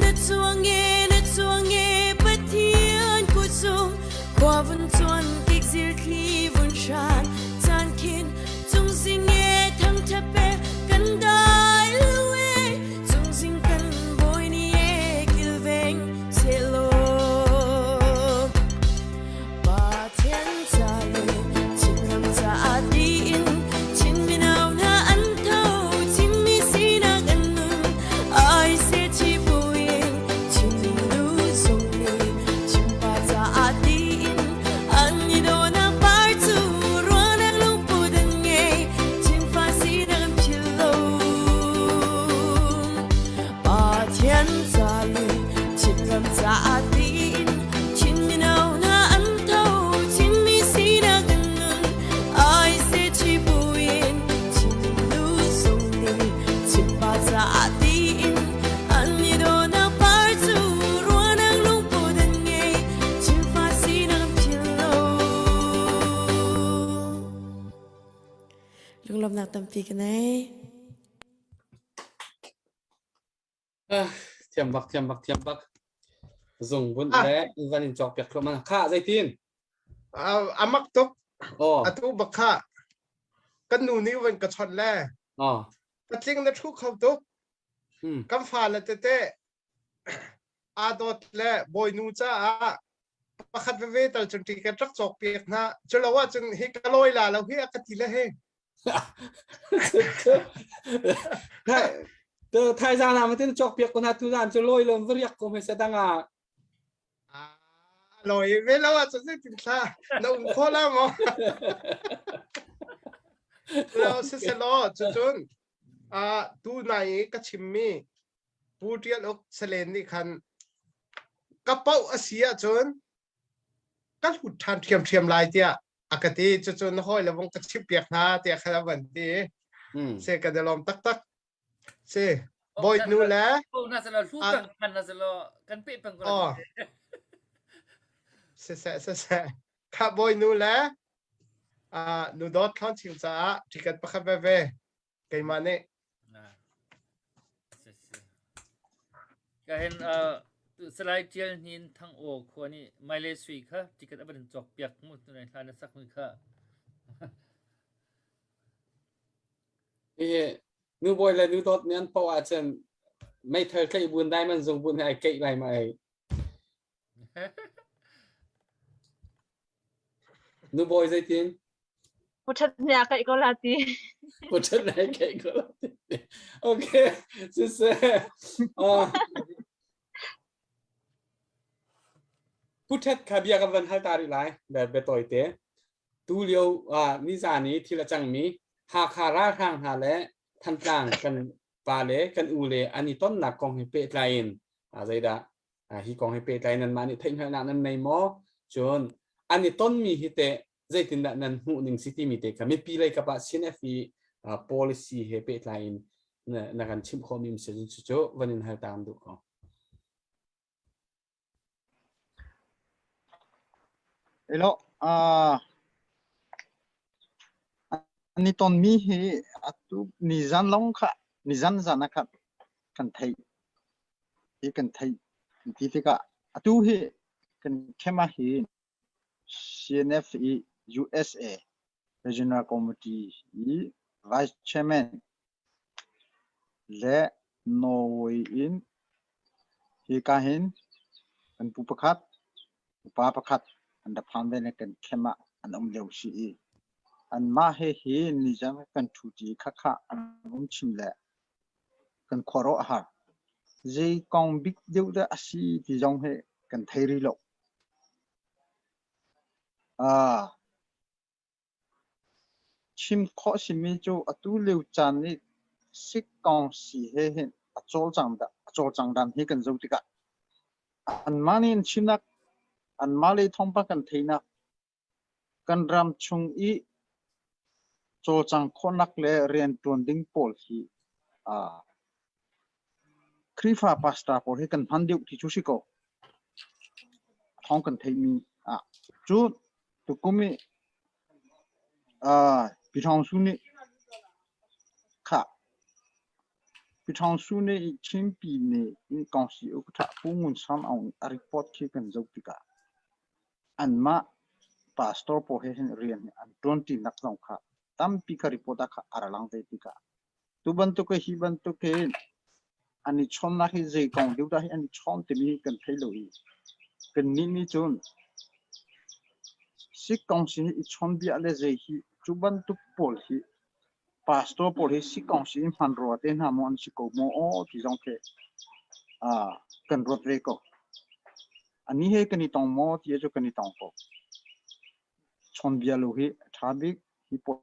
na chuang e na chuang e Pathian kut sung khua vun chuan kik zir thli vun hran caan khin Cung zing e thangṭhat pe kan dai lo e cung zing kan bawi ni e kilveng sehlaw Pathian ca le Chinram caah tiin Chin mino hna an tho Chinmi sinak an nun ai se chi buin Chin nu zong nih Chinpa caah tiin an i dawhnak par cu ruahnak lungput an ngei Chinfa sinak an philh lo Pathian ca le Chinram caah tiin Chin mino hna an tho Chinmi sinak an nun ai se chi buin Chin nu zong nih Chinpa caah tiin an i dawhnak par cu ruahnak lungput an ngei Chinfa sinak an philh lo. Lunglawmhnak tampi ka nei. Ah, thiam bak thiam bak thiam bak zung bunh le van in cawk piak thluahmah kha zeitin amak tuk oh atu bak kha kan nu nih van ka chawt le oh patling na thu kho tuk kan fa le tete aa dawt le bawinu caah pakhat veve tal cun ticket rak cawk piak hna culo ahcun hi ka lawi la lo hi a ka ti le he Thaizang na matin cawk piak ko na tu zan cu lawi lom variak ko me sadang ah lawi ve lo ahcun zeitin thla na um kho la maw lo siselaw cucun tu nai i ka chimmi Pu Ṭial Uk Salen nih khan ka paoh a si ahcun ka hlut ṭhan ṭhiamṭhiam lai tiah a ka ti. Cucu na hawile vung ka chimhpiak hna tiah khan a van ti. Si kan i lawm taktak. Si Bawinu le Oh, siseh siseh kha bawinu le nu dawt thlawn ching caah ticket pakhat veve keimah nih Ka hin Salai Tial Hnin Thang Aw khua nih Maile Sui kha ticket a van cawk piak mu tunai hla na sak mi kha. Hi nu bawi le nu dawt nih an poh ahcun meithal tlaih bun diamond zung bun he ai keih lai ma ei. Nu bawi zeitin? Pu Ṭhat nih a kaih ko la ti. Pu Ṭhat nih a kaih ko la ti. Okay, siseh. Pu Ṭhat kha bia kan van hal ta rih lai, bia tawi te. Tu lio nizan i thil a cangmi Hakha ralhrang hna le Thantlang kan pa le kan u le an i tonnak kong he pehtlai in zeidah hi kong he pehtlai nanmah nih theihhngalhnak nan nei maw? Cun an i tonmi hi teh zeitindah nan hmuh ning si timi te kha mipi lei kap ah CNF i policy he pehtlai in na kan chimh khawhmi um si cu van in hal ta duh ko. Elo, an i tonmi hi atu nizan lawng kha nizan zan ah khan kan theih hi kan theih kan ti tikah atu hi kan camp ah hin CNF i USA Regional Committee i Vice Chairman le Norway in hika hin kan pu pakhat, upa pakhat an rak phan ve le kan camp ah an um lio si i anmah he hi nizan kan ṭhuṭi khakha an um chim le kan khuaruah a har. Zei kong bik deuh dah a si ti zong hi kan thei rih lo. Chim khawh simi cu atu lio caan i sikkong si he hin a cawlcang dan hi kan zoh tikah anmah nih an chimnak, anmah lei thawngpang kan theihnak, kan ram chung i cawlcang khawhnak le rianṭuan ding pawl hi Khrihfa pastor pawl hi kan hman deuh ti cu si ko. Thawng kan theihmi ah cu tukum i Pi Thawng Su nih khah Pi Thawng Su nih Chinpi nih Kawngsi Ukṭha Pu Ngun Sam Aung a report khi kan zoh tikah anmah pastor pawl he hin rian an ṭuanṭinak zong kha tampi kha report ah kha a ra lang ve tikah Tu bantuk hi bantuk hi an i chawnnak hi zei kong deuh dah hi an i chawn timi hi kan thei lo i kannih nih cun sikkong sin i chawnbia le zei hi cu bantuk pawl hi pastor pawl hi sikkong sin hmanrua te hna maw an si ko maw aw ti zong khi kan ruat ve ko. Ani he kan i tong maw ti cu kan i tong ko. Chawnbia lo hi a ṭha bik hi pawl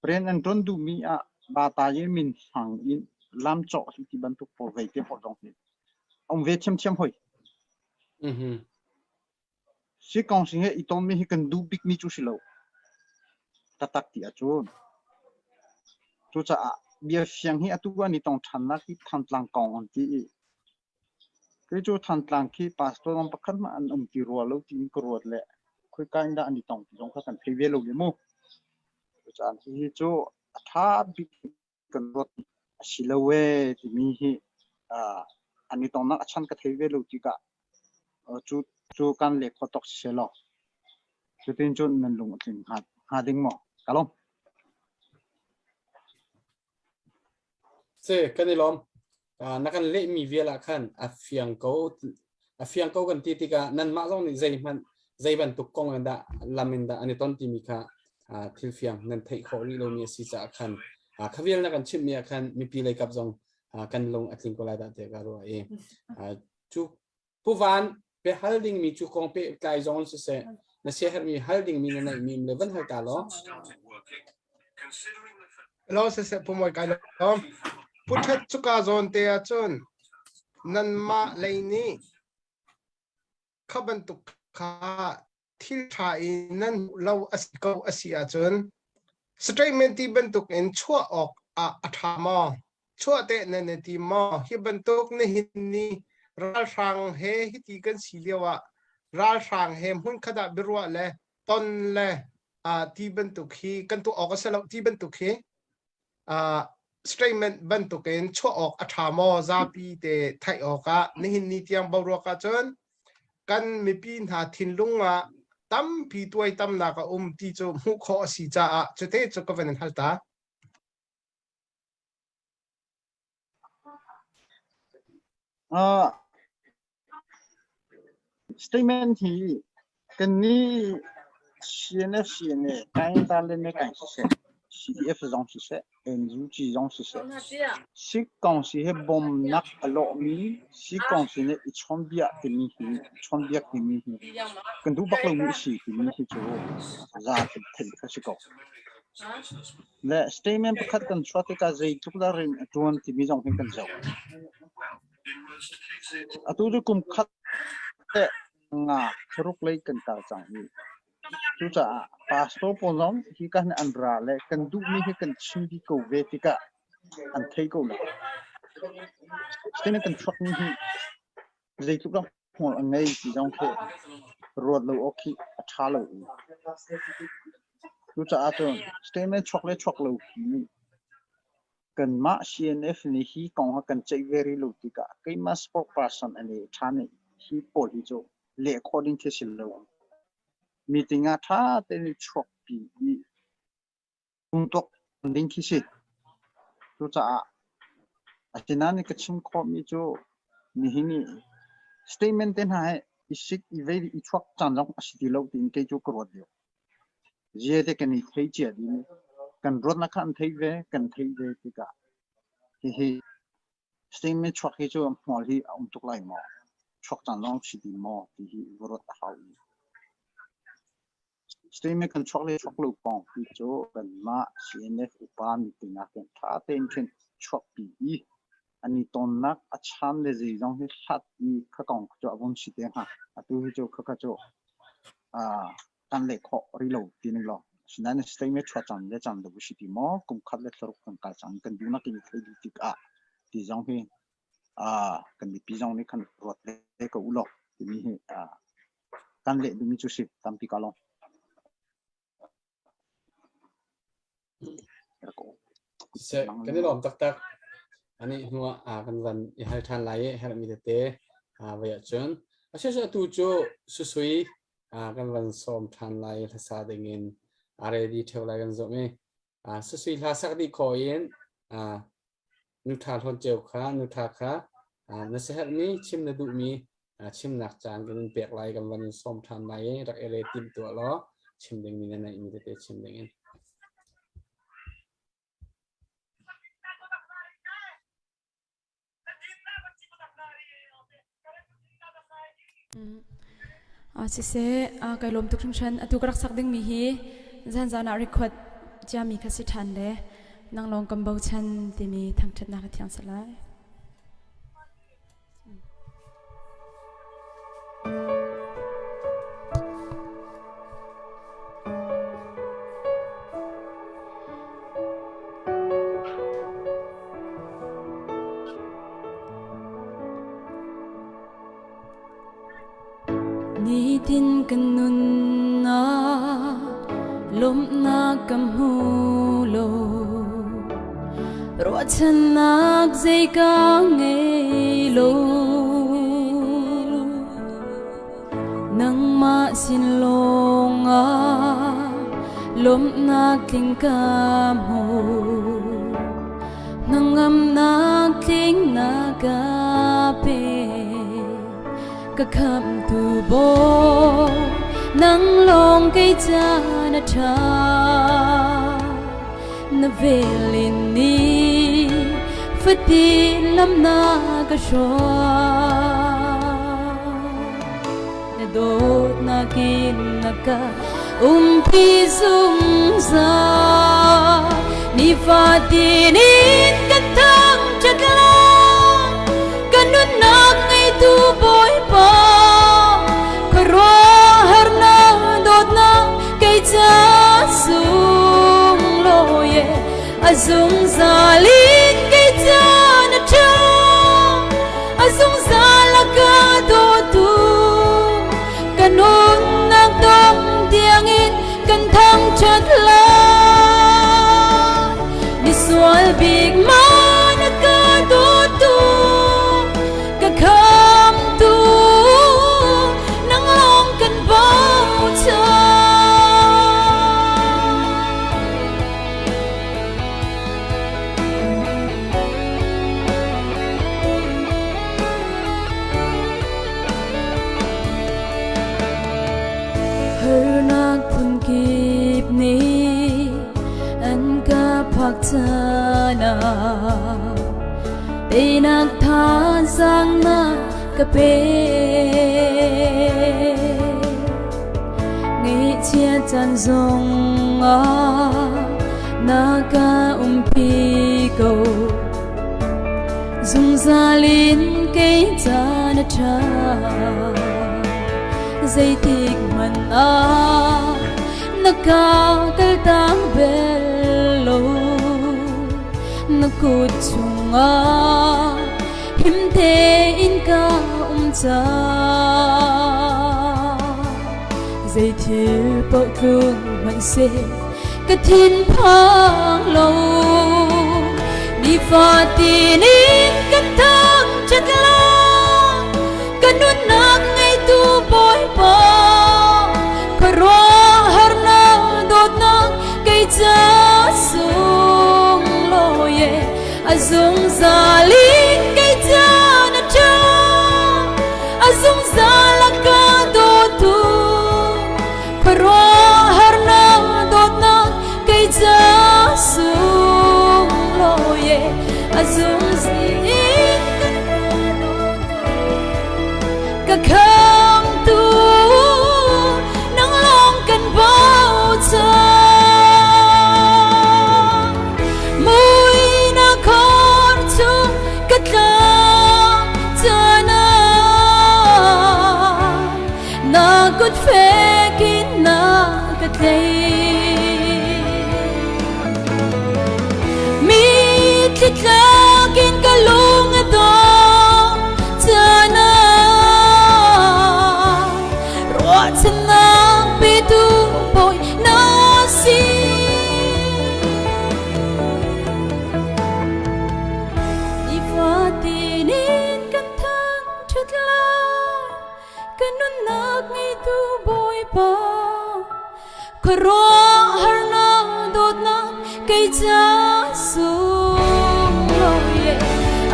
Rian an ṭuan duhmi ah bata-ye min hmang in lamcawh hi ti bantuk pawl vei te pawl zong hi a um ve ṭhiamṭhiam hoi. Sikong sing he i tonmi hi kan duh bikmi cu si lo. Taktak ti ahcun. Cucaah bia fiang hi atu an i tong ṭhannak hi Thantlang kong an ti i Kei cu Thantlang khi pastor zong pakhat hmanh an um ti rua lo tiin ka ruat le khoika in dah an i tong ti zong kha kan thei ve lo le mu. Cucaah hihi cu a ṭha bik kan ruat a si lo ee timi hi an i tonnak a chan ka thei ve lo tikah cu cu kan leh khawh tawk si seh law cutin cun nan lung a tling hnga ding maw? Ka lawm. Si, kan i lawm. Na kan lehmi vial ah khan a fiang ko a fiang ko kan ti tikah nanmah zong nih zeihmanh zei bantuk kong in dah lam in dah an i ton timi kha thil fiang nan theih khawh rih lomi a si caah khan kha vial na kan chimhmi ah khan mipi lei kap zong kan lung a tling ko lai dah tiah ka ruah i cu Pu Van, biahal dingmi cu kong pehtlai zong siseh, na siaherhmi hal dingmi na neihmi le van hal ta law. Hello, siseh Pu Mawi kai lawm. Pu Ṭhet cuka zawn te ahcun nanmah lei nih kha bantuk kha thil ṭha i nan hmuh lo a si ko a si ahcun statement ti bantuk in chuah awk ah a ṭha maw? Chuah teh nan i tim maw? Hi bantuk nihin ni ralhrang he hiti kan si lio ah ralhrang he hmunkhat ah biaruah le ton le ti bantuk hi kan tuah awk a si lo ti bantuk hi statement bantukin chuah awk a ṭha maw zapi te theih awkah nihin ni tiang boruak ahcun kan mipi hna thinlung ah tampi tuaitamnak a um ti cu hmuh khawh a si caah cute cu ka van in hal ta. Statement hi kannih CNF CNA Kainta le ne kan siseh CDF zong siseh NUG zong siseh Sikkongsi he bawmnak a lawhmi sikkongsi nih i chawnbia timi hi chawnbiak timi hi kan duh bak lomi a si timi hi cu za theih kha si ko. Le statement pakhat kan chuah tikah zeitluk dah rian a ṭuan timi zong hi kan zoh. Atu cu kum khat le nga thlaruk lei kan kal cang i cucaah pastor pawl zong hi kan an ra le kan duhmi hi kan chim dih ko ve tikah an thei ko lo. Statement kan chuakmi hi zeitluk dah hmual a ngei ti zong khi ruat lo awk khi a ṭha lo i cucaah cun statement chuak le chuak lo hi kanmah CNF nih hi kong ha kan ceih ve rih lo tikah keimah spokesperson ani ṭha nih hi pawl hi cu leh khawh ding khi si lo. Meeting ah ṭha tein chuak pi i tuak ding khi si. Cucaah asinain ka chim khawhmi cu nihin i statement te hna hi i sik i vei i chuak caan zong a si ti lo tiin kei cu ka ruat lio. Zia te kan i thei cia dih kan ruatnak kha an thei ve kan thei ve tikah hihi statement chuak hi cu hmual hi a um tuk lai maw chuak caan zong si ti maw ti hi va ruat a hau. Statement kan chuak le chuak lo kong hi cu kanmah CNF upa meeting ah khin ṭha tein khin chuakpi i an i tonnak a chan le zeizong hi hlat i kha kong cu a vun si te hnga. Atu hi cu khakha cu kan leh khawh rih lo ti ning law. Asinain statement chuah cang le cang lo si ti maw kum khat le thlaruk kan kal cang kan duhnak in thei dih tikah ti zong hi kan mipi zong nih khan ruat ve ko u law timi hi kan leh duhmi cu si tampi ka lawm. Seh, kan i lawm taktak. Ani hnu ah kan van i hal ṭhan lai i herhmi tete vai ahcun. Ashe atu cu susui kan van sawm ṭhan lai hlasa dingin a ready ṭheo lai kan zumh i susui hla sak dih khawh in Nu ṭha hlawn ceu kha nu ṭha kha na siaherhmi chim na duhmi chimnak caan kan in pek lai kan van in sawm ṭhan lai i rak i re timh tuah law chim dingmi na neihmi tete chim dingin. Siseh, kai lawm tuk hringhran. Atu ka rak sak dingmi hi zanzan ah record ciami kha si ṭhan le nang lawng kan bochan timi thangṭhatnak na thiang salai. Nitin kan nunnak lawmhnak ka hmu lo ruahchannak zei ka ngei lo nangmah sin lawngah lawmhnak tling ka hmu Hnangamnak tling na ka pe ka khamhtu bawi nang lawng kei ca na ṭha na vel in ni fatin lam na ka hruai na dawtnak in na ka umpi zungzal nifatin in kan thangṭhat lai kan nunnak ngeitu Bawipa khuaruahharnak dawtnak kei ca sunglawi a zungzal in kei ca na ṭha a zungzal a ka dawtu ka nunnak dong tiangin kan thangṭhat lai misual bik ma na ka dawtu ka khamtu nang lawng kan bochan. phak caan ah teinak thazaang na ka pe. Ngaihchia caan zong ah na ka umpi ko. Zungzal in kei ca na ṭha. Zeitik hmanh ah na ka kaltak bel lo. Na kut chungah him tein ka um cang. Zei thil paoh tlung hmanhseh ka thinphang lo. Nifatin in kan thangṭhat lai, ka nunnak ngeitu Bawipa. Khuaruahharnak dawtnak kei ca sunglawi e, a zungzal in kei ca na ṭha, a zungzal a ka dawtu. Khuaruahharnak dawtnak kei ca sunglawi e, a zungzal in ka khamtu nang lawng kan bochan. Muinak khor chung ka tlak caan ah na kut fek in na ka tlaih. Mi thli in ka lung a dong caan ah ruahchannak petu Bawi na si. Nifatin in kan thangṭhat lai, ka nunnak ngeitu Bawipa. Khuaruahharnak dawtnak kei ca sunglawi e,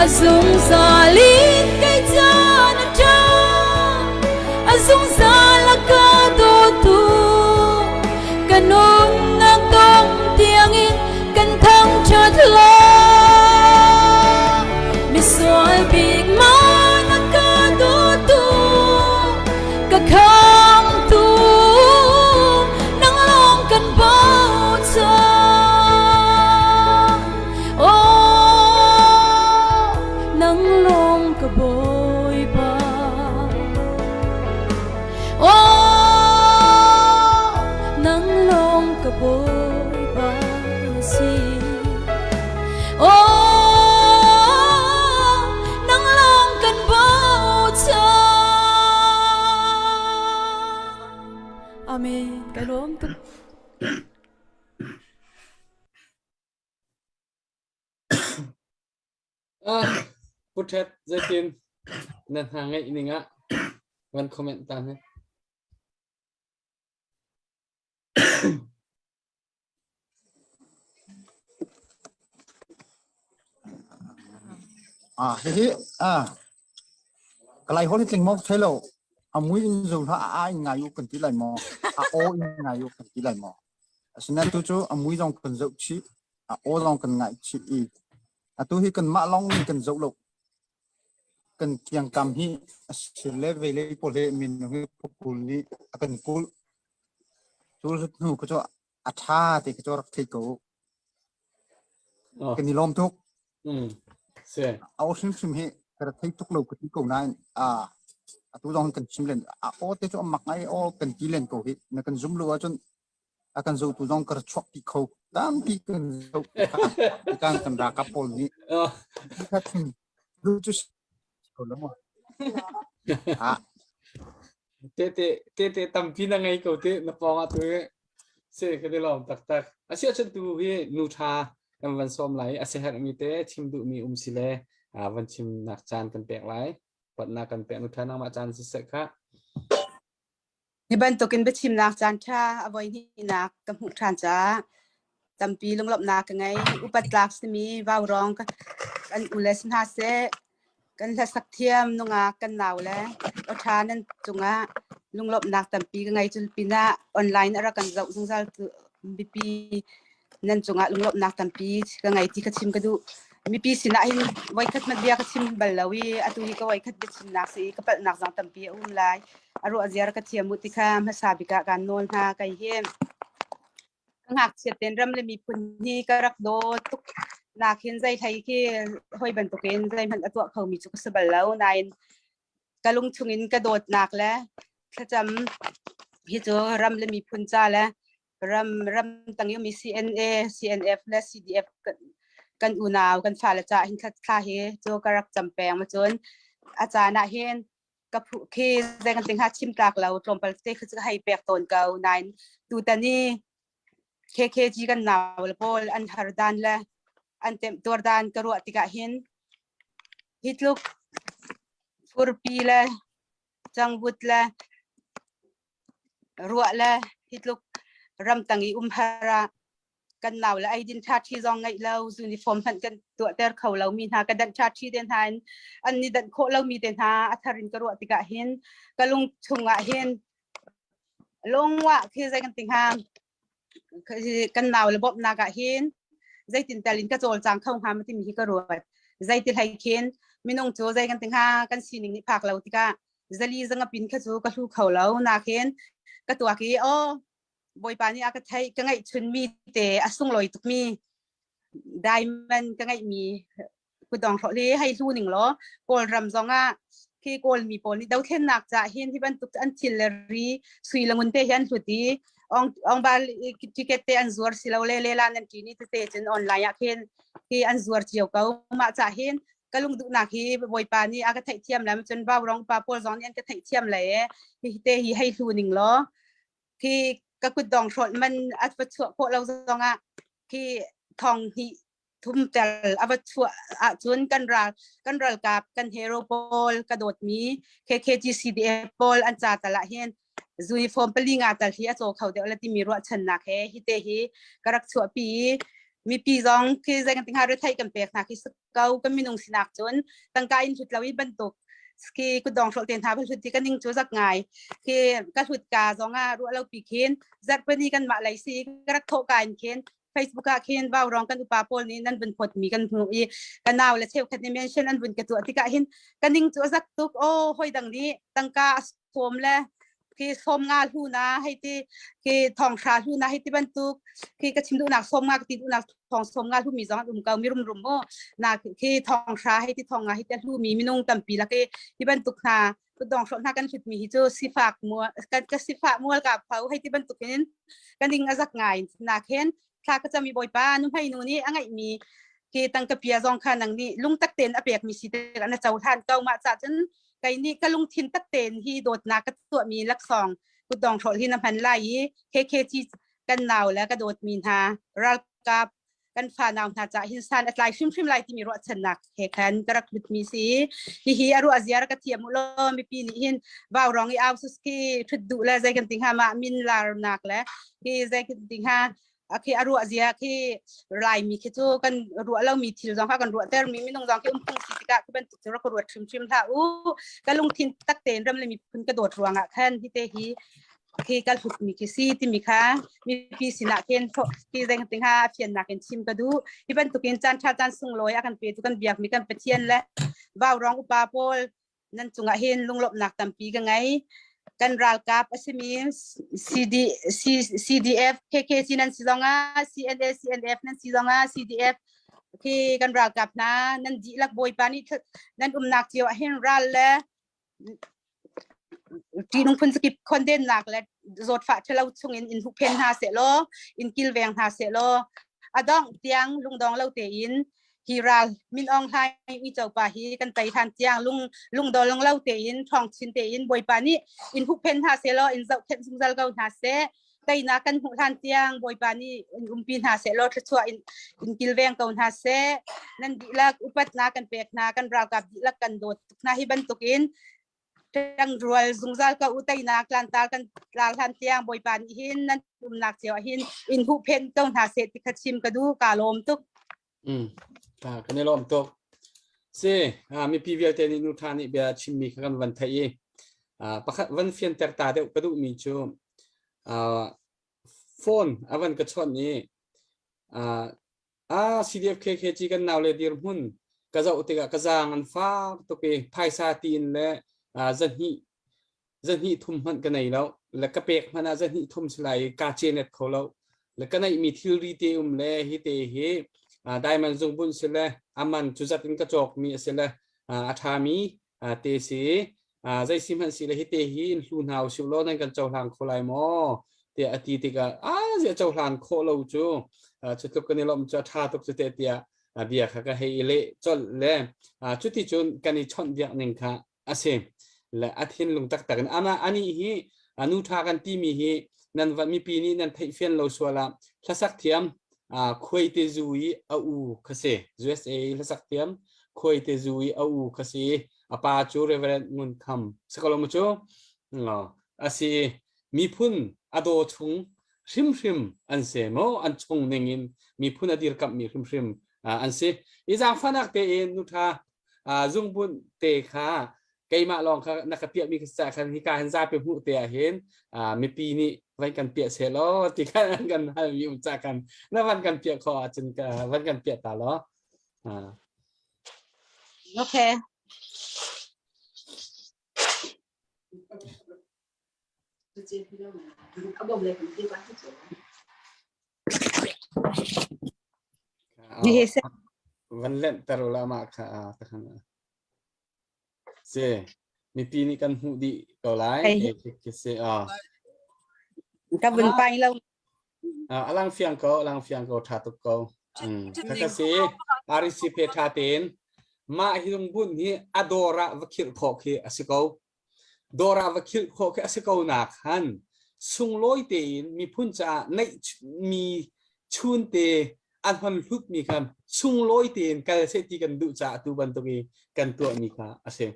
a zungzal in kei ca na ṭa, a zungzal a ka dawtu. Ka nunnak dong tiangin kan thangṭhat lai. Misual bik man a ka dawtu, ka khamtu nang lawng kan bochan. Oh, nang lawng ka Bawipa. Oh, nang lawng ka Bawipa na si. Oh, nang lawng kan bochan. Amen. Ka lawm tuk. Ah, Puthet zeitin na hna ngeih ning ah van comment ta he. Ah, hihi ah kalai hol hi tling mo thei lo a mui in zo hla a in ngai u kan ti lai mo a o in ngai u kan ti lai mo asinain tu cu a mui zong kan zoh chih a aw zong kan ngaih chih i atu hi kan mah lawng in kan zoh lo kan kiangkam hi a sir le vei lei pawl he minung hi phukul nih a kan kulh cu hnu ka cu a ṭha ti ka cu rak thei ko kan i lawm tuk a aw hrimhrim hi ka rak thei tuk lo ka ti ko nain a atu zong kan chim len a aw te cu a mak ngai aw kan ti len ko hi na kan zum lo ahcun a kan zotu zong ka chuak ti kho tampi kan zo kan kan ralkap pawl nih lu cu ko lo ma ah te te te te tampi na ngei ko te na pawng ah tu se ka ti lawm taktak a sia chan tu hi nu tha kan van som lai a se herh mi te chim duh mi um si le van chim nak caan kan pek lai patna kan pek nu tha nangmah caan si se kha Hi bantukin biachimnak caanṭha a voihnihnak ka hmuh ṭhan caah tampi lunglawmhnak ka ngei. Upat tlak simi vaurawng kan u le si hna seh, kan hlasak thiam nungak kan nau le awṭha nan cungah lunglawmhnak tampi ka ngei. Cun pinah online a rak kan zoh zungzal tu bipi. Nan cungah lunglawmhnak tampi ka ngei ti kha chim ka duh. Mipi sinah hin voikhat hmanh bia ka chim bal lo i atu hi ka voikhat biachimnak si i ka palhnak zong tampi a um lai. A ruah ziar ka thiam u ti kha hmasa bik ah kaan nawl hna. Kei hi ka ngakchiat tein ram le miphun hi ka rak daw tuk nak hin zei hlei khi hoi bantukin zeihmanh a tuah khomi cu ka si bal lo. Nain ka lung chungin ka dawtnak le thlacam hi cu ram le miphun ca le ram ram tang i CNA, CNF le CDF kan unau kan fale ca hin thla hi cu ka rak cam peng ma cun a caan ah hin ka phu khi zei kan ting ha chim tlak lo tlawmpal te khi cu hei pek tawn ko nain tutan i KKG kan nau le pawl an har dan le an temh tuar dan ka ruah tikah hin hi tluk furpi le cangvut le ruah le hi tluk ramtang i umhar ah kan nau le eidin ṭha ṭhi zong ngeih lo uniform hmanh kan tuahter kho lo mi hna ka danh ṭha ṭhi te hna in an ni danh khawh lo mi te hna a thar in ka ruah tikah hin ka lung chungah hin lungwah khi zei kan ti hnga kan nau le bawmhnak ah hin zeitin tal in ka cawlcang kho hnga ma timi hi ka ruat. Zeiti hlei khin minung cu zei kan ti hnga kan sining nih phak lo tikah zali zangapin kha cu ka hlu kho lo nakin ka tuak i aw bawipa nih a ka theih ka ngeih chun mi te a sunglawi tuk mi diamond ka ngeih mi kutdong hrawh li hei hlu ning law Kawlram zong ah khi Kawl mi pawl nih dothlennak ca hin hi bantuk an thil le ri sui le ngun te hi an hlut i ong ong bal ticket te an zuar si lo le le lan an ṭi ni tete cun online ah khin khi an zuar cio ko mah ca hin ka lung duhnak hi bawipa nih a ka theihthiam le cun vaurong pa pawl zong nih an ka theihthiam le hi te hi hei hlu ning law khi ka kutdong hrawlh man a va chuah khawh lo zong ah khi thong hnih thum tel a va chuah ahcun kan ral kan ralkap kan hero pawl ka dawtmi KKGCDF pawl an ca tal ah hin uniform pali nga tal hi a caw kho deuh la timi ruahchannak he hi te hi ka rak chuahpi i mipi zong khi zei kan tinga rethei kan pek hna khi ko kan minung sinak cun tangka in hlut lo i bantuk khi kutdong hrol te hna va hlut ti ka ning cu zak ngai khi ka hlut ka zong ah ruah lo pi khin zarhpini kan mah lei si ka rak thawh ka in khin Facebook ah khin vaurong kan upa pawl nih nan vun phot mi kan hmu i ka nau le cheukhat nih mention an vun ka tuah tikah hin ka ning cu a zak tuk o hoi dang nih tangka a sawm le khi sawm nga hlu na hei ti khi thong hra hlu na hei ti bantuk khi ka chim duhnak sawm nga ka ti duhnak thong sawm nga hlu mi zong an um ko mi rum rum mu na khi thong hra hei ti thong nga hei ti hlu mi minung tampi lak i hi bantuk hna kutdong hrawh hna kan hlut mi hi cu sifak mual kan ka sifah mual ka pho hei ti bantuk in ka ning a zak ngai nak hin thla ka cami bawipa nu hmei nu nih a ngeih mi khi tangka pia zong kha nang nih lungtak tein a pek mi si te na cohlan ko mah ca cun kei nih ka lungthin tak tein hi dawtnak ka tuah mi laksawng kutdong hrawlh hi na hman lai i KKG kan nau le ka dawt mi hna ralkap kan fanau hna ca hin san a tlai hrimhrim lai timi ruahchannak he khan ka rak lut mi si hihi a ruah ziar ka thiam u law mipi nih hin vaurong i au suski thut duh le zei kan ting ha ma min lar nak le hi zei kan ting ha khi a ruah zia khi lai mi khi cu kan ruah lo mi thil zong kha kan ruah ter mi minung zong khi um phung si tikah khi bantuk cu rak ruat hrimhrim hlah u ka lungthin tak tein ram le miphun ka dawt ruangah khan hi te hi khi ka hlut mi khi si timi kha mipi sinah khin khi zeng ting ha fiannak in chim ka duh hi bantukin caan tha caan sunglawi a kan petu kan biak mi kan Pathian le vaurong upa pawl nan cungah hin lunglawmhnak tampi ka ngei kan ralkap asimi CD C, CDF KKC nan si zongah CNA CNF nan si zongah CDF khi kan ralkap hna nan dihlak bawipa nih nan umnak cio ah hin ral le ṭihnung phun zakip khondennak le zawtfah ṭhalo chungin in huhphen hna sehlaw in kilveng hna sehlaw a dongh tiang lungdong lo tein hi ral Min Aung Hlaing uico pa hi kan tei hlan tiang lung lungdong lo tein ṭhawng chin tein Bawipa nih in huhphen hna sehlaw in zohkhenh zungzal ko hna seh teinak kan hmuh hlan tiang Bawipa nih in umpi hna seh law thluachuah in in kilveng ko hna seh nan dihlak upatnak kan pek hna kan ralkap dihlak kan dawt tuk hna hi bantukin ṭangrual zungzal ko u teinak tlantal kan tlar hlan tiang Bawipa nih hin nan umnak cio ah hin in huhphenh ko hna seh ti kha chim ka duh ka lawm tuk Mm. Ta kan i lawm tuk. Si, ah, mipi vialte nih nu tha nih bia chimmi kha kan van theih i ah, pakhat van fianter ta deuh ka duhmi cu ah, phone a van ka chawnh i A CDF KKG kan nau le dirhmun ka zoh tikah ka zaang an fak tuk i phaisa tiin le zahnih zahnih thum hmanh ka nei lo le ka pek hmanh ah zahnih thum si lai i ka cenet kho lo le ka neihmi thilri te um le hi te hi diamond zungbunh si le aman cu zat in ka cawkmi a si le a ṭhami te si zei si hmanh si le hi te hi in hlu hna usih law nan kan cohlang kho lai maw tiah a ti tikah a zia cohlan khawh lo cu cu tluk kan i lawmh cu a ṭha tuk cu te tiah bia kha ka hei i leh colh le cuti cun kan i chawnh biak ning kha a si le a thinlung taktak in ama ani hi nu ṭha kan timi hi nan mipi nih nan theih fian lo sual ah hlasak thiam khuaite zu i a u kha si USA i hlasak thiam khuaite zu i a u kha si a pa cu Reverend Ngun Kham sakalo mu cu a si miphun a daw chung hrimhrim an si mo an chung ning in miphun a dirkamh mi hrimhrim an si i zaangfahnak tein nu ṭha zungbunh te kha keimah lawng kha na ka piahmi ka ca khan hika hin zapi hmuh te ah hin mipi nih van kan piah seh law ti khan an kan halmi um ca khan na van kan piah khawh ahcun van kan piah ta law. Okay. Van lenh ter la mah kha ta khan Si mipi nih kan hmuh dih ko lai. Khi si a. Ka vun pai lo. A lang fiang ko, a lang fiang ko, tha tuk ko. Kha ka si, RC pe tha tein mah hi lungbun hi a dawr ah va khirh khawh khi a si ko. Dawr ah va khirh khawh khi a si ko nak han sunglawi tein miphun caah neih mi chunte an hon hlutmi kha sunglawi tein kal seh ti kan duh caah tu bantuk i kan tuahmi kha a si.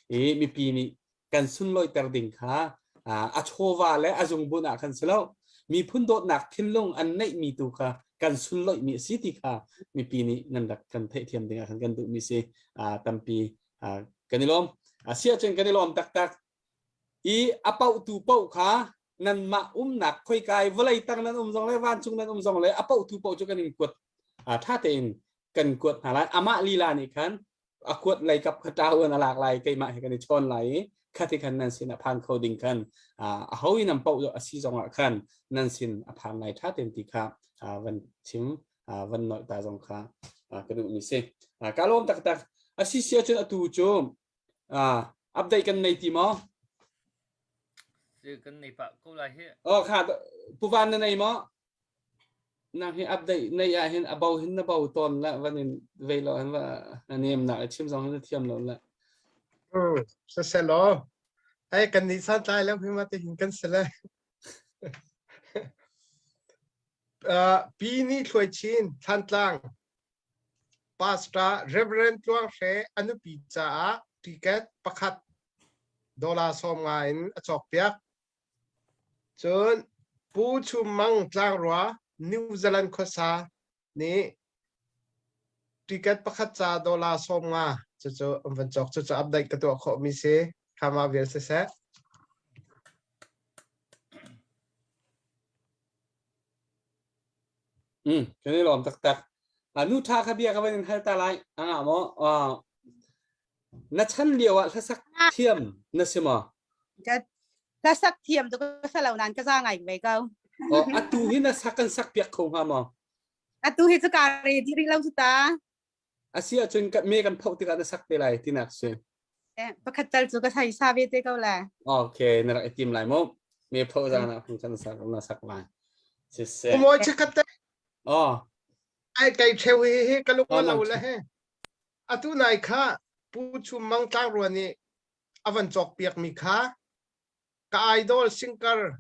I mipi nih kan sunlawihter ding kha a chawva le a zungbun ah khan si lo miphun dawtnak thinlung an neihmi tu kha kan sunlawihmi a si ti kha mipi nih nan rak kan theihthiam ding ah khan kan duhmi si tampi kan i lawm. A si ahcun kan i lawm taktak. I a pauhtu paoh kha nanmah umnak khoikai vawlei tang nan um zong le vancung nan um zong le a pauhtu paoh cu kan in kuat ṭha tein kan kuat hna lai amah lila nih khan a kuat lei kap kha ṭau in a lak lai keimah he kan i chawn lai i khati khan nan sin a phan kho ding khan a ho in an paoh a si zong ah khan nan sin a phan lai ṭha tein ti kha van chim van nolh ta zong kha ka duhmi si ka lawm taktak a si si ahcun atu cu update kan nei ti maw? Si kan nei pah ko lai hi. Oh kha puvan na nei maw? Nang hi update nei ah hin a bo hin na bo tawn la van in vei lo hin va nem nak chim zong hin na thiam lo la. Mm, saselo. Ai kan ni san tlai lo hi ma te hin kan sele. Uh, pi ni thluai chin Thantlang Pastor Rev. Tluang Hre a nupi caah ticket pakhat dollar 50 in a cawkpiak. Cun Pu Chum Mang Tlangrua New Zealand khuasa nih ticket pakhat ca dollar 50 cucu an van cawk. Cucu update ka tuah khawhmi si. Kha mah vial siseh. Mm, kan i lawm taktak. Uh, nu tha kha bia ka van in hal ta lai. Anga maw? Uh, na chan lio ah hlasak thiam na si maw? Ka hlasak thiam tu ka sa lo nan ka za ngai ve ko. Oh, atu hi na sak kan sak piak kho hnga maw? Atu hi cu ka re di rih lo cu ta. Asi ahcun ka me kan phoh tikah na sak te lai tinak si. Eh, pakhat tal cu ka sai sa ve te ko la. Okay, na rak i tim lai mu. Me phoh zan ah kan sak na sak lai. Siseh. Umoi chikat te. Oh. Ai kai theu hi hi ka lung lo le he. Atu nai kha Pu Chum Mang Tlangrua nih a van cawk piak mi kha ka idol singer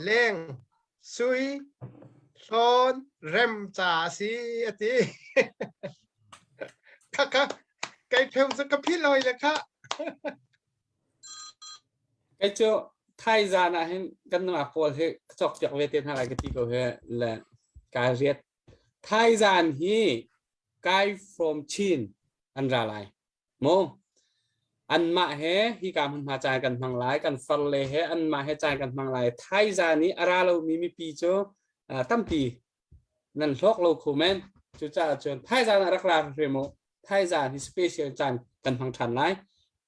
Leng, sui, hlawn, rem ca a si a ti. Khakha kai pheu cu ka philh hoi le kha. Kei cu thai zan ah hin kan nungak pawl hi ka cawk piak ve te hna lai ka ti ko he le kai riat. Thai zan hi kai from Chin an ra lai. Mu anmah he hika hmunhma caan kan hmang lai kan farle he anmah he caan kan hmang lai thaizan i a ra lomi mipi cu tampi. Nan hlawk lo kho men. Cucaah cun thaizan ah rak ra hrim u. Thaizan hi special caan kan hmang ṭhan lai.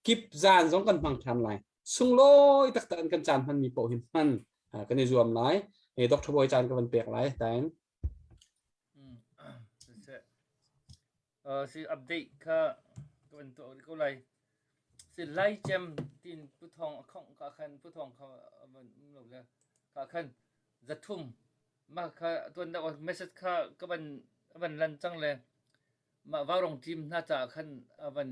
Kip zan zong kan hmang ṭhan lai. Sunglawi taktak in kan caan hmanmi paoh hi hman kan i zuam lai. Dr. Bawi caan ka van pek lai. Tain. Si update kha ka van tuah ko lai. Si lai cem tin pu thong a khongh ka khan pu thong kha van um lo le ka khan zathum ma kha tuan da message kha ka van van lan cang le mah vaurong team hna caah khan a van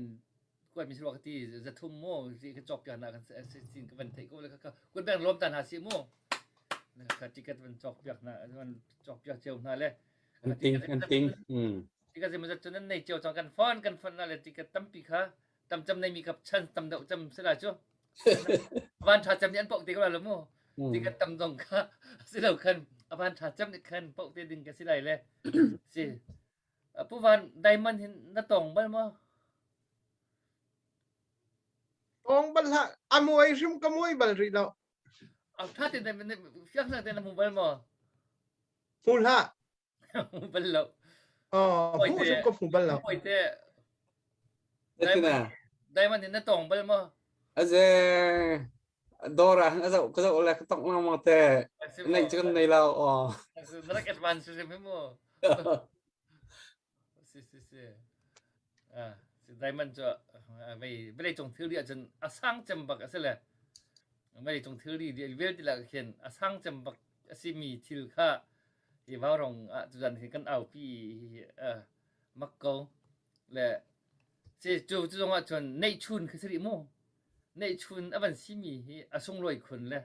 kuat mi ka ti zathum mu ti ka cawk piak na kan sin ka van theih ko le kha kut beng lawm ta hna si mu kha ticket van cawk piak hna van cawk piak cio hna le an ting an ting ticket zim zat cun nan nei cio cang kan phone kan phone na le ticket tampi kha tam cam nei mi kap chan tam deuh cam sila cu van tha cam ni an pok te ko la mu ticket tam zong kha silo khan avan tha cam ni khan pok te ding ka si lai le si Pu Van, diamond hin na tong bal maw? Tong bal hlah. A muai hrim ka muai bal rih lo. A tha te fiang te na hmu bal maw? Hmu hlah. Hmu bal lo. Oh, hmu hrim ka hmu bal lo. Hoi te. Diamond, diamond hin na tong bal maw? Aze dawr ah a zoh ka zoh le ka tongh lengmang te neih cu kan nei lo aw. Na rak advance hrim hi mu. Si si si. Ah, si diamond cu vei vawlei cung thilri ahcun a sang cem bak a si le vawlei cung thilri vialte lak khin a sang cem bak a simi thil kha hi vaurong ah tuzan hi kan aupi hi mak ko le si cu cu zong ah cun neihchun khi si rih mu neihchun a van simi hi a sunglawi khun le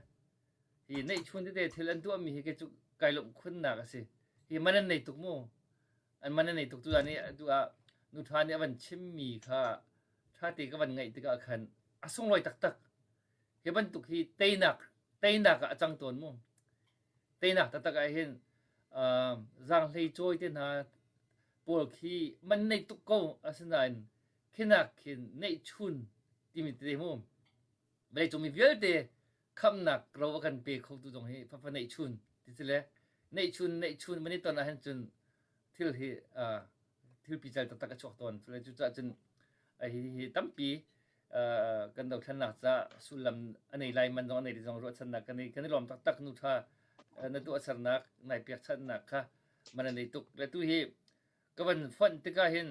hi neihchun tete thil an tuahmi hi kei cu kai lawmh khunnak a si hi man an nei tuk mu an man an nei tuk tu nih tu ah nu ṭha nih a van chimmi kha ṭha te ka van ngaih tikah khan a sunglawi taktak hi bantuk hi teinak teinak ah a cang tawn mu teinak taktak ah hin zaanghlei cawi te hna pawl khi man nei tuk ko asinain khinak khin neihchun timi tete mu vawleicung mi vialte khamnak ro a kan pe khotu zong hi fafa neihchun ti si le neihchun neihchun mani ton ah hin cun thil hi thil pical taktak a chuak tawn cu cucaah cun hi hi tampi kan dothlennak ca sullam a nei lai man zong a nei ti zong ruahchannak kan i kan i lawm taktak nu tha na tuahsernak nai pekchanhnak kha man a nei tuk le tu hi ka van fonh tikah hin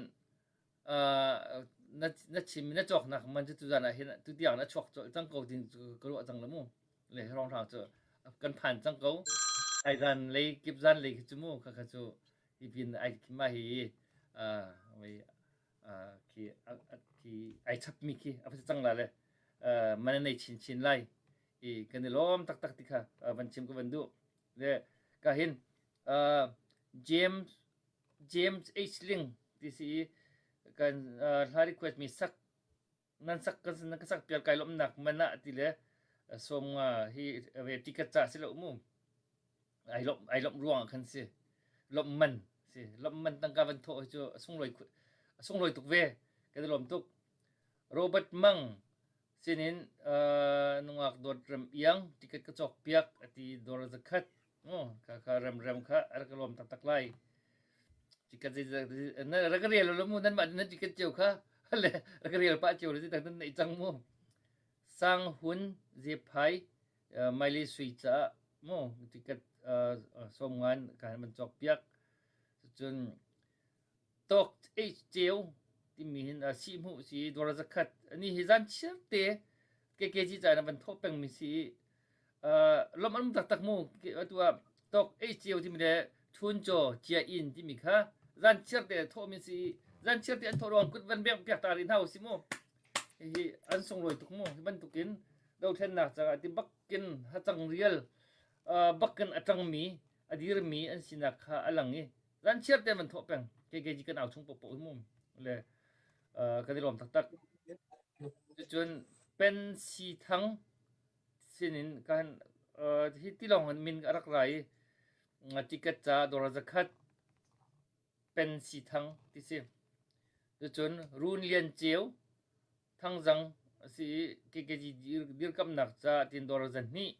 na na chim na cawknak man cu tuzan ah hin tutiang na chuak colh cang ko tin ka ruah cang la mu le rong hrang cu kan phan cang ko ai zan lei kip zan lei khi cu mu kha kha cu hi pin ai ma hi wei khi khi ai chap mi khi a cang la le man nei chin chin lai i kan i lawm taktak ti kha van chim ka van duh le ka hin James James H. Ling ti si i kan hla request mi sak nan sak kan nan ka sak pial kai lawmnak man ah ti le sawm nga hi ve ticket ca si lo mu ai lawm ai lawm ruang ah khan si lawm man si lawm man tangka van thawh hi cu a sunglawi a sunglawi tuk ve kan i lawm tuk Robert Mang sinin nungak dawt ram iang ticket ka cawk piak ati dawr zakhat Kha kha remrem kha a rak ka lawm taktak lai. Ticket na rak ka rel lo mu nan mah nan ticket cio kha le rak ka rel pah cio le tak nan neih cang mu. Sang Hun Zephai Maile Sui caah mu ticket sawm ngan ka han man cawk piak. Cun Tawk H ceu timi hin a sihhmuh si dawr zakhat ani hi zan chiar te KKG ca na van thawh pengmi si i lawmh an um taktak mu atu ah tawk H ceu timi le thun caw cia inn timi kha zan chiar te thawhmi si i zan chiar te an thawh ruang kut van bek piak ta rih hna u si mu hihi an sunglawi tuk mu hi bantukin dothlennak caah ti bakin hacang rial bakin a ṭangmi a dirmi an sinak kha a lang i zan chiar te man thawh peng KKG kan au chung popo hi mu le kan i lawm taktak cun pen si thang sinin kan hi tilong in min a rak ra i ticket ca dawr zakhat pen si thang ti si cun run lian ceu thangzang si KKG dirkamnak ca tin dawr zan hnih.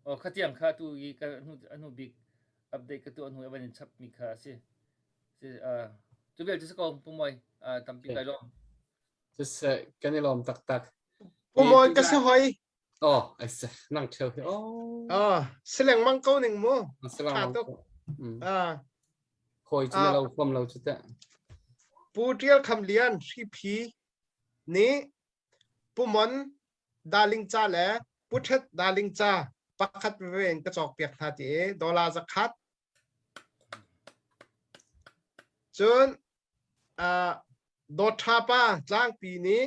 Oh khatiang kha tu i ka hnu anu bik update ka tu anu van in chap mi kha si. Si cu vial cu si ko Pu Moi tampi kai lawm. Siseh kan i lawm taktak. Pu Moi ka si hoi. Oh, ai se nang theu hi. Oh. Ah, si lengmang ko ning mu. Si lengmang. Tuk. Ah. Hoi cu na lo fom lo cu teh. Pu Tial Kham Lian Hriphi nih Pu Mon Darling ca le Pu Thet Darling ca pakhat veve in ka cawk piak hna ti i dollar 100. Cun uh, Dawtha pa tlangpi nih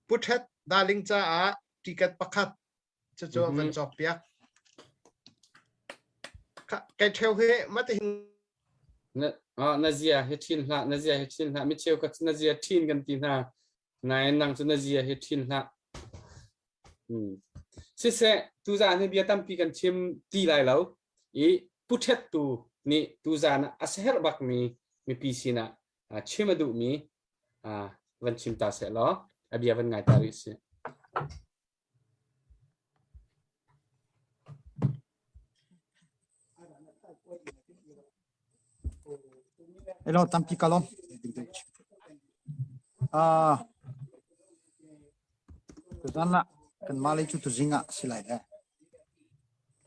Pu Thet Darling caah ticket pakhat cucu mm -hmm. van cawk piak. Kai ṭheu hi matihin na na zia hi ṭhin hlah na zia hi ṭhin hlah mi cheu ka na zia ṭhin kan ti hna nain nang cu na zia hi ṭhin hlah Siseh, tuzaan hi bia tampi kan chim ti lai lo i Pu Ṭhet tu nih tuzaan ah a siaherh bakmi mipi sinah chim a duhmi van chim ta seh law a bia van ngai ta rih sih. Hello, tampi ka lawm. Ah, tuzan ah kanmah lei cu tuzing ah si lai le.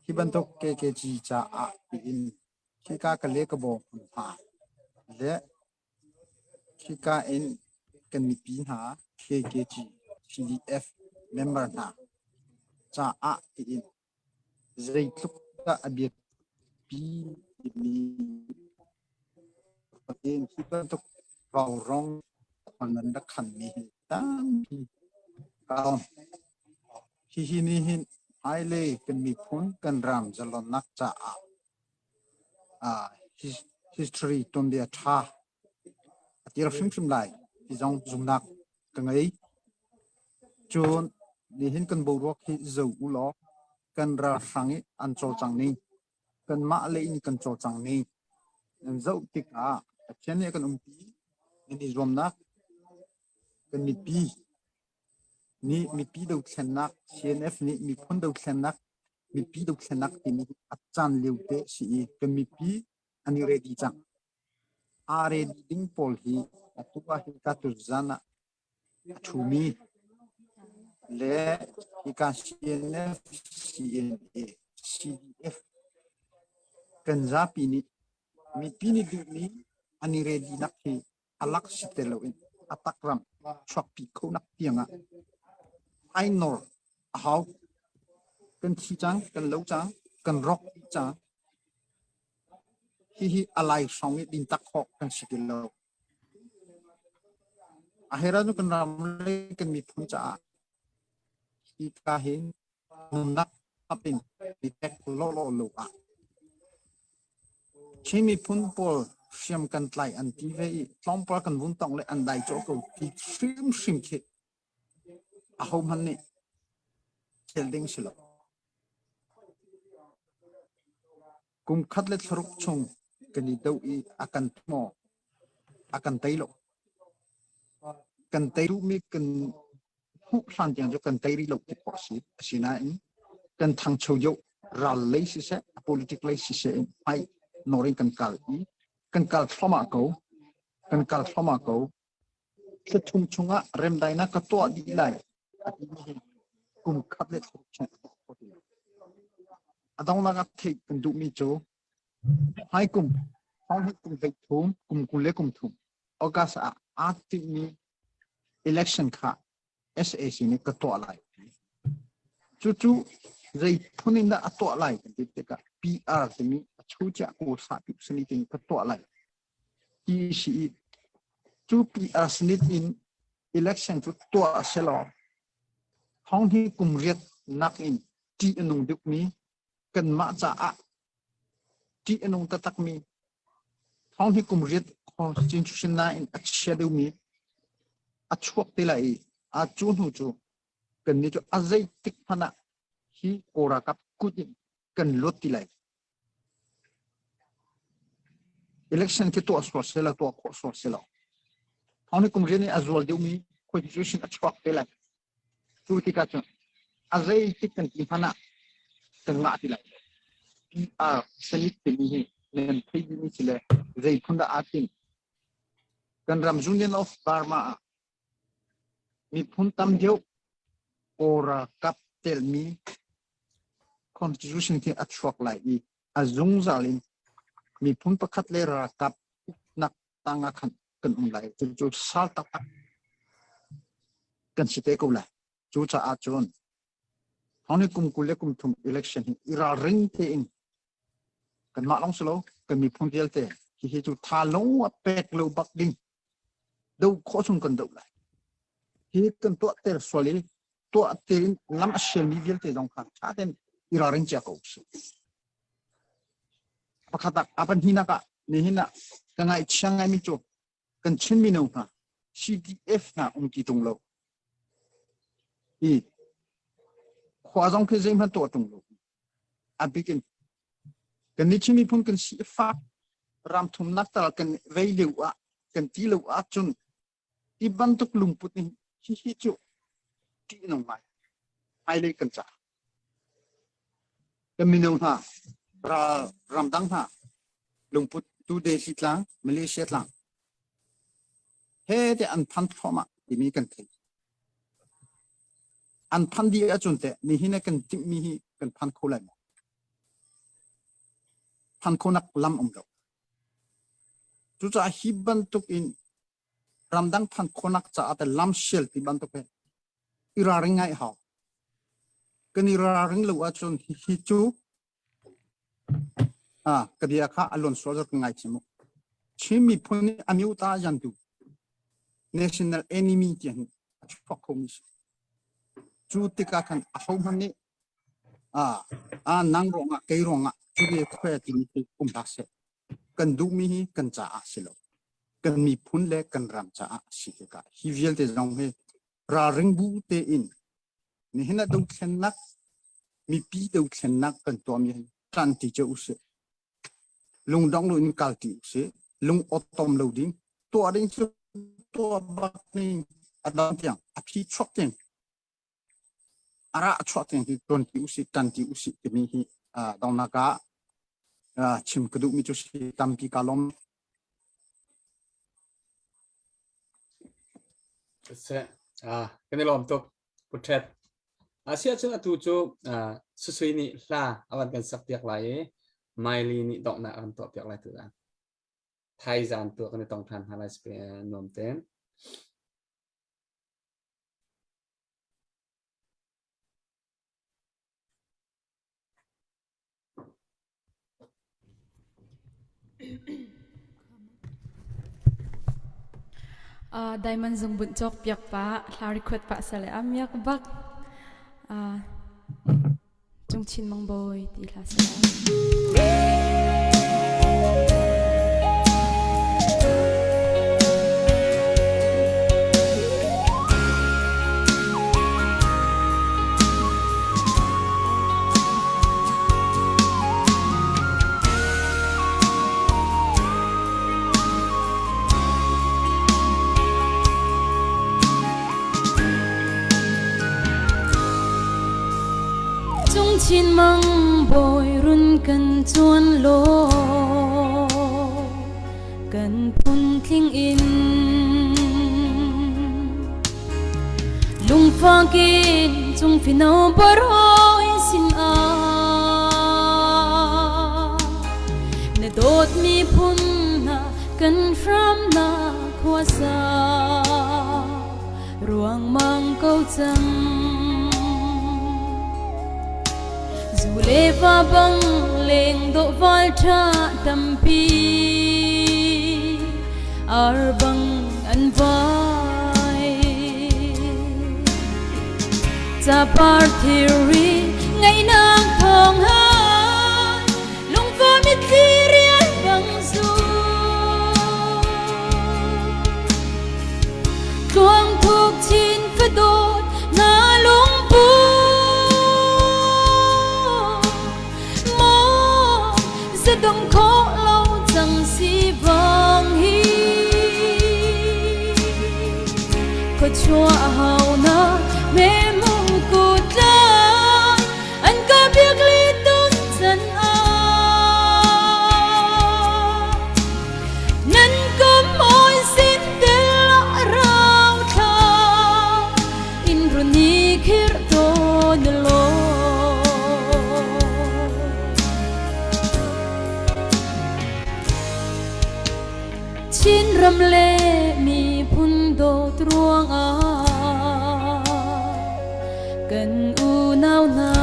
Hi bantuk KKG caah tiin khika ka le ka bawm hna le khika in kan mipi hna KKG CDF member hna caah tiin Zeitluk dah a biapi timi hi bantuk vaurawng khua nan rak khanmi hi tampi kaa lawm. Hihi nih hin hmailei kan miphun kan ram zalonnak caah history tuanbia ṭha a tir hrimhrim lai ti zong zumhnak ka ngei. Cun nihin kan boruak hi zoh u law kan ralhrang i an cawlcang ning, kanmah lei in kan cawlcang ning nan zoh tikah Pathian nih a kan umpi, nan i zuamnak kan mipi nih mipi dothlennak CNF nih miphun dothlennak mipi dothlennak timi a caan lio te a si i kan mipi an i ready cang. Aa ready ding pawl hi atu ah hika tuzan ah a ṭhumi le hika CNF, CNA, CDF kan zapi nih mipi nih duhmi an i ready nak hi a lak si te loin a takram chuakpi kho nak tiang ah ai nor a hau. Kan thi cang, kan lo cang, kan rawk dih cang. Hihi a lai hrawng i din tak khawh kan si ti lo. A hera cu kan ram le kan miphun caah hi ka hin nunnak ap in i tek lawlaw lo ah Chin miphun pawl hriam kan tlai an ti ve i tlawmpal kan vun tong le an dai cawh ko ti hrimhrim khi ahohmanh nih thil ding si lo. Kum khat le thlaruk chung kan i do i a kan maw a kan tei lo. Kan tei duhmi kan hmuh hlan tiang cu kan tei rih lo ti khawh a si. Asinain kan thangcho deuh ral lei siseh, politic lei siseh in hmai nawr in kan kal i kan kal thluahmah ko. Kan kal thluahmah ko. Thla chungah remdainak ka tuah dih lai a timi hi kum khat le thla chung a tuah kho ti lo. A donghnak ah theih kan duhmi cu hmai kum thong kum 23 kum 23 August ah aa timhmi election kha SAC nih ka tuah lai. Cucu zei phun in dah a tuah lai kan ti tikah PR timi a chucia kaw sa pi sani tin ka tuah lai. Ti si i cu PR snit in election cu tuah selaw thong hi kum riat nak in ṭih a nung deuhmi kanmah caah ṭih a nung taktakmi thong hi kum riat constitution nain a chia deuhmi a chuak te lai i a cu hnu cu kannih cu a zeitik hmanh ah hi Kawl ralkap kut in kan luat ti lai. Election khi tuah sual selaw tuah khawh sual selaw thong hi kum riat in a zual deuhmi constitution a chuak te lai. Cu tikah cun a zeitik kan ti hmanh ah. Kan ngah ti lai lo. PR Senate timi hi nan thei dihmi si le zei phun dah aa tinh? Kan ram Union of Burma ah miphun tam deuh Kawl ralkap telmi constitution khi a chuak lai i a zungzal in miphun pakhat le ralkap uknak tang ah khan kan um lai. Cucu sal taktak kan si te ko lai. Cucaah cun thong ni kum 20 le kum thum election hi i ralring tein kanmah lawng si lo kan miphun vialte hihi cu tha lo a pek lo bak ding do khawh chung kan doh lai. Hi kan tuah ter sual i tuah tein lam a sialmi vialte zong kha tha tein i ralring cia ko usih. Pakhat ah a pahnihnak ah nihin ah ka ngaihchia ngaimi cu kan Chin mino hna CDF hna um ti tung lo. I khua zong khi zeihmanh tuah tung lo. A bik in kan ni Chin miphun kan si fak ram thumnak tal kan vei lio ah kan ti lo ahcun ti bantuk lungput nih hihi cu ṭihnung ngai hmailei kan ca. Kan mino hna ral ramdang hna lungput tu Delhi tlang Malaysia tlang he te an phan thluahmah timi kan thei. An phan dih ahcun teh nihin ah kan timhmi hi kan phan kho lai maw? Phan khonak lam um lo. Cucaah hi bantuk in ramdang phan khonak caah te lam sial ti bantuk he i ralring ngai hau. Kan i ralring lo ahcun hi cu ka bia kha a luan sual ka ngai chim u. Chin miphun nih amyota yantu national enemy tiah hin a chuak khomi si. Cu tikah khan ahohmanh nih nang ruangah kei ruangah cu ve khue timi khi um hlah seh. Kan duhmi hi kan caah si lo. Kan miphun le kan ram caah a si tikah hi vialte zong hi ralring bu tein nihin ah dothlennak mipi dothlennak kan tuahmi hi ṭan ti cio usih. Lungdong lo in kal ti usih. Lung awtawm lo ding. Tuah ding cu tuah bak ning a dang tiang a phi chuak tiang a rah chuah tiang hi tuan ti usih ṭan ti usih timi hi donghnak ah chim ka duhmi cu si tampi ka lawm. Seh, kan i lawm tuk. Pu Ṭhet. Asiahcun atu cu Susui nih hla a van kan sak piak lai i Miley nih donghnak a kan tuah piak lai tu zan. Thaizan tu kan i tong ṭhan hna lai nuam tein. Diamond zungbunh cawk piak pah, hla record pah sale a miak bak. Cungchin Mang Bawi ti hla sale. Cungchin mang bawi run kan cuan law kan phun tling in Lungfang in cung fino barawi sin ah na dawtmi phun hna kan hram na khuasa ruangmang ko cang zu le va bang leng dawh val ṭha tampi ar bang an vai Capar thilri ngaihnak thawng ha lungfa mitthli rian bang zu Tluang thuk chin fadawt na lungpu Maw zadong khawh lo cang si vang hi Khuachuah hau na me mu ku tlang an ka biak li. Ram le miphun dawt ruangah kan unau hna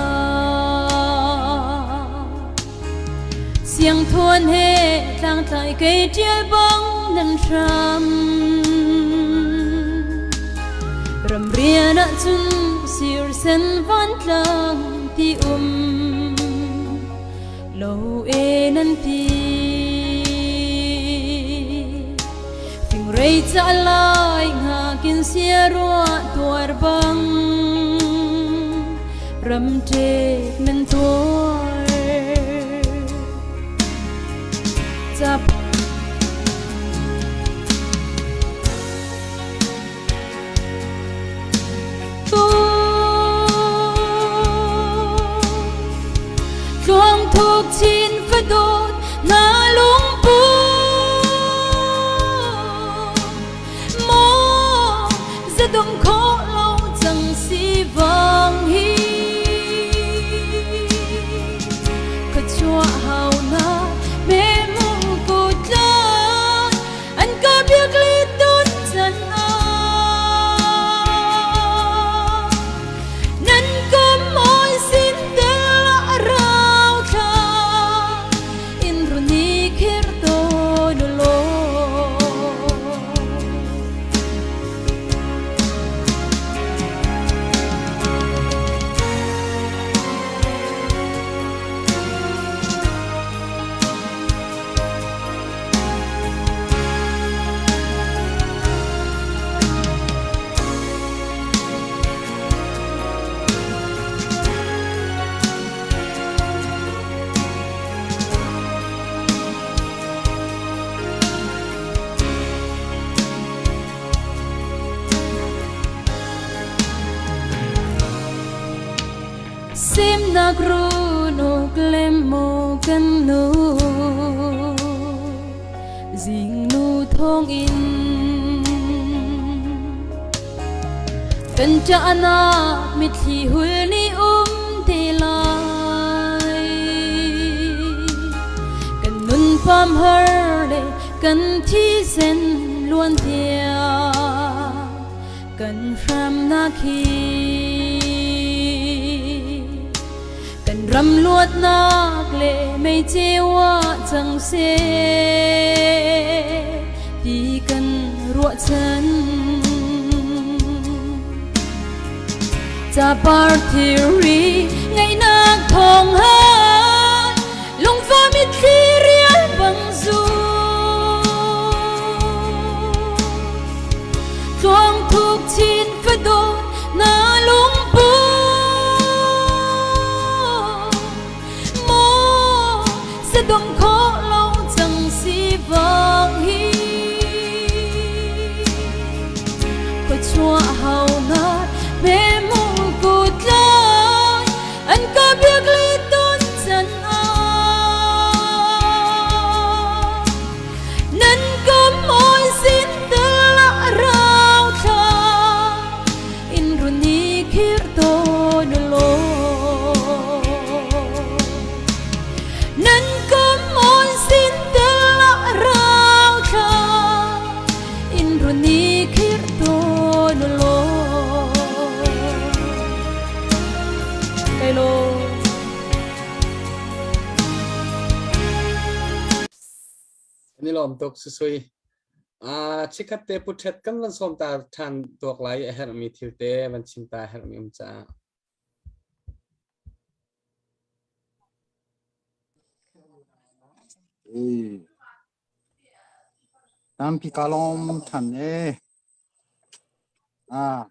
Siangthuan he tlangtlai kei ṭial bang nan hram. Ramrian ahcun sirsen vantlang ti um lo e nan ti. Fingrei ca lai ngakin sia ruah tuar bang ram ṭek nan tuar. Cap Tluang thuk chin fadawt na lungpu Maw zadong khawh lo cang si vang hi Khuachuah hau na me mu ku tlan an ka biak le ton chan ah nan ka mawi sin tel a rau thla in runi khir tawn law. Semnak runuk le maw kan nu zingnu thawngin kan ṭahnak mitthli hul nih um te lai kan nun pam har le kan thisen luan tiang kan hramnak hi kan ram luatnak le mei ceu ah cang seh ti kan ruahchan. Capar thilri ngaihnak thawng ha lungfa mitthli rial bang zu Tluang thuk chin fadawt na lungpu Maw sadong khawh lo cang si vang hi Khuachuah hau na me mu ku tlai an ka biak le ton chan ah Nan ka mawi sin tel a rau thla in runi khir tawn law. Nan ka mawi sin tel a rau thla in runi khir tawn law. Kai lo. Kan i lawm tuk Susui. Chikkhat te puthet kan van sawm ta ṭhan tuak lai a herhmi thil te van chim ta a herhmi um caah. Tampi ka lawm than e. Ah,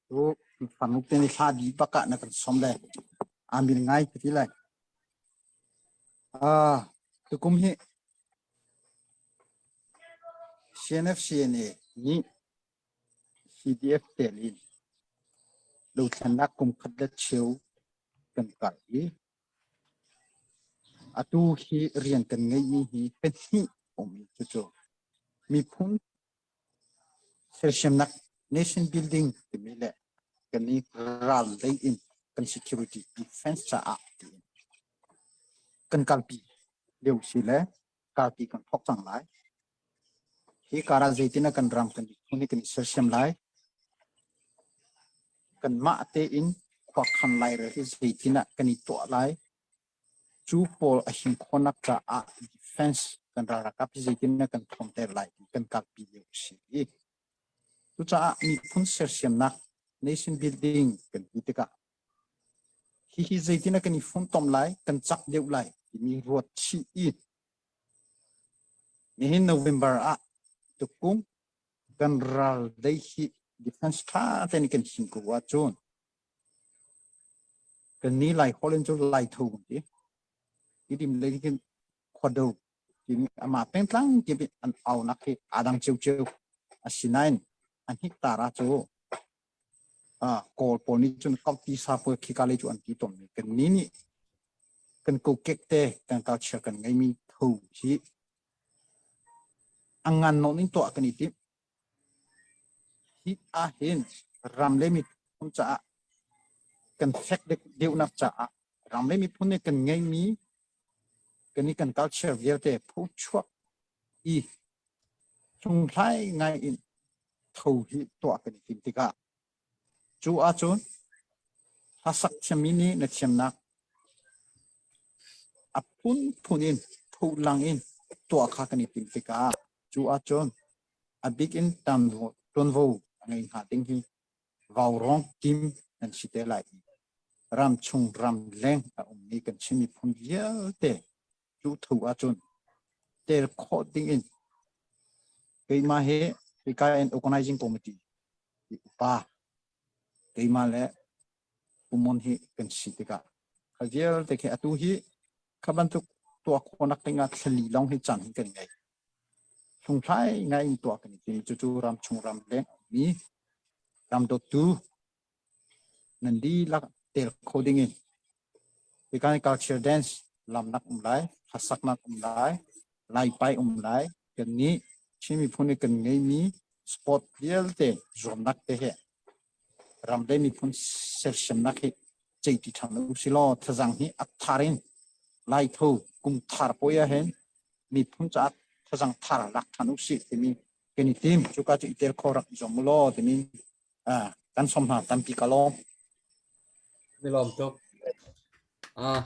tu farnuk te ni thla di bak ah na kan som le. Amin ngai ka ti lai. Ah, tukum hi CNF CNA nih CDF tel in dothlennak kum khat le cheu kan kal i atu hi rian kan ngeihmi hi pahnih um i cucu miphun sersiamnak nation building timi le kan i ral lei in kan security defense caah tiin kan kalpi lio si le kalpi kan thawk cang lai. Hi kar ah zeitin ah kan ram kan miphun hi kan i sersiam lai? Kanmah tein khuakhan lairel hi zeitin ah kan i tuah lai? Cu pawl a him khawhnak caah defense kan ralkap hi zeitin ah kan ṭhawnter lai ti kan kalpi lio a si i cucaah miphun sersiamnak nation building kan ti tikah hihi zeitin ah kan i funtom lai, kan cak deuh lai timi ruat chih i nihin November ah tukum kan ral dei hi defense ṭha tein kan him ko ahcun kan ni Lai holh in cu Lai tho kan ti. Tidim lei khin khuado timi amah pengtlang kip in an aunak hi aa dang ciocio. Asinain an hiktar ah cu Kawl pawl nih cun kauti sa pawl khika lei cu an ti tawnmi kan ni nih kan kokek te kan culture kan ngeimi tho hi a ngan nawn in tuah kan i timh. Hi ahhin ram le miphun caah kan fek deuhnak caah ram le miphun nih kan ngeihmi kan i kan culture vialte phuchuak i hlunghlai ngai in tho hi tuah kan i tim tikah cu ahcun hlasak thiammi nih na thiamnak a phunphun in pholang in tuah kha kan i tim tikah cu ahcun a bik in ṭuanvo a ngei hnga ding hi vaurawng team nan si te lai i ramchung ramleng a ummi kan Chin miphun vialte cu tho ahcun tel khawh ding in keimah hi hika in organizing committee upa keimah le Pumon hi kan si tikah kha vialte khi atu hi kha bantuk tuah khawhnak ding ah thlali lawng hi caan hi kan ngei. Hlunghlai ngai in tuah kan i tim. Cucu ramchung ramleng mi ramdawtu nan dihlak tel kho ding in hikan culture dance lamnak um lai, hlasaknak um lai, laipai um lai, kan nih Chin miphun nih kan ngeimi sport vialte zuamnak te he ram le miphun sersiamnak hi ceiti ṭhan u silaw thazang hi a thar in Laitho kum thar puai ah hin miphun caah thazang thar lak ṭhan u sih timi kan i tim. Cuka cu i tel kho rak i zuam u law timi kan sawm hna tampi ka lawm. Ni lawm tuk. Ah,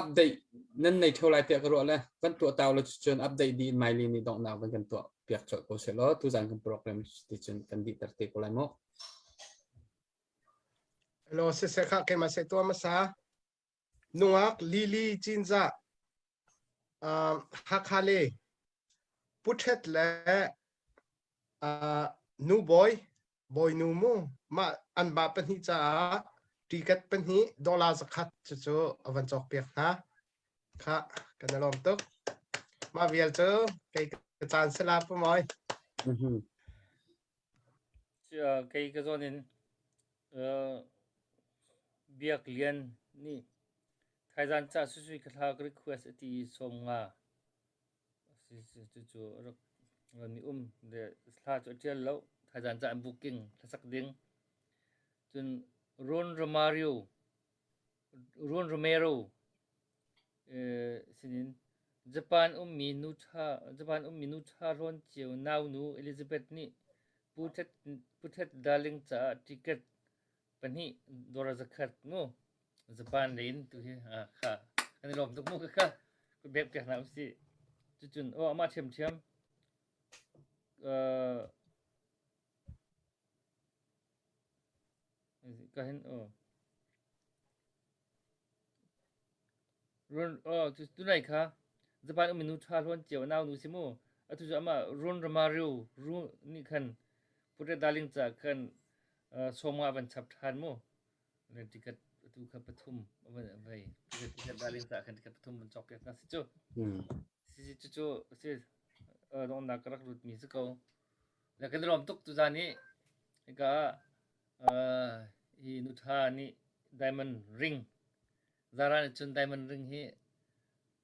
update nan nei theo lai tiah ka ruah le kan tuah tau le cun update di in maili nih donghnak van kan tuah piak colh ko seh law tuzan kan program ti cun kan dih ter te ko lai mu. Hello, siseh kha keimah seh tuah hmasa. Nungak Lily Cinzah uh, Hakha le Puthet le uh, nu bawi bawinu mu mah an ba pahnih caah ticket pahnih dollar zakhat cucu a van cawk piak hna kha kan i lawm tuk mah vial cu kei ka caan sila pu moi Kei ka zawn in Biak Lian nih thaizan ca susui ka thla ka request a ti i sawm nga Cucu a rak mi um le hla cu a ṭial lo. Thaizan ca an booking hlasak ding. Cun Ron Romario Ron Romero sinin Japan ummi nu ṭha Japan ummi nu ṭha hlawn cio naunu Elizabeth nih Pu Thet Pu Thet Darling caah ticket pahnih dollar zakhat mu Japan lei in tu hi kha kan i lawm tuk mu kha ka bek piak hna usih cucun aw amah ṭhiamṭhiam ka hin aw Run aw tunai kha Japan um nu ṭha hlawn cio nau nu si mu atu cu amah Run Romario ru nih khan Pute Darling ca khan sawm nga van chap ṭhan mu ticket atu kha pathum van vei ticket darling ca khan ticket pathum van cawk piak na si cu si si cu cu si donghnak ka rak lut mi si ko le kan lawm tuk tu zan i hika hi nu tha nih diamond ring zara nih cun diamond ring hi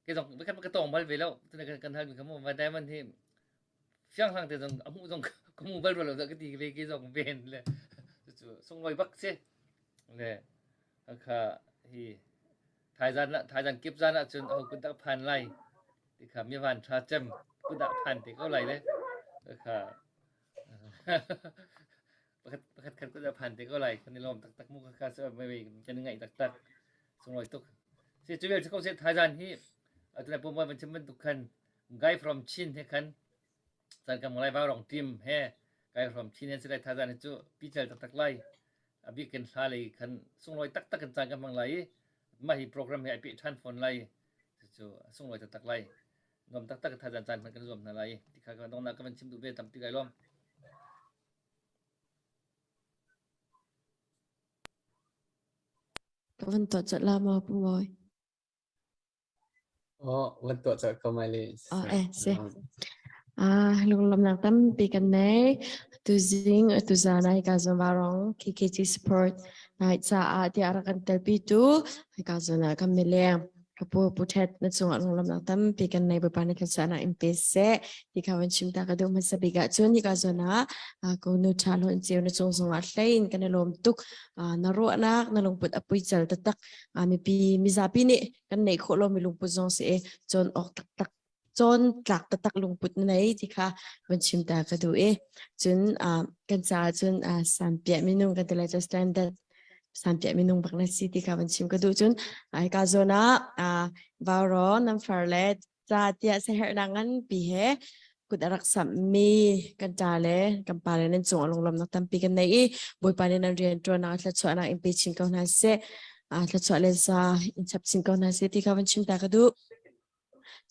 ke zong ka ka tong bal ve lo tuna kan kan hal mi kha mu ma diamond hi fiang hlang te zong a hmuh zong ka hmu bal lo ka ti ve ke zong ven le cu sunglawi bak si le kha hi thaizan thaizan kip zan ah cun ho kun tak phan lai ti kha mi van tha cem kun dah phan te ko lai le. Kha pakhat pakhat khat ko phan te ko lai kan i lawm taktak mu kha kha mai kan ngaih taktak sunglawi tuk si cu vel ko se thaizan hi atuna pum van chim bantuk khan guy from Chin he khan chan kam lai vau rong team he guy from Chin he silai thaizan hi cu pichal taktak lai abik kan hla lei khan sunglawi taktak kan chan kan hmang lai i mah hi program hi ai pe than phone lai cu sunglawi taktak lai nuam taktak thaizan caan hman kan zuam hna lai ti kha kan dongnak ka van chim duh ve tampi kai lawm. Ka van tuah cawt la maw Pu Mawi? Oh, van tuah cawt ko mai le. Oh, eh, si. Ah, lunglawmhnak tampi kan nei. Tuzing tuzan ah hika zawn varong KKG support nai caah tiah rak kan telpi tu hika zawn ah kan mileng ka pu pu Thet na cungah lunglawmhnak tampi kan nei Bawipa nih thlachuahnak in pe seh ti kha van chim ta ka duh hmasa bik ah cun hika zawn ah ko nu tha hlawn ceu na cung zongah hlein kan i lawm tuk na ruahnak na lungput a pui cal taktak mipi mizapi nih kan neih khawh lomi lungput zong si i cawn awk taktak cawn tlak taktak lungput na nei ti kha van chim ta ka duh i cun kan caah cun sanpiah minung kan ti lai cu standard sanpiah minung bak na si ti kha van chim ka duh cun hika zawn ah vauro nan far le ca tiah siaherhnak nganpi he kut a rak samhmi kan ṭa le kan pa le nan cung a lunglawmnak tampi kan nei i Bawipa nih nan rian ṭuannak thluachuahnak in pe chin ko hna seh thluachuah le za in chap chin ko hna seh ti kha van chim ta ka duh.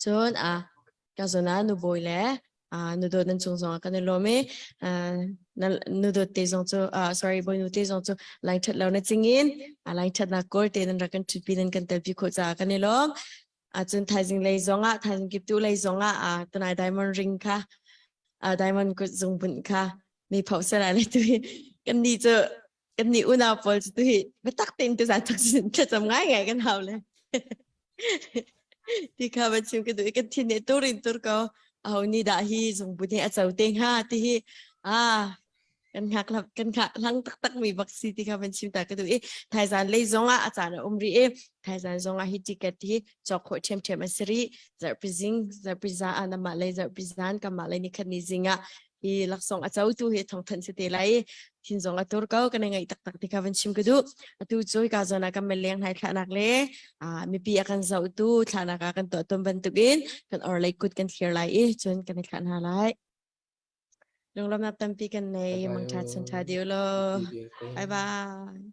Cun ka zawn ah nubawi le nudawt nan cung zongah kan i lawm i nudawt te zong cu sorry bawinu te zong cu lai ṭhat lo na cingin lai ṭhatnak kawl te nan rak kan ṭhutpi nan kan telpi khawh caah kan i lawm. Cun thaizing lei zongah thaizing kiptu lei zongah tunai diamond ring kha diamond kut zungbunh kha mi pho sela le tu hi kan nih cu kan nih unau pawl cu tu hi biatak tein tu zan thlacam ngai ngai kan hau le ti kha van chim ka duh i kan thin nih tur in tur ko aho nih dah hi zungbu nih a co te hnga ti hi ah kan hngak kan hngak hlang taktak mi bak si ti kha van chim ta ka duh i thaizan lei zong ah a caan a um rih i thaizan zong ah hi ticket hi cawk khawh ṭhiamṭhiam a si rih zarhpi zing zarhpi za ah namah lei zarhpi zan kamah lei nikhat ni zing ah hi laksawng a cotu hi thawngthanh si te lai thin zong a tur ko kan i ngaih taktak ti kha van chim ka duh atu cu ka zawn ah kan meleng hnai thlahnak le mipi a kan zohtu thlahnak ah kan tuah ton bantukin kan orlei kut kan thlir lai i cun kan i thlah hna lai lunglawmnak tampi kan nei mangtha chun tha diu lo bye bye.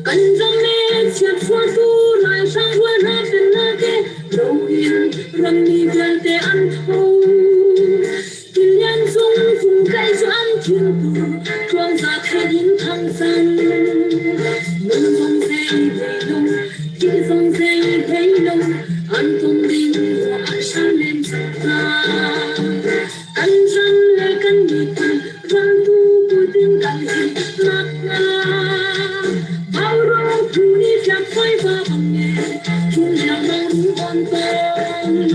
Kan ram le chiatchuahtu ralhrang rual hna pennak e loin rammi vialte an tho. Tilian cung fungkai cu an thiltu tluangza then in thang cang. Nun zong zei hlei lo, thih zong zei hlei lo, an ton ding ruah ah hram lem cang hna. Kan ram le kan miphun ramtu putin kan him nakhnga. Vaurawng phu nih tlakfai va bang e, chung riangmang ru on tawn.